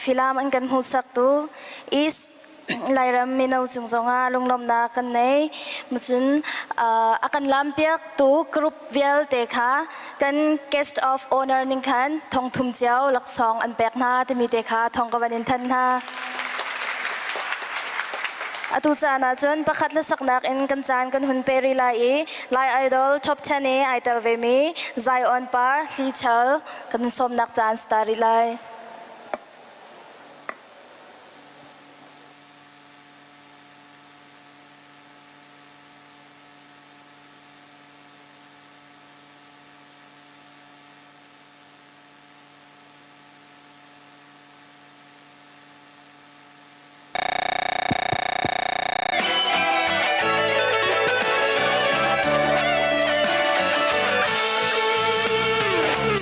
Filam an kan hmuhsaktu East Lairam mino cung zongah lunglawmhnak kan nei. Cun a kan lampiaktu group vialte kha kan guest of honor ning khan thongthum cio laksawng an pek hna timi te kha thong ka van in thanh hna. Atu caan ahcun pakhat hlasaknak in kan caan kan hun pe rih lai i Lai Idol Top 10 i ai tel vemi Zion Par Hli Chal kan sawmnak caan star rih lai.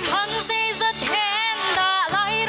Chan zeizat hen dah Lairam.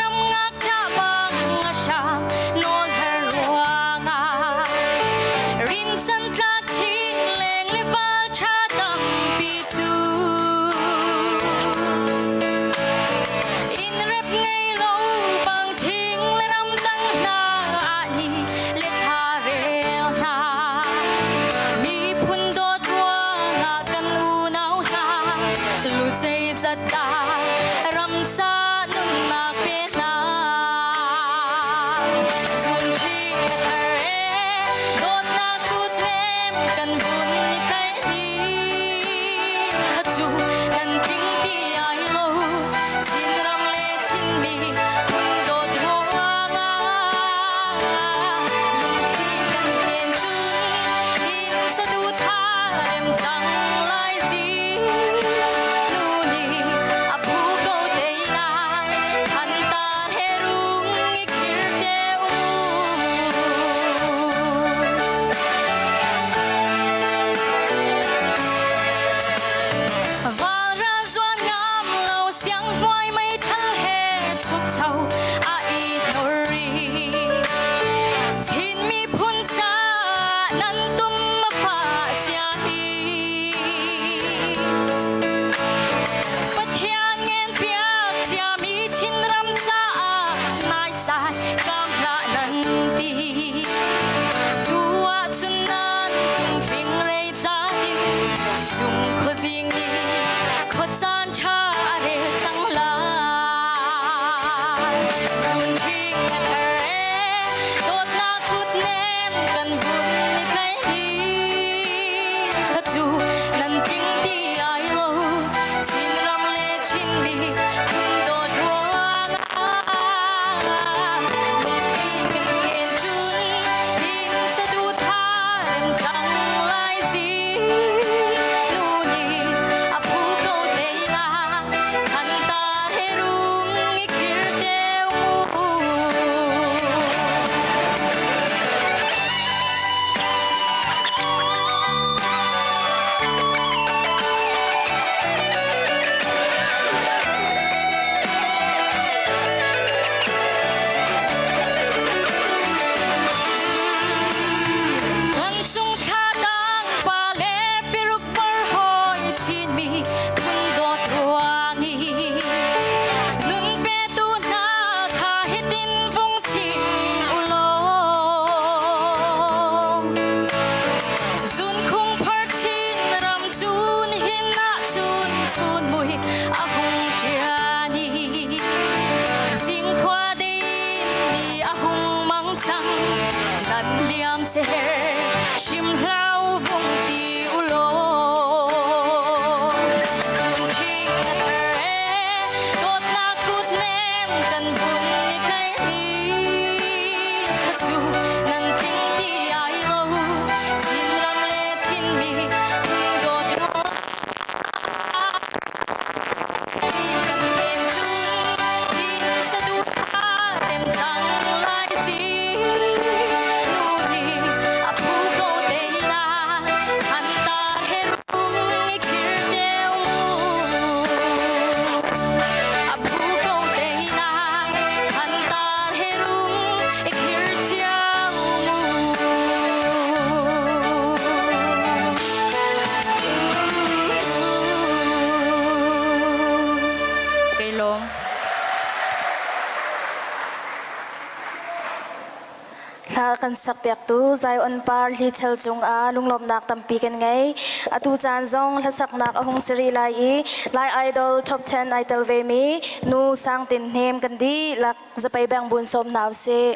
kan sakpiaktu Zion Par Hlichel cungah lunglawmhnak tampi kan ngei. Atu caan zong hlasaknak a hung si rih lai i Lai Idol Top 10 ai tel vemi nu Sang Tin Hnem kan dihlak zapei beng bun sawm hna usih.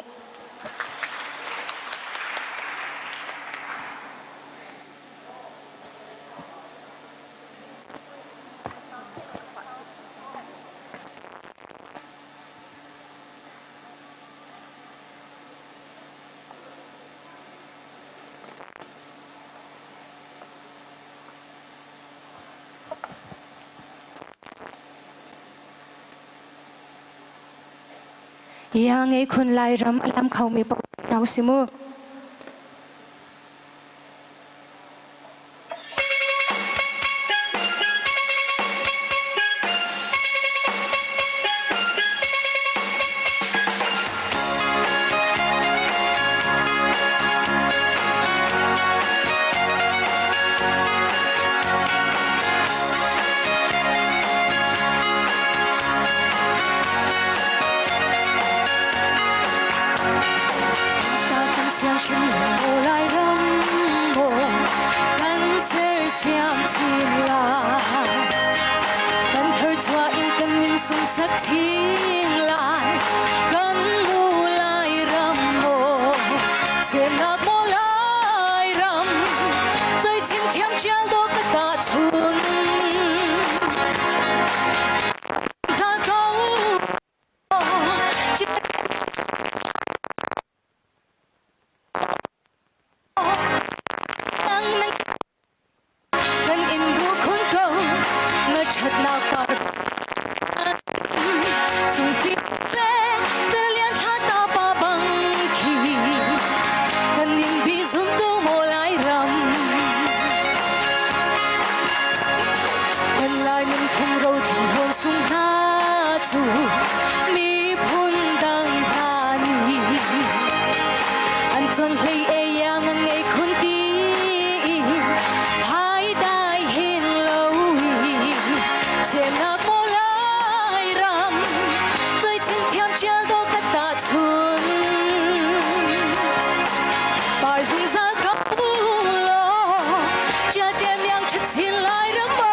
Ia ngei khun Lairam a lam khomi paoh hna usih mu. Kan in duh khun ko na ṭhatnak par sungfi le zelian ṭha ta pa bang khi kan in bi zum tu maw lai ram kan lai nunphung ro thang hawn sung hna cu miphun dang hna nih an chon hlei e yang an ngei khun ti hai dai hin lo Sianak maw lai ram Zoi chin thiam chial do ka ta chun Par zungzal ka lo Chia tiam yang chat chin lai ram mo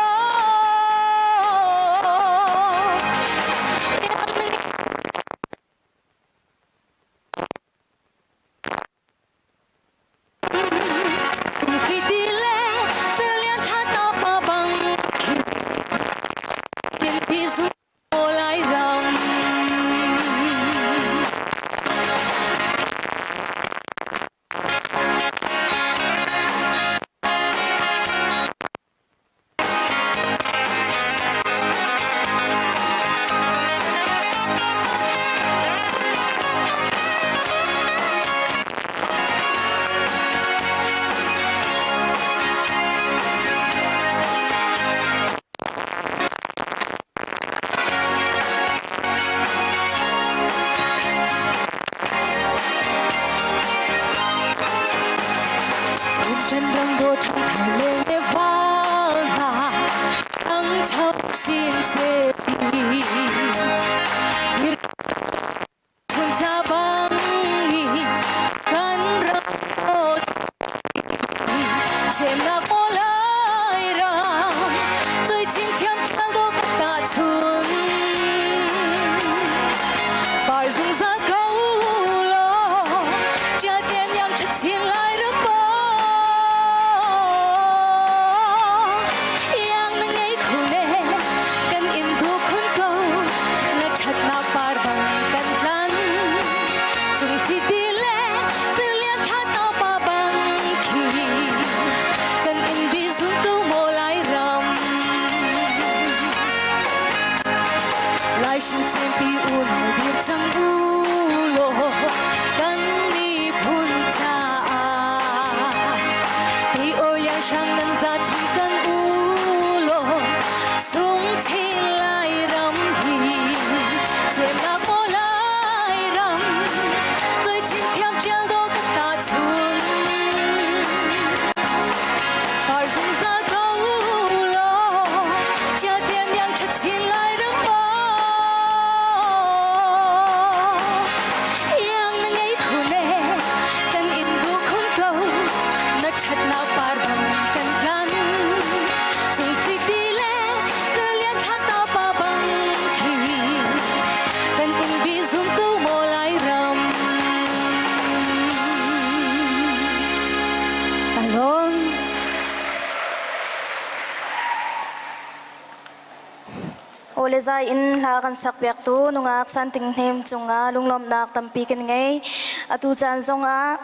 Aw le zai in hla kan sakpiaktu nungak Santing Hnem cungah lunglawmhnak tampi kan ngei. Atu caan zongah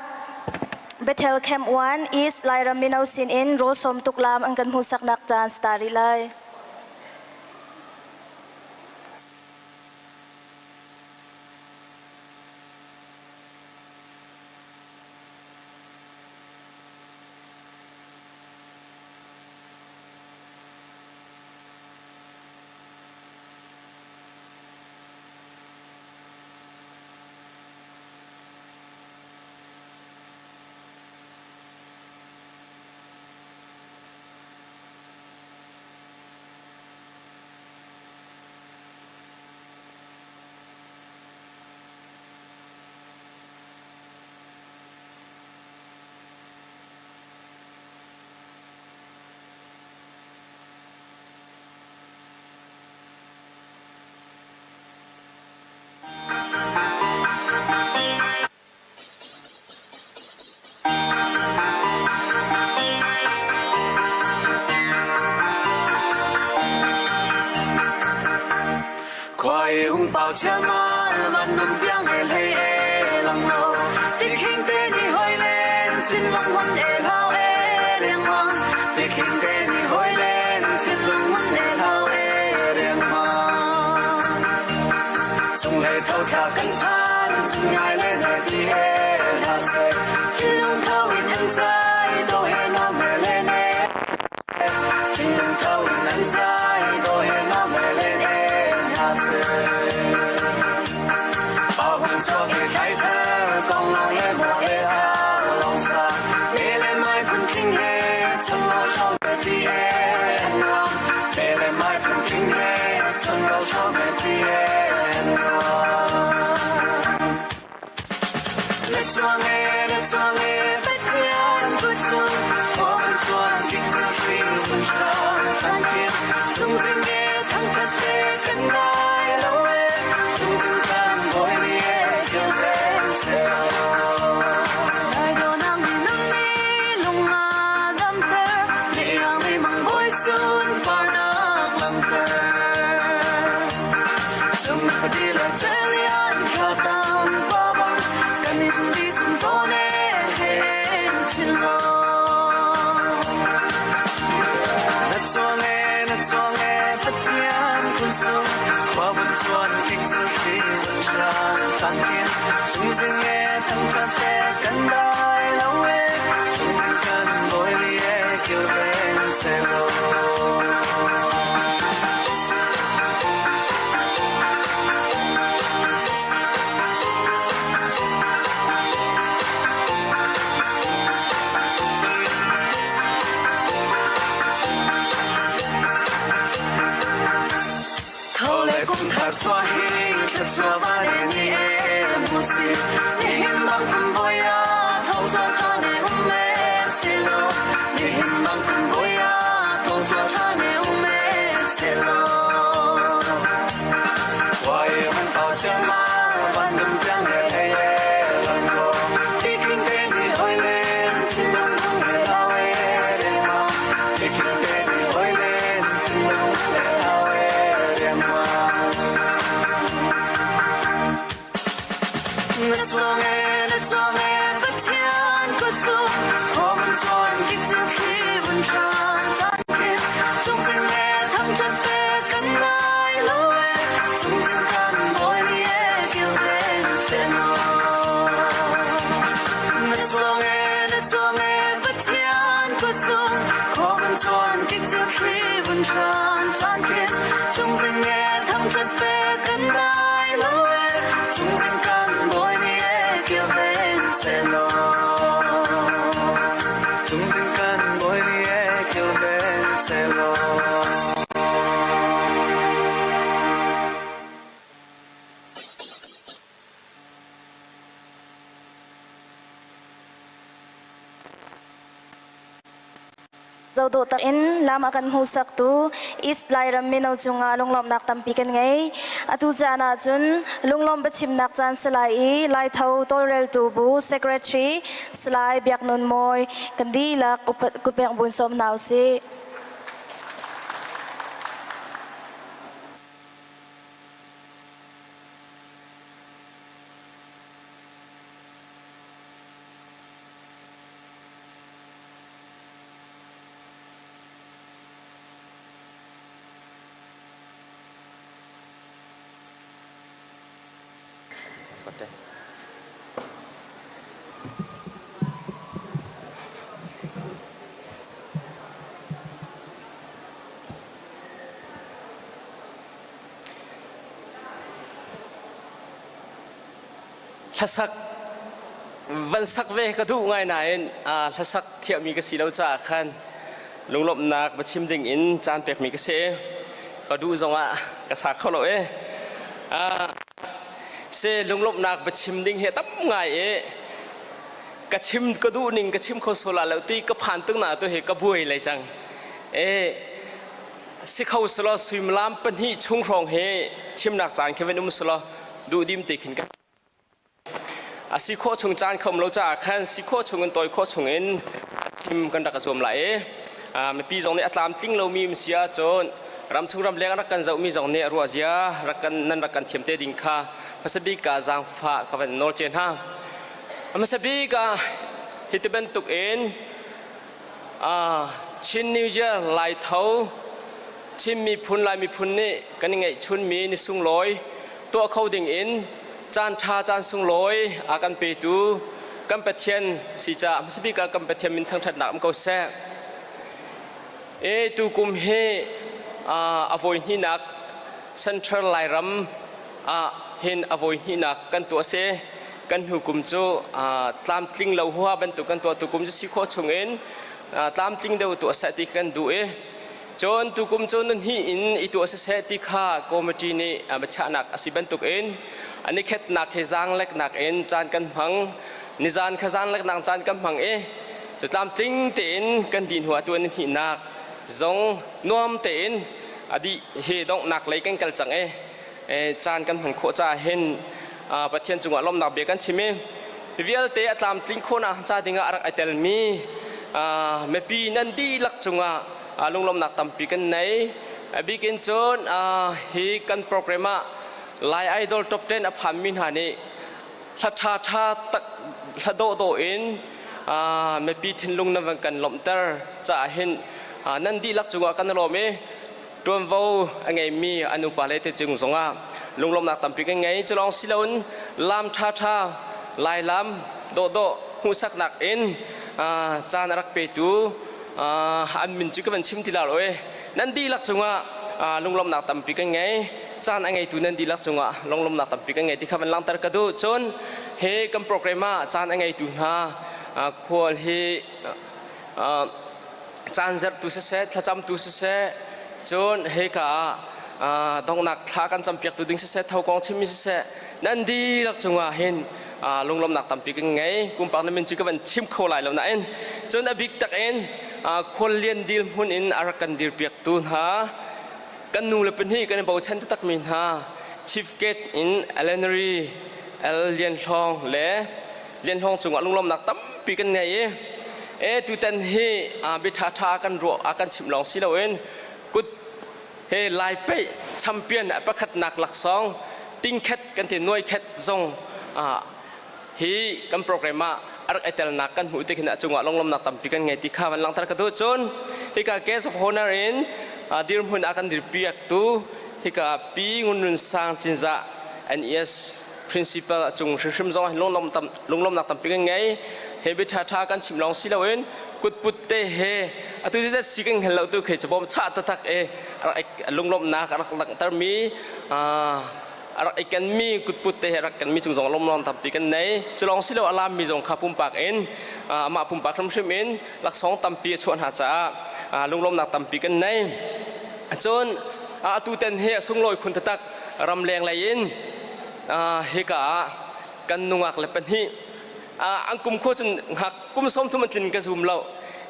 Bethel Camp 1 East Lairam mino sin in rawl sawm tuk lam an kan hmuhsaknak caan si ta rih lai. Khuai hung pau chiamal van num piang e hlei e lang lo tik hing te ni hoi len chin long hun e hlau e riang mang tik hing te ni hoi len chin long hun e hlau e riang mang sung le thau thla kan than sung ngai le ne ti e la se chin long thau in an sai do he no me le ne chin long thau in an sai do he no me le ne na se 暴风错给开车，公路也莫也啊龙沙，别来买盆听嘿，村老少没地耶啊，别来买盆听嘿，村老少没地耶啊。 Zohdawh takin lam a kan hmuhsaktu East Lairam mino cungah lunglawmhnak tampi kan ngei. Atu caan ahcun lunglawm biachimnak caan si lai i Laitho tawlreltu bu Secretary Salai Biak Nun Mawi kan dihlak kutpek buin sawm hna usih. te. Hlasak van sak ve ka duh ngai nain hlasak thiahmi ka si lo caah khan lunglawmhnak va chim ding in caan pekmi ka si. Ka duh zongah ka sa kho lo e. Se lunglawmhnak va chim ding hi tam ngai i ka chim ka duh ning ka chim kho sola lo ti ka phan tuk na tu hi ka buai lei cang. E si kho selaw suimilam pahnih chung hrawng hi chimnak caan khi van um selaw duhdim te khin kan a si khawh chung caan khom lo caah khan si khawh chung in tawi khawh chung in thim kan rak zuam lai i mipi zong nih a tlamtling lomi si ahcun ramchung ramleng rak kan zohmi zong nih ruah zia rak kan nan rak kan thiam te ding kha hmasa bik ah zaangfah ka van nawl ce hna. Hmasa bik ah hi ti bantuk in Chin New Year Lai Tho Chin miphun Lai miphun nih kan i ngeihchunmi ni sunglawi tuah kho ding in caan ṭha caan sunglawi a kan petu kan Pathian si caah hmasabik ah kan Pathian min thangṭhatnak um ko seh. E tukum hi a voi hnihnak Central Lairam ah hin a voi hnihnak kan tuah si. Kan hnu kum cu tlamtling lo huha bantuk kan tuah tukum cu si khawh chungin tlamtling deuh tuah seh ti kan duh i cun tukum cu nan hi in i tuah siseh ti kha committee nih biachahnak a si bantuk in an i khetnak he zaangleknak in caan kan hmang nizan kha zaangleknak caan kan hmang i cu tlamtling tein kan dih hnu ah tu an hnihnak zong nuam tein a dih hi donghnak lei kan kal cang i caan kan hman khawh caah hin Pathian cungah lawmhnak bia kan chim i vialte a tlamtling khawhnak ca dingah a rak i telmi mipi nan dihlak cungah lunglawmhnak tampi kan nei. A bik in cun hi kan program ah Lai Idol Top 10 a phanmi hna nih hla ṭha ṭha tak hla dawhdawh in mipi thinlung nan van kan lawmhter caah hin nan dihlak cungah kan i lawm i ṭuanvo a ngeimi an upa le te cung zongah lunglawmhnak tampi kan ngei. Culawng si loin lam ṭhaṭha Lailam dawhdawh hmuhsaknak in caan a rak petu an min cu ka van chim ti la lo i nan dihlak cungah lunglawmhnak tampi kan ngei. Caan a ngeitu nan dihlak cungah lunglawmhnak tampi kan ngei ti kha van langhter ka duh. Cun hi kan program ah caan a ngeitu hna khual hi caan zerhtu siseh thlacamtu siseh cun hika ah donghnak thla kan campiaktu ding siseh tho kong chimmi siseh nan dihlak cungah hin lunglawmhnak tampi kan ngei. Pumpak na min cu ka van chim kho lai lo nain cun a bik tak in khuallian dil hmun in a rak kan dirpiaktu hna kan nu le pahnih kan i bochan taktakmi hna Chief Gate in Eleanor L Lian Hlawng le Lian Hlawng cungah lunglawmhnak tampi kan ngei i e tutan hi bia ṭhaṭha kan ruah a kan chimh lawng si loin kut he lai peih champion a pakhatnak laksawng tingkhet kan ti nuai khet zong hi kan program ah a rak i telnak kan hmuh tik hin a cungah lunglawmhnak tampi kan ngei ti kha van langhter ka duh. Cun hika guest of honor in dirhmun a kan dirpiaktu hika Pi Ngun Nun Sang Cinzah NES principal a cung hrimhrim zong hin lunglawmnak tampi kan ngei. He bia ṭhaṭha kan chim lawng si loin kutput te he atu zizat si kan hngal lo tu khi cabawm chah taktak e lunglawmhnak a rak langhtermi a rak i kenmi kutput te he rak kenmi cung zong lawmlawm tampi kan nei. Culawng si lo a lammi zong kha pumpak in amah pumpak hrimhrim in laksawng tampi a chuah hna caah lunglawmnak tampi kan nei. Cun atu ten hi a sunglawi khun taktak ramleng lei in hika ah kan nungak le pahnih an kum khua cun ngak kum 30 an tlin ka zum lo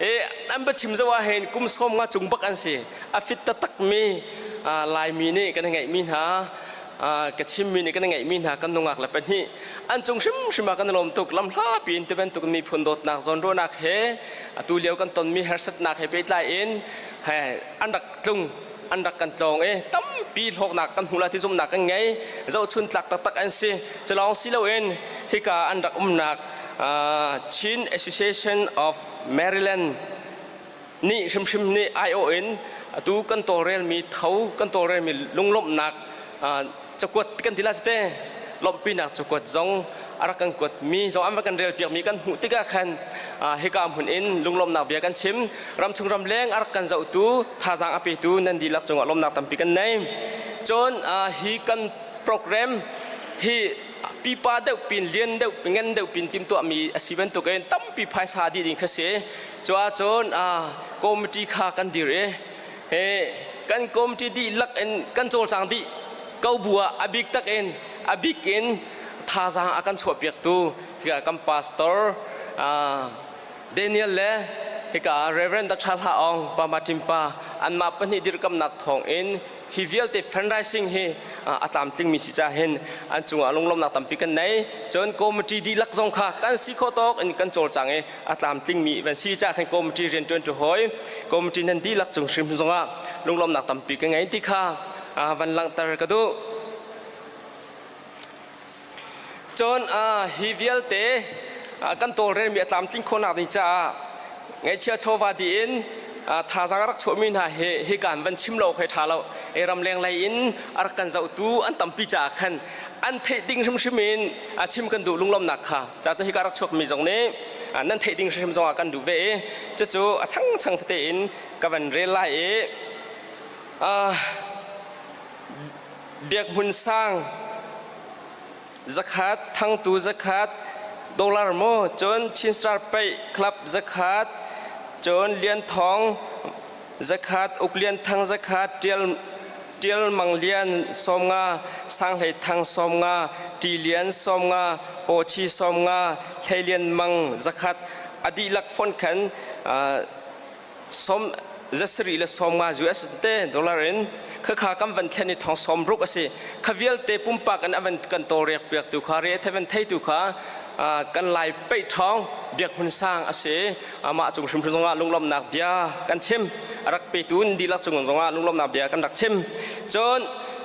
e an ba chim zo ah hin kum som nga cung bak an si a fit taktak mi Laimi nih kan ngeih mi hna ka chim mi nih kan ngeih mi hna kan nungak le pahnih an cung hrimhrim ah kan lawm tuk. Lam hlapi in tibantuk miphun dawtnak zawnruahnak he atu lio kan tonmi harsatnak he pehtlai in he an rak tlung an rak kan tlawng i tampi hlawknak kan hmu la ti zumhnak kan ngei. Zohchun tlak taktak an si. Culawng si loin hika an rak umnak Chin Association of Maryland nih hrimhrim nih aiawh in atu kan tawlrelmi tho kan tawlrelmi lunglawmhnak cakuat kan ti la te. lawmhpinak cakuat zong a rak kan kuatmi zong an va kan relpiakmi kan hmuh tikah khan hika hmun in lunglawmnak bia kan chim. Ramchung ramleng a rak kan zohtu, thazaang a petu nan dihlak cungah lawmnak tampi kan nei. Cun hi kan program hi pipa deuh pin lian deuh ngan deuh pin timhtuahmi a si bantukin tampi phaisa dih ding kha si. Cu ahcun committee kha kan dir i kan committee dihlak in kan cawlcang dih ko bu ah a bik tak in a bik in thazaang a kan chuahpiaktu hika kan pastor Daniel le hika Reverend Dr. Hla Aung Pa Martin pa anmah pahnih dirkamnak thawng in hi vialte fundraising hi a tlamtlingmi si ca hin an cungah lunglawmnak tampi kan nei. Cun committee dihlak zong kha kan si khawh tawk in kan cawlcang i a tlamtlingmi van si ca khan committee rianṭuan tu hawi committee nan dihlak cung hrim zongah lunglawmnak tampi ka ngei ti kha van langhter ka duh. Cun hi vialte kan tawlrelmi a tlamtling khawhnak ding caah ngaihchia chawva dih in thazaang a rak chuahmi hna hi hika an van chim lo khi ṭha lo. Ramleng lei in a rak kan zohtu an tampi caah khan an theih ding hrimhrim in chim kan duh lunglawmnak kha. Ca hika rak chuakmi zong nih nan theih ding hrimhrim zongah kan duh ve i cucu a changchang tete in ka van rel lai i Biak Hmun Sang zakhat, Thangtu zakhat, dollar maw, cun Chin Star Paih Club zakhat, cun Lian Thawng zakhat, Uk Lian Thang zakhat, Tial Tial Mang Lian 50, Sang Hlei Thang 50, Ti Lian 50, Paw Chi 50, Hlei Lian Mang zakhat, a dihlak fon khan som zasarih le 50 US te dollar in khakha kan van thlen i thong 60 a si. Kha vialte pumpak in avan kan tawlrek piak tu kha re thevan thei tu kha kan lai peih thong biak hun sang a si. Amah cung hrimhrim zongah lunglawmnak bia kan chim, a rak petu dihlak cung zongah lunglawmnak bia kan rak chim. Cun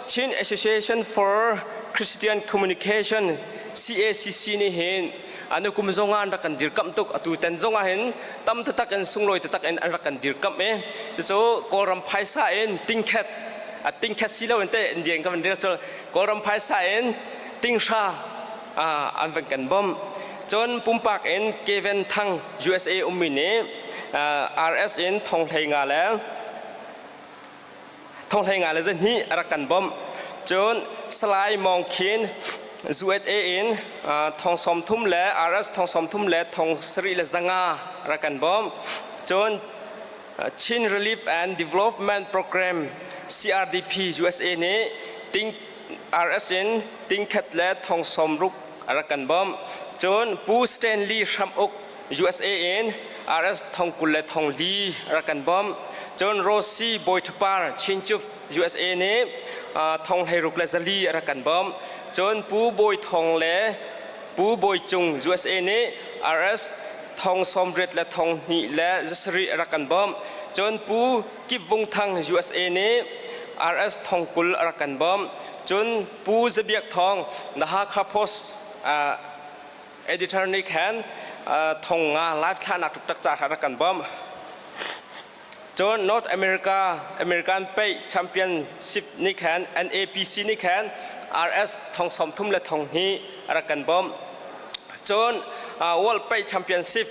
Chin Association for Christian Communication CACC nih hin anu kum zongah an rak kan dirkamh tuk. Atu tan zongah hin tam taktak in, sunglawi taktak in an rak kan dirkamh i cucu Kawlram phaisa in tingkhat a tingkhat si lo in te Indian ka van rel cu Kawlram phaisa in tinghra an van kan bawmh. Cun pumpak in Kevin Thang USA ummi nih RS in thong hlei nga le thong hlei nga le zahnih a rak kan bawmh. Cun Salai Mawng Khin USA in thong 30 le RS thong 30 le thong sarih le zanga a rak kan bawmh. Cun Chin Relief and Development Program CRDP USA nih ting RS in tingkhat le thong 60 a rak kan bawmh. Cun Pu Stanley Hram Uk USA in RS thong 20 le thong li a rak kan bawmh. Cun Rossi Bawi Chinchup USA nih thong 16 le zali a rak kan bawmh. Cun Pu Bawi Thong le Pu Bawi Cung USA nih RS thong 80 le thong hnih le zasarih a rak kan bawmh. Cun Pu Kip Vung Thang USA nih RS thong 20 a rak kan bawmh. Cun Pu Zabiak Thawng The Hakha Post editor nih khan thong nga live thlahnak tuktak ca kha rak kan bawmh. Cun North America American Paih Championship nih khan NAPC nih khan RS thong 30 le thong hnih a rak kan bawmh. Cun World Paih Championship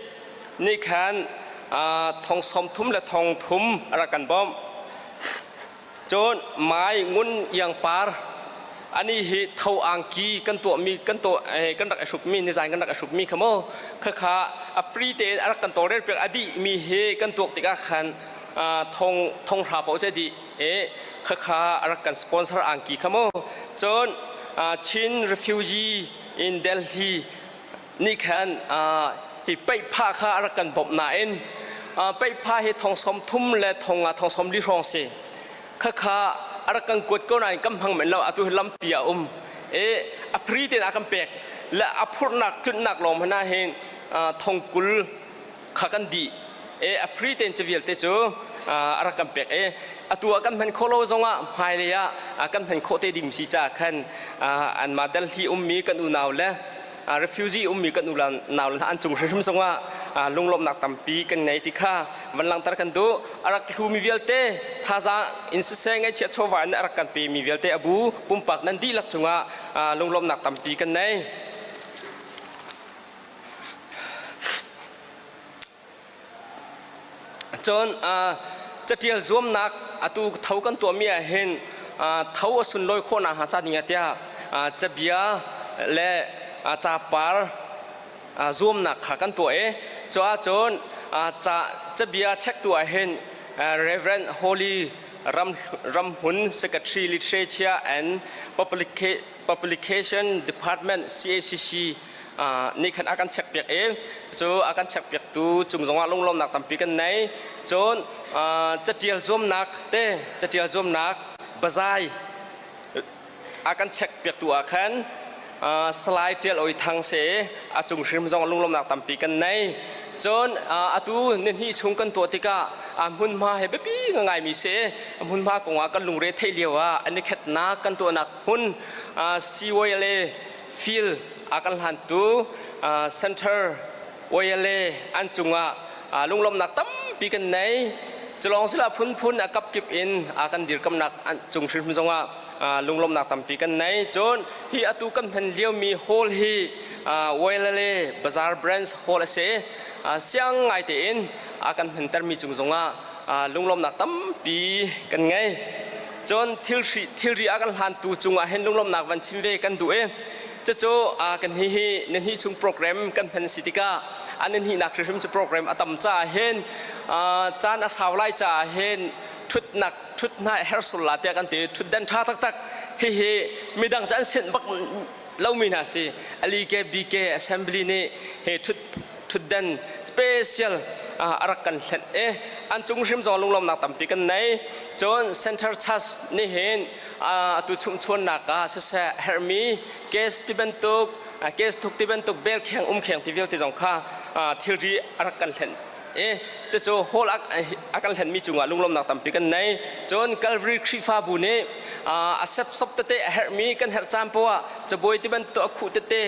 nih khan thong 30 le thong thum a rak kan bawmh. Cun Mai Ngun Iang Par ani hi tho angki kan tuahmi kan tuah kan rak i hrukmi nizan kan rak i hrukmi kha mu khakha a free tein a rak kan tawlrel piak. A dih mi hi kan tuak tikah khan thong thong hra paoh cu a dih e khakha a rak kan sponsor angki kha mu. Cun Chin refugee in Delhi nih khan hi peihpha kha a rak kan bawmh nain peihpha hi thong 30 le thong nga thong 40 hrawng si khakha a rak kan kuat ko nain kan hmang men lo. Atu hi lampi a um e a free tein a kan pek le a phurhnak tlunhnak lawng hmanh ah hin thong 20 kha kan dih e a free tein cu vialte cu a rak kan pek e atu ah kan hman khawh lo zongah hmailei ah kan hman khawh te ding si caah khan anmah Delhi ummi kan unau le refugee ummi kan unau le hna an cung hrimhrim zongah. Lunglawmhnak tampi kan ngei ti kha van langhter kan duh. A rak hlumi vialte thazaang in siseh ngaihchiah chawva in a rak kan pemi vialte a bu pumpak nan dihlak cungah lunglawmhnak tampi kan nei. Cun catial zuamnak atu tho kan tuahmi ah hin tho a sunlawi khawhnak hnga ca ding ah tiah cabia le capar zuamnak kha kan tuah i cu ahcun cabia chektu ah hin Reverend Holy Ramhun Secretary Literature and Publication Department CACC nih khan a kan check piak i cu a kan check piaktu cung zongah lunglawmnak tampi kan nei. Cun catial zuamnak te catial zuamnak bazai a kan check piaktu ah khan Salai Tial Oi Thang se a cung hrim zong lunglawmnak tampi kan nei. Cun atu nihnih chung kan tuah tikah a hmunhma he biapi ngaimi si. A hmunhma kongah kan lungre theih lio ah an i khetnak kan tuahnak hmun CYLA field a kan hlantu center YLA an cungah lunglawmnak tampi kan nei. Culawng sila phunphun a kapkip in a kan dirkamnak cung hrimhrim zongah lunglawmhnak tampi kan nei. Cun hi atu kan hman liomi hall hi Wailale Bazaar Branch Hall a si. Siang ngai tein a kan hmantermi cung zongah lunglawmhnak tampi kan ngei. Cun thilri a kan hlantu cungah hin lunglawmhnak van chim ve kan duh i cucu kan hi hi nihnih chung program kan hman si tikah an nihnak hrimhrim cu program a tam caah hin caan a sau lai caah hin thutnak thut hna her sul la tiah kan ti. Thutden tha taktak hihi midang cu an sinh bak lomi hna si. Ali ke BK assembly nih he thut thutden special a rak kan hlenh i an cung hrim zong lunglawmnak tampi kan nei. Cun center church nih hin atu chumhchuannak ah siseh herhmi case ti bantuk case thuk ti bantuk bel kheng um kheng ti vialte zong kha thilri a rak kan hlenh i cucu hall a kan hlenmi cungah lunglawmnak tampi kan nei. Cun Calvary Khrihfabu nih a sepsop tete a herhmi kan herh caan poah cabuai ti bantuk a khuh tete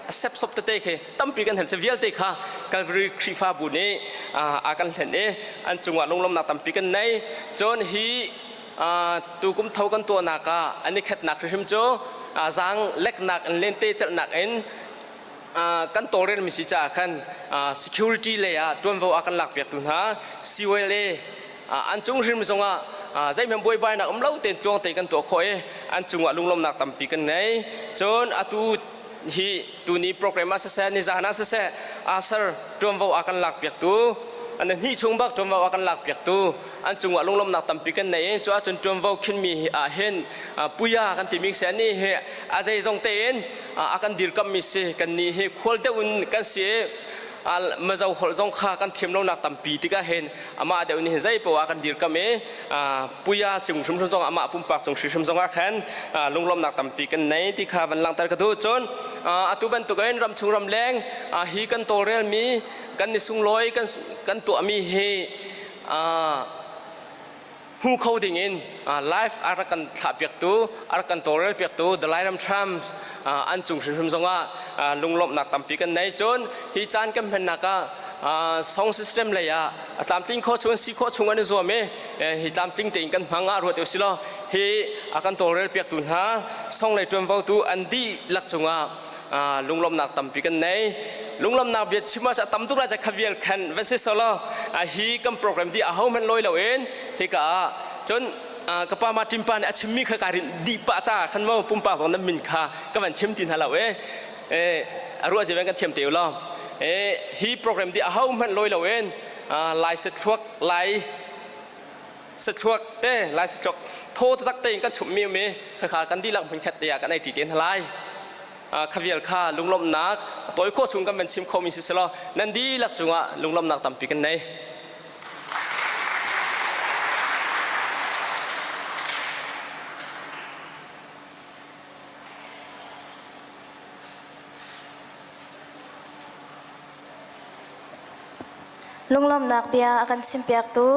a sepsop tete khi tampi kan herh. Cu vialte kha Calvary Khrihfabu nih a kan hlen i an cungah lunglawmnak tampi kan nei. Cun hi tukum tho kan tuahnak ah an i khatnak hrimhrim cu zaang leknak in lente celhnak in kan tawlrelmi si caah khan security lei ah tuanvo a kan lakpiaktu hna CYLA an cung hrim zongah zeihmanh buaibainak um lo tein tluang tein kan tuah khawh i an cungah lunglawmnak tampi kan ngei. Cun atu hi tuni program ah siseh nizan ah siseh asar tuanvo a kan lakpiaktu an hnih chung bak tuanvo a kan lakpiaktu an cungah lunglawmnak tampi kan nei i cu ahcun tuanvo khinmi ah hin puya kan timi si ani hi a zeizong tein a kan dirkammi si. Kan nih hi khual deuh in kan si i mazo holh zong kha kan thiam lonak tampi tikah hin amah deuh nih hin zei poah kan dirkam i puya cung hrimhrim zong amah pumpak cung hrimhrim zong ah khan lunglawmnak tampi kan nei ti kha van langhter ka duh. Cun atu bantukin ramchung ramleng hi kan tawlrelmi kan ni sunglawi kan tuahmi hi hmu kho ding in live a rak kan thlah piaktu a rak kan tawlrel piaktu The Lairam Trump an cung hrimhrim zongah lunglawmhnak tampi kan nei. Cun hi caan kan hmannak ah song system lei ah a tlamtling kho chung si khawh chung an i zuam i hi tlamtling tein kan hmang ah ruat usih law hi a kan tawlrel piaktu hna song lei tuanvo tu an dihlak cungah lunglawmhnak tampi kan nei. Lunglawmhnak bia chim ah tam tuk lai ca khavial khan van si solo hi kan program di aho hmanh loi lo in hika ah cun ka pa ma timpa nih a chimmi kha ka rin di pa ca khan mo pumpak zong nan min kha ka van chim ti hna lo e a ruah ziven kan thiam te lo e hi program di aho hmanh loi lo in lai se thluak lai sathluak te lai sathluak thaw taktak tein kan chumhmi um i khakha kan dihlak hmunkhat te ah kan ei ṭi te hna lai. Khavial kha lunglawmhnak tawi khawh chung kan van chim khomi si selaw nan dihlak cungah lunglawmhnak tampi kan nei. Lunglawmhnak bia a kan chimpiaktu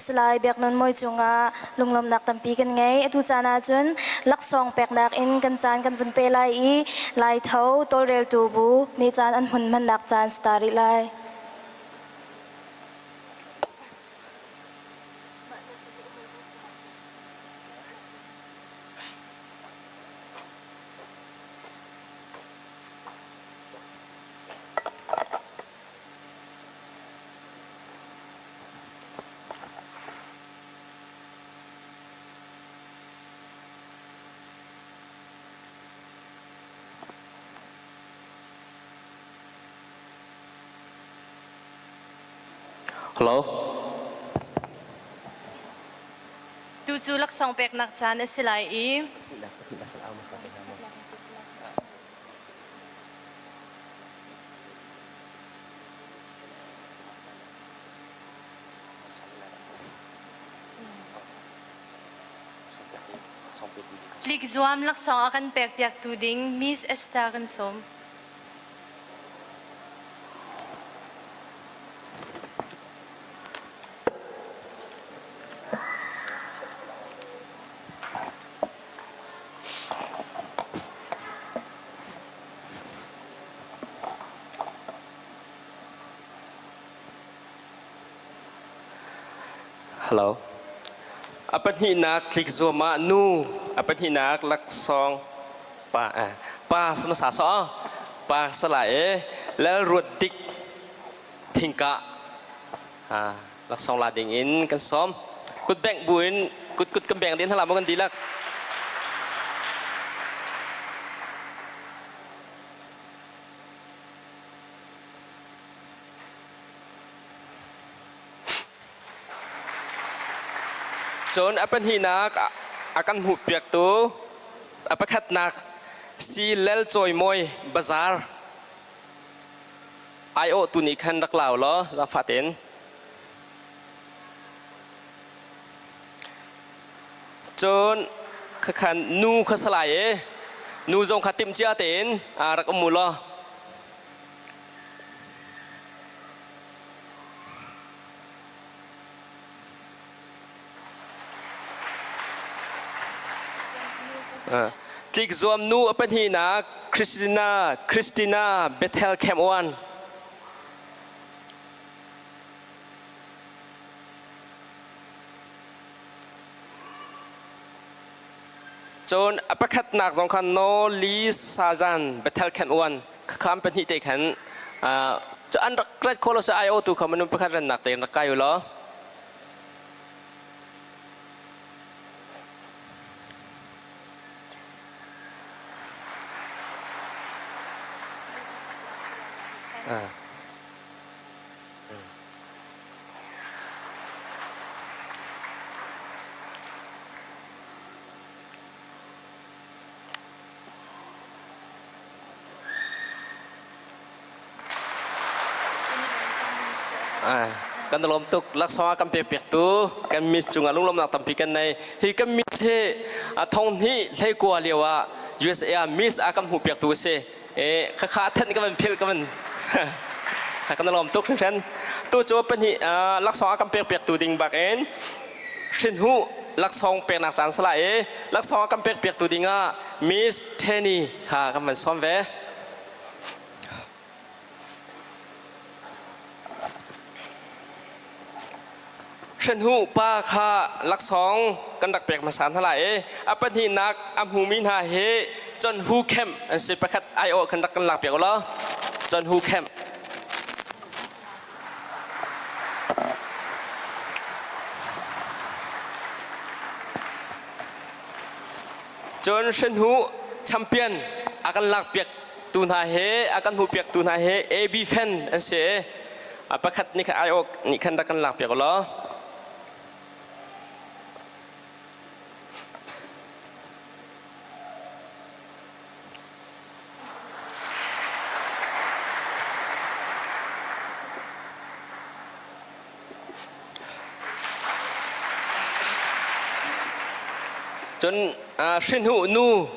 Salai Biak Nun Mawi cungah lunglawmhnak tampi kan ngei. Atu caan ahcun laksawng peknak in kan caan kan vun pe lai i Laitho tawlreltu bu nih caan an hun hmannak caan si ta rih lai. Hello. Tu cu laksawng peknak caan a si lai i Tlikzuam laksawng a kan pekpiaktu ding Miss Esther kan sawm. Hello. A pahnihnak tlik zuam ah nu, a pahnihnak laksawng pa eh, pa sama sa so pa sala e lal ruat dik thingka ha laksawng la ding in kan sawm kut bengh buin kut kut kan beng din hala mo kan dilak Cun a pahnihnak a kan hmuhpiaktu a pakhatnak si Lel Cawi Mawi Bazaar aiawhtu nih khan rak lau law zaangfah tein. Cun khakhan nu kha salai i nu zong kha timhcia tein rak um u law. Tlikzuam nu a pahnihnak Christina Christina Bethel Camp 1. Cun a pakhatnak zong kha No Li Sazan Bethel Camp 1 kham pahnih te khan cu an rak rat kho lo sa ai tu kha minung pakhat rannak te rak kai u law. Kan lawm tuk. Laksawng a kan pekpiaktu kan miss cungah lunglawmnak tampi kan nei. Hi kan miss hi a thong hnih hlei kua lio ah USA ah miss a kan hmuhpiaktu a si. E khakha than ka van phil ka van kan lawm tuk hringhran. Tu cu pahnih laksawng a kan pekpiaktu ding bak in hrinhu laksawng peknak caan sala i laksawng a kan pekpiaktu ding ah Miss Tenny kha kan van sawm ve. Hrenhu pa kha laksawng kan rak pek hmasa hna lai i a pahnihnak a hmumi hna hi John Hu Camp an si. Pakhat aiawh kan rak kan lak piak ulaw. John Hu Camp. Cun Hrenhu champion a kan lak piak tu hna he a kan hmuh piak tu hna he AB fan an si. A pakhat nih khan aiawk nih khan rak kan lak piak ulaw. Cun hrinhu nu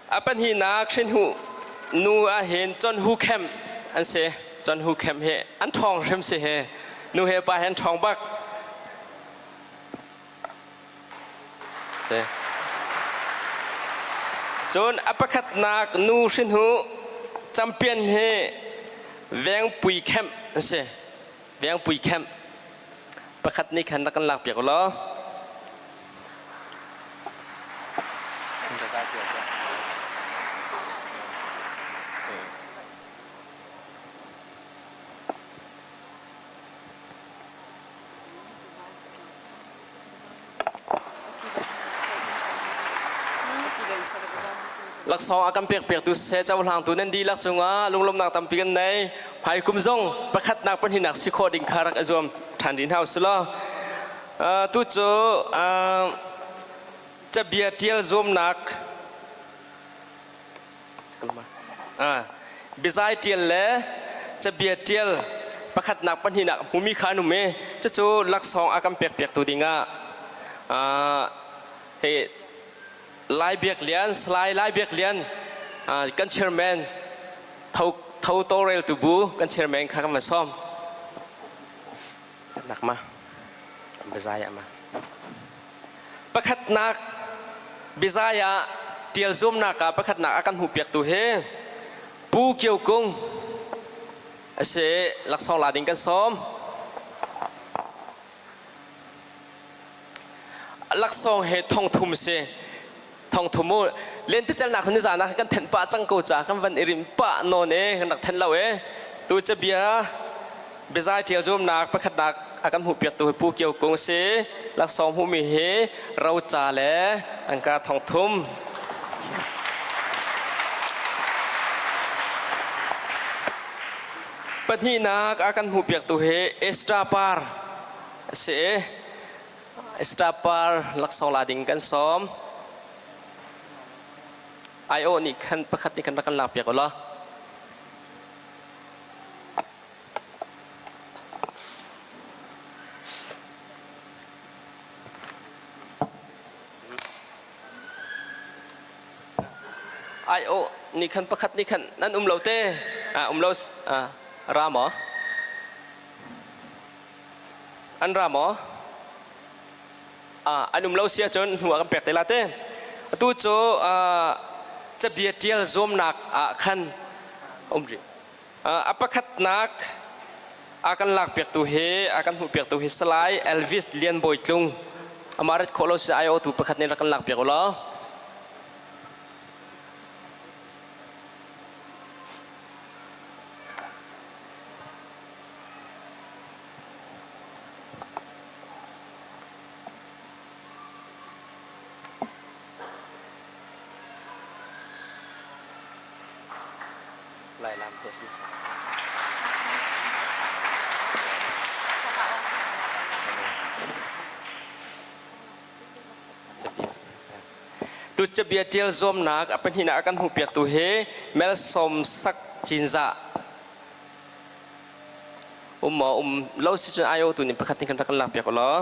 a pahnihnak hrinhu nu ah hin John Hu Khem an si. John Hu Khem hi an ṭhawng hrim si hi. Nu he pa he an ṭhawng bak. Si. Cun a pakhatnak nu hrinhu champion hi Vengpui Khem an si. Vengpui Khem. Pakhat nih khan rak kan lak piak u law. Laksawng a kan pekpiaktu siseh cohlangtu nan dihlak cungah lunglawmhnak tampi kan nei. Hmaikum zong pakhatnak pahnihnak si khawh ding kha rak i zuam ṭhan rih hna usih law. Tu cu cabia ṭial zuamnak biazai ṭial le cabia ṭial pakhatnak pahnihnak hmumi kha an um i cucu laksawng a kan pekpiaktu dingah hi Lai Biak Lian, Salai Lai Biak Lian kan chairman tho tho tawlreltu bu kan chairman kha kan van sawm. Nak ma biazai ah ma. Pakhatnak biazai ah tial zuamnak ah pakhatnak a kan hmuhpiaktu hi Pu Kio Kung a si laksawng la ding kan sawm. Laksawng he thongthum si. Thongthum u lentecelnak ni zan ah kan thenh pah cang ko ca kan van i rim pah nawn e kan rak then lo e. Tu cabia biazai ṭial zuamnak pakhatnak a kan hmuhpiaktu hi Pu Kio Kung si. Laksawng hmuhmi hi roca le tangka thongthum. Pahnihnak a kan hmuhpiaktu hi Esther Par a si i Esther Par laksawng la ding kan sawm. Aiawh nih khan pakhat nih khan rak kan lakpiak u law. Aiawh nih khan pakhat nih khan nan um lo te um lo ra maw? An ra maw? An um lo si ahcun hnu ah kan pek te la te. Atu cu cabia ṭial zuamnak ah khan um rih. A pakhatnak a kan lakpiaktu hi a kan hmuhpiaktu hi Salai Elvis Lian Bawi Tlung amah rat khawh lo si aiawhtu pakhat nih rak kan lakpiak u law. Lailam te si Tu cabia ṭial zuamnak a pahnihnak a kan hmuhpiaktu hi Melsawm Sak Cinzah um maw um lo si cun IO tu nih pakhat nih kan rak kan lakpiak u law.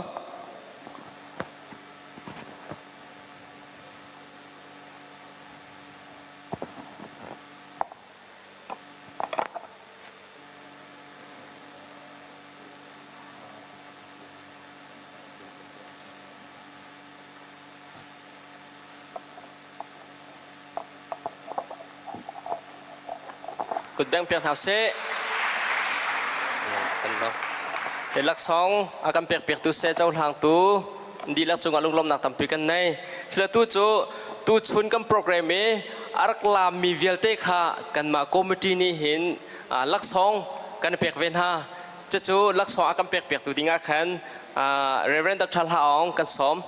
Kutbeng piak hna sih. Te laksawng a kan pek piaktu seh cohlangtu dihlak cungah lunglawmnak tampi kan nei. Sila tu cu tu chun kan program i a rak laammi vialte kha kanmah committee nih hin laksawng kan pek ve hna. Cucu laksawng a kan pek piaktu dingah khan Reverend Dr. Hla Aung kan sawm.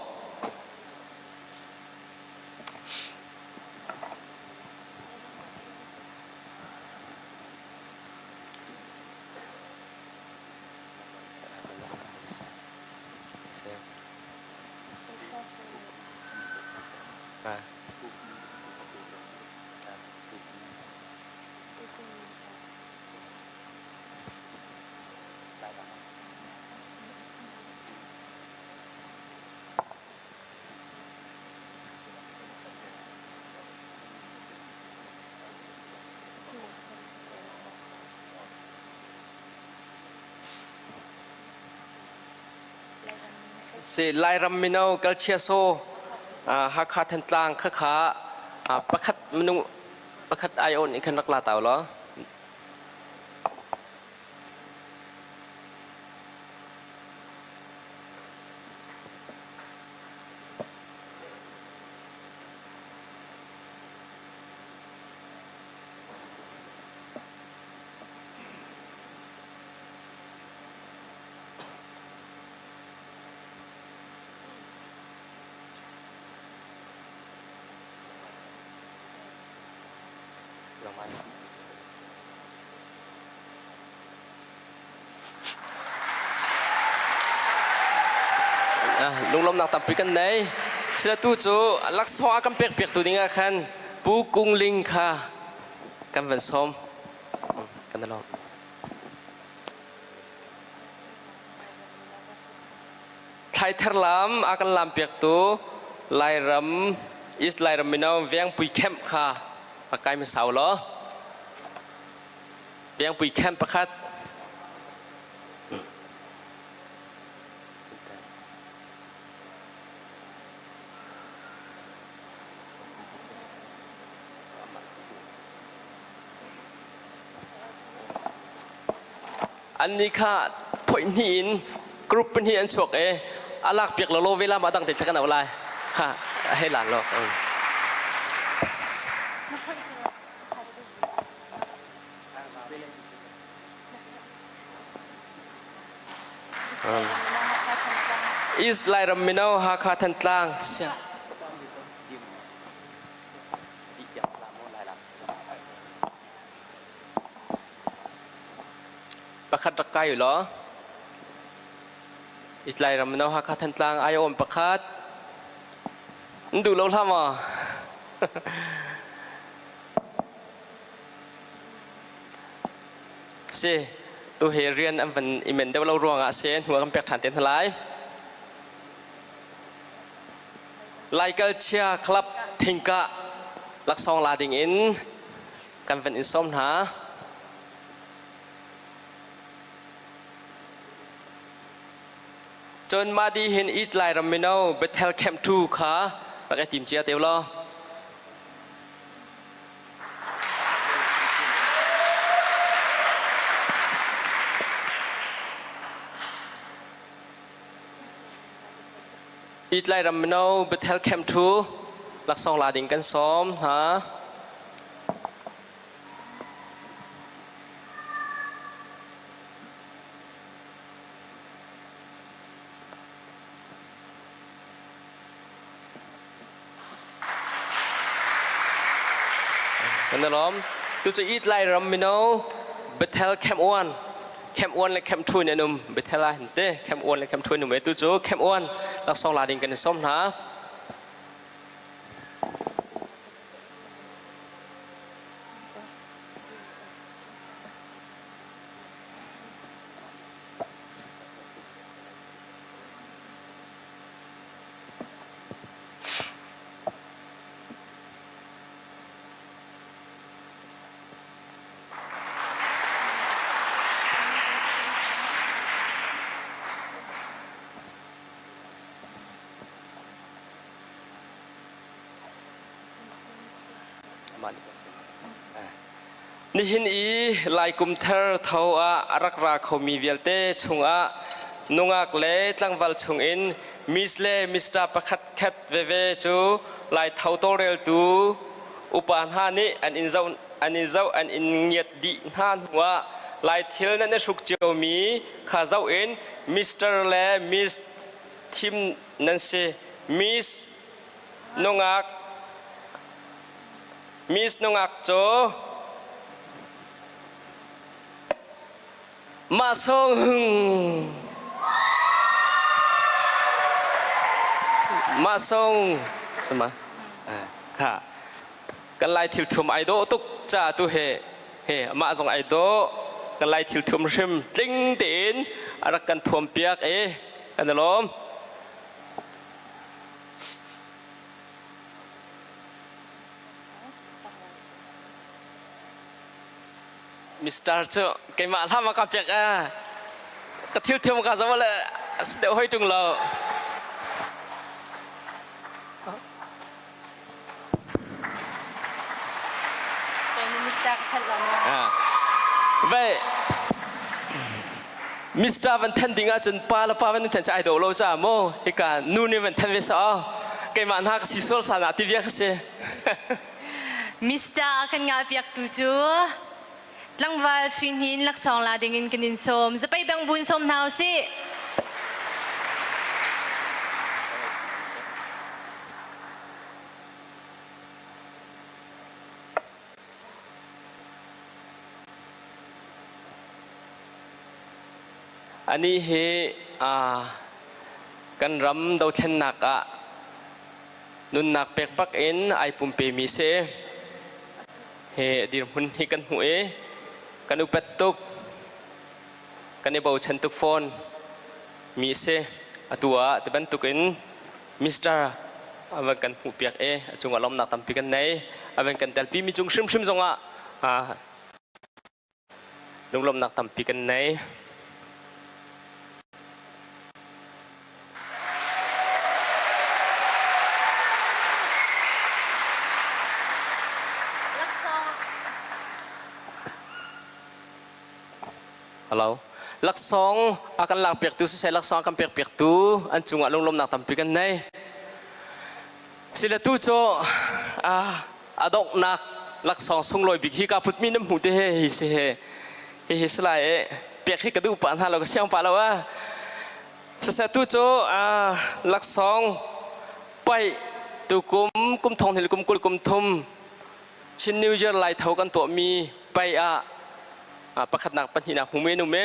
Si Lairam mino kalchia saw Hakha Thantlang khakha pakhat minung pakhat ai on khan rak la tau lo. Lunglawmnak tampi kan nei. Sila tu cu laksawng a kan pek piak tu ding ah khan Pu Kung Ling kha kan van sawm. Kan lawm. Thlaithar lam a kan lam piaktu Lairam East Lairam mino Vengpui Camp kha a kai hmasa u law. Vengpui Camp pakhat Annih kha phoih hnih in group pahnih an chuak i a lak piak lo ve la ma dang te kan au lai. Ha hei lan lo. East Lairam Mino Hakha Thantlang sia. Pakhat rak kai u law. East Lairam Mino Hakha Thantlang ai awm pakhat. N duh lo hlah maw? Si, tu hi rian an van i men deuh lo ruangah si hnu ah kan pek ṭhan te hna lai. Laikal Chia Club Thingkah laksawng la ding in kan van in sawm hna. Cun mah dih hin East Lairam mino Bethel Camp 2 kha rak i tim cia te u law. Itlai ram mino Bethel Camp 2 laksawng la ding kan sawm hna. Kan i lawm. Tucu East Lairam mino Bethel Camp 1 Camp 1 le Camp 2 in an um. Bethel ah hin te Camp 1 le Camp 2 in um e. Tucu Camp 1 laksawng la ding kan i sawm hna. Nihin i Lai kum thar tho ah a rak ra khomi vialte chungah nungak le tlangval chungin Miss le Mister pakhat khat veve cu Lai tho tawlreltu upa hna nih an in zoh an in zoh an in ngiat dih hna hnuah Lai thil nan i hruk ciomi kha zoh in Mister le Miss thim nan si. Miss nungak Miss nungak cu Mah song Mah song sama ha kan lai thil thum ai dawh tuk ca tu he he mah zong ai dawh kan lai thil thum hrim tling tein a rak kan thuam piak e kan i lawm Mister cu keimah hlah ma ka pek a ka thil thiam ka zo le deuh hoi tung lo. Vậy Mr. van than ding ahcun pa le pa van than cha ai do lo cha mo hika nu nih van than ve sa keimah hna ka si sual sa na ti bia ka si Mr. kan ngah piak tu cu tlangval suihnin laksawng la dingin kan in sawm. Zapei bang bun sawm hna usih. Anih hi Kan ram dothlennak ah nunnak pek bak in ai pumpemi si. Hi dirhmun hi kan hmuh i kan upat tuk, kan i bochan tuk fawn mi si. Atu ah ti bantuk in Mr. a van kan hmuh piak i a cungah lawmnak tampi kan nei. A van kan telpi mi cung hrimhrim zongah lunglawmhnak tampi kan nei. Hello. Laksawng a kan lak piaktu siseh laksawng a kan pek piaktu an cungah lunglawmhnak tampi kan nei. Sile tu cu a donghnak laksawng sunglawi bik hi ka putmi nan hmu te he hi si he hi hi si lai e pek hi ka duh pah hna lo ka siang pah lo a siseh tu cu laksawng paih tukum kum thong hnih kum 20 kum thum Chin New Year lai tho kan tuahmi paih ah pakhatnak pahnihnak hmu men um e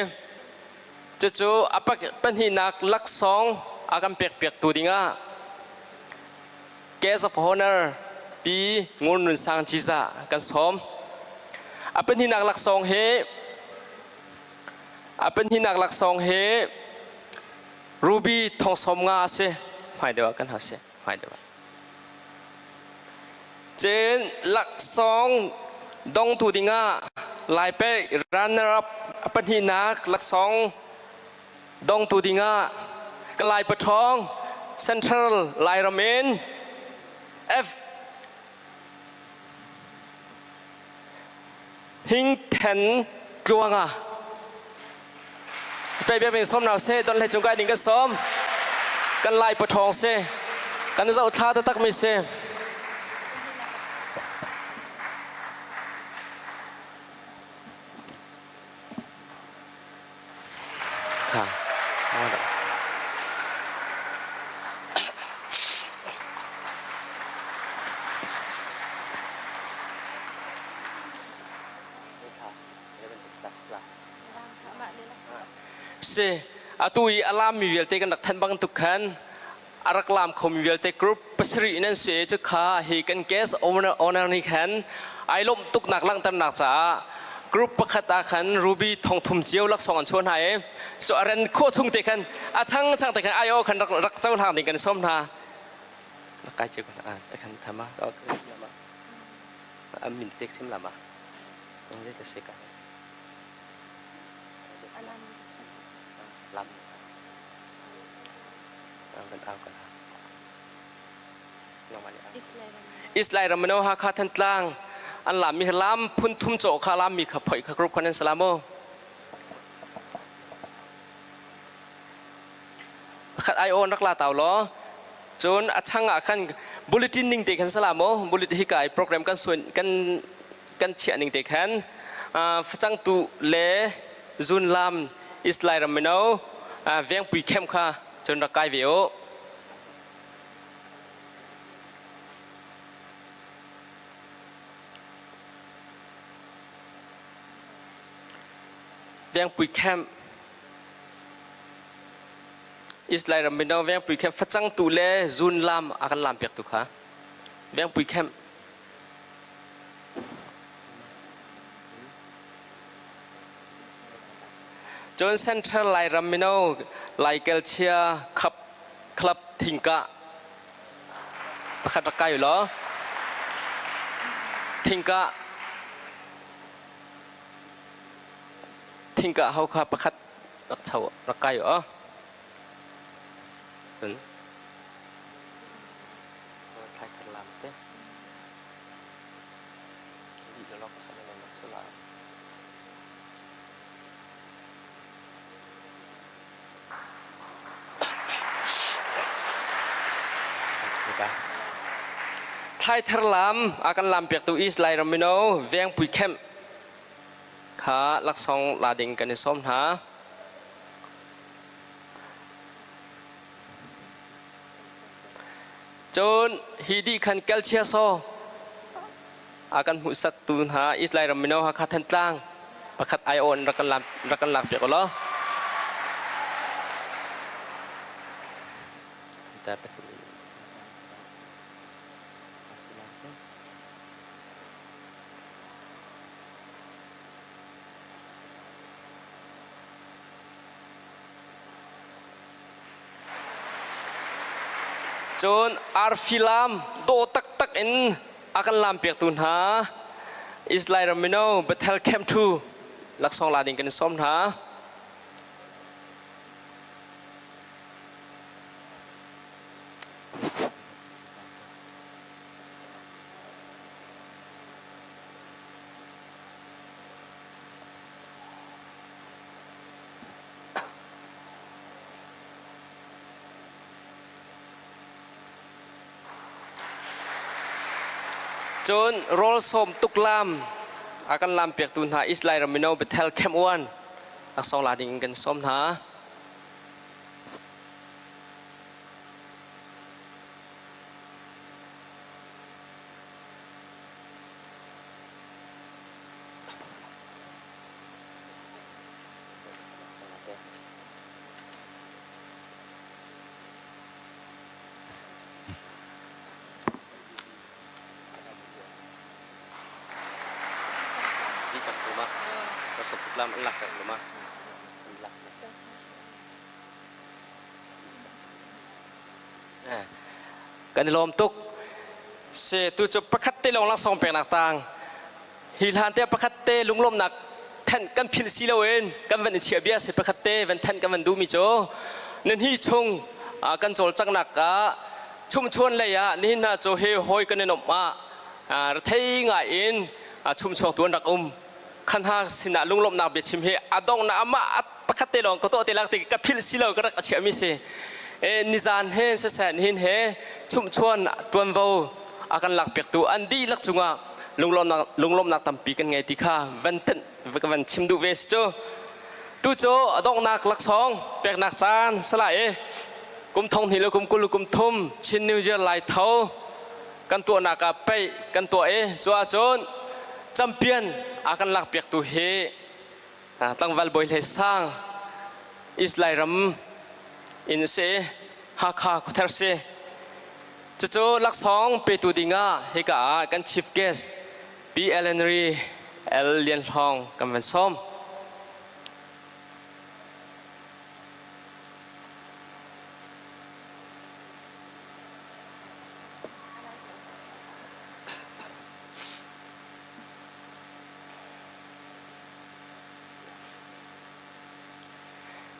cucu a pahnihnak laksawng a kan pek piaktu dingah Guest of Honor Pi Ngur Nun Sang Ciza kan sawm. A pahnihnak laksawng hi a pahnihnak laksawng hi Ruby thong sawm nga a si. Hmai deuh ah kan ha si. Hmai deuh ah. Cun laksawng dongtu dingah Laipe runner up a pahnihnak laksawng dongtu dingah Kalay Pathawng Central Lairam in F Hing Then Tluanga pe bia bing som nau se don hlei cung kai ding kan som kan Lai Pathawng se kan zoh thla taktak mi se. Si atu i a lammi vialte kan rak thanh bang tuk khan a rak lam khomi vialte group pasarih nan si cu kha hi kan guest owner owner nih khan ai lawmh tuknak langhternak caah group pakhat ah khan ruby thong thum cio laksawng an chuah hna i cu a ren khawh chung te khan a chang chang te khan ai o khan rak rak cohlang ding kan sawm hna rak kai cio kan te khan thama a min tek sim lama ong te se ka lam Israel ram mino Hakha Thantlang an lam mi lam phun thum chaw kha lam mi kha phoi kha group khan an salamo khat ai on rak la taw lo cun a chang ah khan bulletin ning te khan salamo bullet hi kai program kan suan kan kan chiah ning te khan facang tu le zun lam Israel ram mino vengpui khem kha cun rak kai ve u. Vengpui camp Israel ram mino vengpui camp facang tu le zun lam a kan lam piak tu kha vengpui camp Cun Central Lairam mino Laikel chia Cup Club Thingkah pakhat rak kai law Thingkah Thingkah ho kha pakhat rak cho rak kai aw. Cun thlai thar lam te. Thlaithar lam a kan lam piaktu East Lairam mino Vengpui Camp kha laksawng la ding kan i sawm hna. Cun hi dih khan Kelchia saw a kan hmuhsaktu hna Israel ram mino Hakha Thantlang pakhat aiawh in rak kan rak kan lak piak ulaw. Cun arfi lam dawh taktak in a kan lam piaktu hna Israel ram mino Bethel Camp 2 laksawng la ding kan in sawm hna. Cun rawl sawm tuk lam a kan lam piaktu hna Israel ram mino Bethel Camp 1 laksawng la ding in kan sawm hna. Kan i lawm tuk. Se tu cu pakhat te lawng laksawng peknak tang hi hlan te pakhat te lunglawmnak thanh kan philh si loin kan van in chiah bia si pakhat te van thanh kan van duhmi cu nan hi chung kan cawlcanghnak ah chumchuan lei ah nihin hna cu he hawi kan in um ah rethei ngai in chumchuang tu an rak um khan ha sinah lunglawmhnak biachim hi a donghnak amah pakhat te lawng ka tuah te lak ti ka philh si lo ka rak a chiahmi si nizan he sesen hin he chumchuan tuanvo a kan lak piaktu an dihlak cungah lunglawmhnak tampi kan ngei ti kha van tenh ka van chim duh ve si cu tu cu a donghnak laksawng peknak caan sala i kum thong hnih le kum 20 kum thum Chin New Year lai tho kan tuahnak ah peih kan tuah i cu ahcun champion a kan lak piaktu hi tlangval Bawi Hlei Sang Israel ram in si Hakha khuather si Cucu laksawng petu dingah hika ah kan chief guest Pi Ellenry L. Lian Hlawng kan van sawm.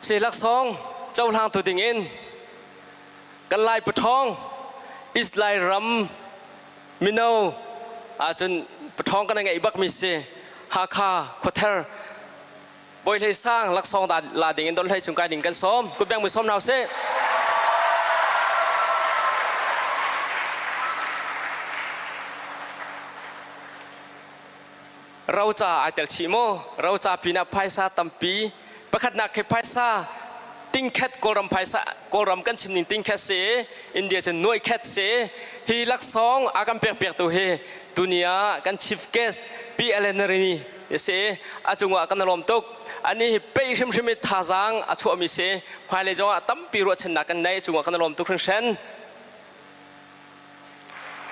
Si laksawng cohlangtu dingin Kan Lai paṭhawng Israel ram mino ahcun paṭhawng kan ngeih bakmi si. Hakha khuather Bawi Hlei Sang laksawng la ding in donhlei chung kai ding kan sawm. Kutbeng mui sawm hna usih. Roca ai tel chih mu. Roca pinah phaisa tampi. Pakhatnak khi phaisa tingkhat Kawlram phaisa Kawlram kan chim ning tingkhat si India cun nuai khat si. Hi laksawng a kan pek piaktu hi tuni ah kan chief guest Pi Ellen si. A cungah kan lawm tuk. Ani hi pei hrimhrim i thazaang a chuahmi si. Hmailei zongah tampi ruahchannak kan nei. Cungah kan lawm tuk hringhran.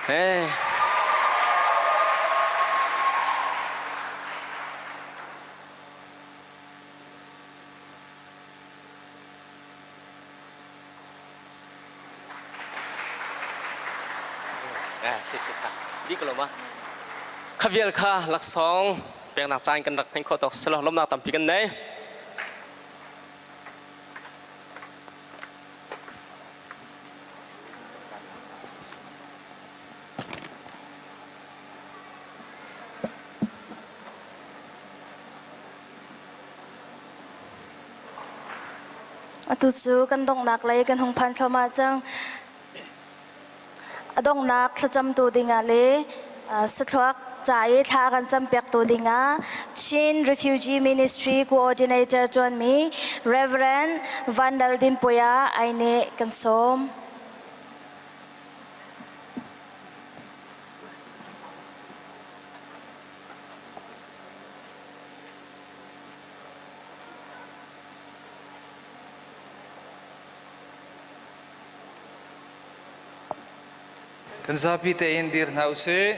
Hey. Si si kha di ko lo ma khavial kha laksawng peknak caan kan rak hman khawh tawk selo lomnak tampi kan nei. Atu cu kan donghnak lei kan hung phan thluahmah cang. A donghnak thlacamtu dingah le sathluak ca i thla kan campiaktu dingah Chin Refugee Ministry Coordinator ṭuanmi Reverend Van Lal Dinpuia ai nih kan sawm. Kan zapi tein dir hna usih.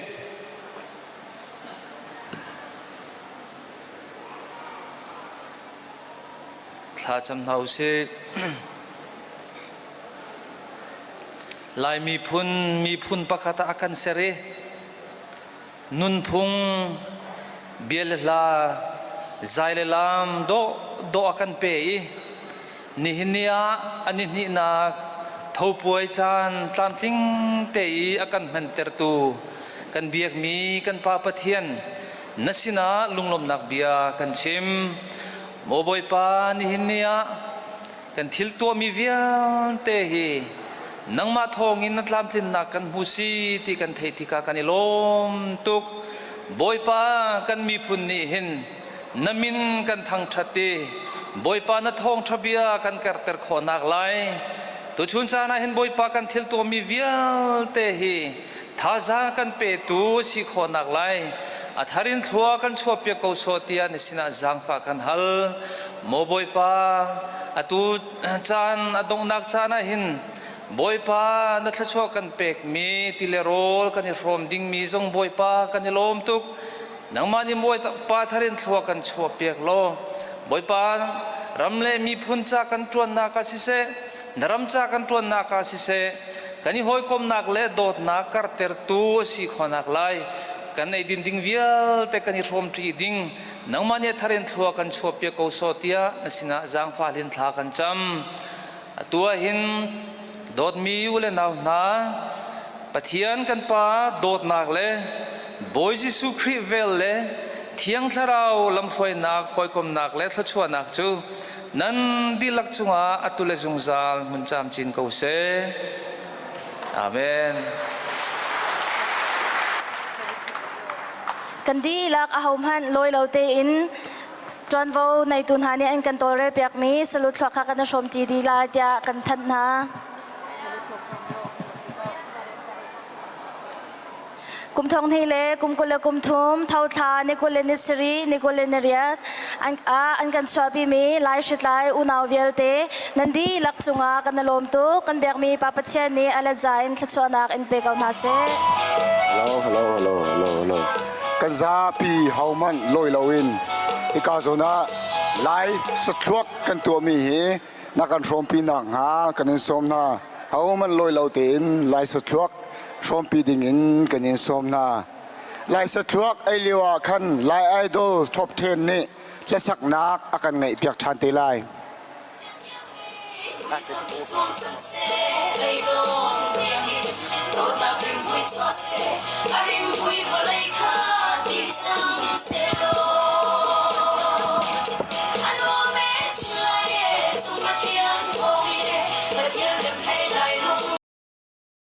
Thla cam hna usih. Lai miphun miphun pakhat ah a kan ser i nunphung bia le hla zai le lam dawh dawh a kan pe i nihin ni ah an i hnihnak thopuai caan tlamtling te i a kan hmantertu kan biakmi kan Pa Pathian na sinah lunglawmhnak bia kan chim. Maw Bawipa nihin ni ah kan thil tuahmi vialte hi nangmah thawngin na tlamtlinnak kan hmu si ti kan theih tikah kan i lawm tuk. Bawipa kan miphun nih hin na min kan thangṭhat i Bawipa na thawngṭha bia kan karter khawhnak lai tuchun caan ah hin Bawipa kan thil tuahmi vialte hi thazaang kan petu si khawhnak lai a thar in thlua kan chuahpiak ko sawh tiah na sinah zaangfah kan hal. Maw Bawipa, atu caan a donghnak caan ah hin Bawipa na thluachuah kan pekmi ti le rawl kan i hrawm dingmi zong Bawipa kan i lawm tuk. Nangmah nih Bawipa thar in thlua kan chuahpiak law Bawipa ram le miphun ca kan ṭuannak ah siseh, na ram ca kan ṭuannak ah siseh, kan i hawikomnak le dawtnak karhtertu a si khawhnak lai kan eidin ding vialte kan i hrawmṭi ding nangmah nih a thar in thlua kan chuahpiak ko sawh tiah na sinah zaangfah hlin thla kan cam. Atu ah hin dawtmi u le nau hna, Pathian kan Pa dawtnak le Bawi Jesuh Khrih vel le Thiang Thlarau lamhruainak, hawikomnak le thluachuahnak cu nan dihlak cungah atu le zungzal hmun camcin ko seh. Amen. Kan dihlak ahohmanh lawi lo tein ṭuanvo neitu hna nih an kan tawlrelpiakmi salu thluak kha kan i hrawmṭi dih lai tiah kan thanh hna. Kum thong hnih le kum 20 le kum thum tho thla ni 20 le ni sarih ni 20 le ni riat an, an kan chuahpimi Lai hritlai unau vialte nan dihlak cungah kan i lawm tuk. Kan biakmi Pa Pathian nih a let za in thluachuahnak in pe ko hna seh. Hello, hello, hello, hello, hello. Kan zapi hohmanh lawi loin hika zawn ah Lai sathluak kan tuahmi hi na kan hrawmpi nakhnga kan in sawm hna. Hohmanh lawi lo tein Lai sathluak hrawmpi ding in kan in sawm hna. Lai sathluak ei lio ah khan Lai Idol Top 10 nih hlasaknak a kan ngaihpiak ṭhan te lai.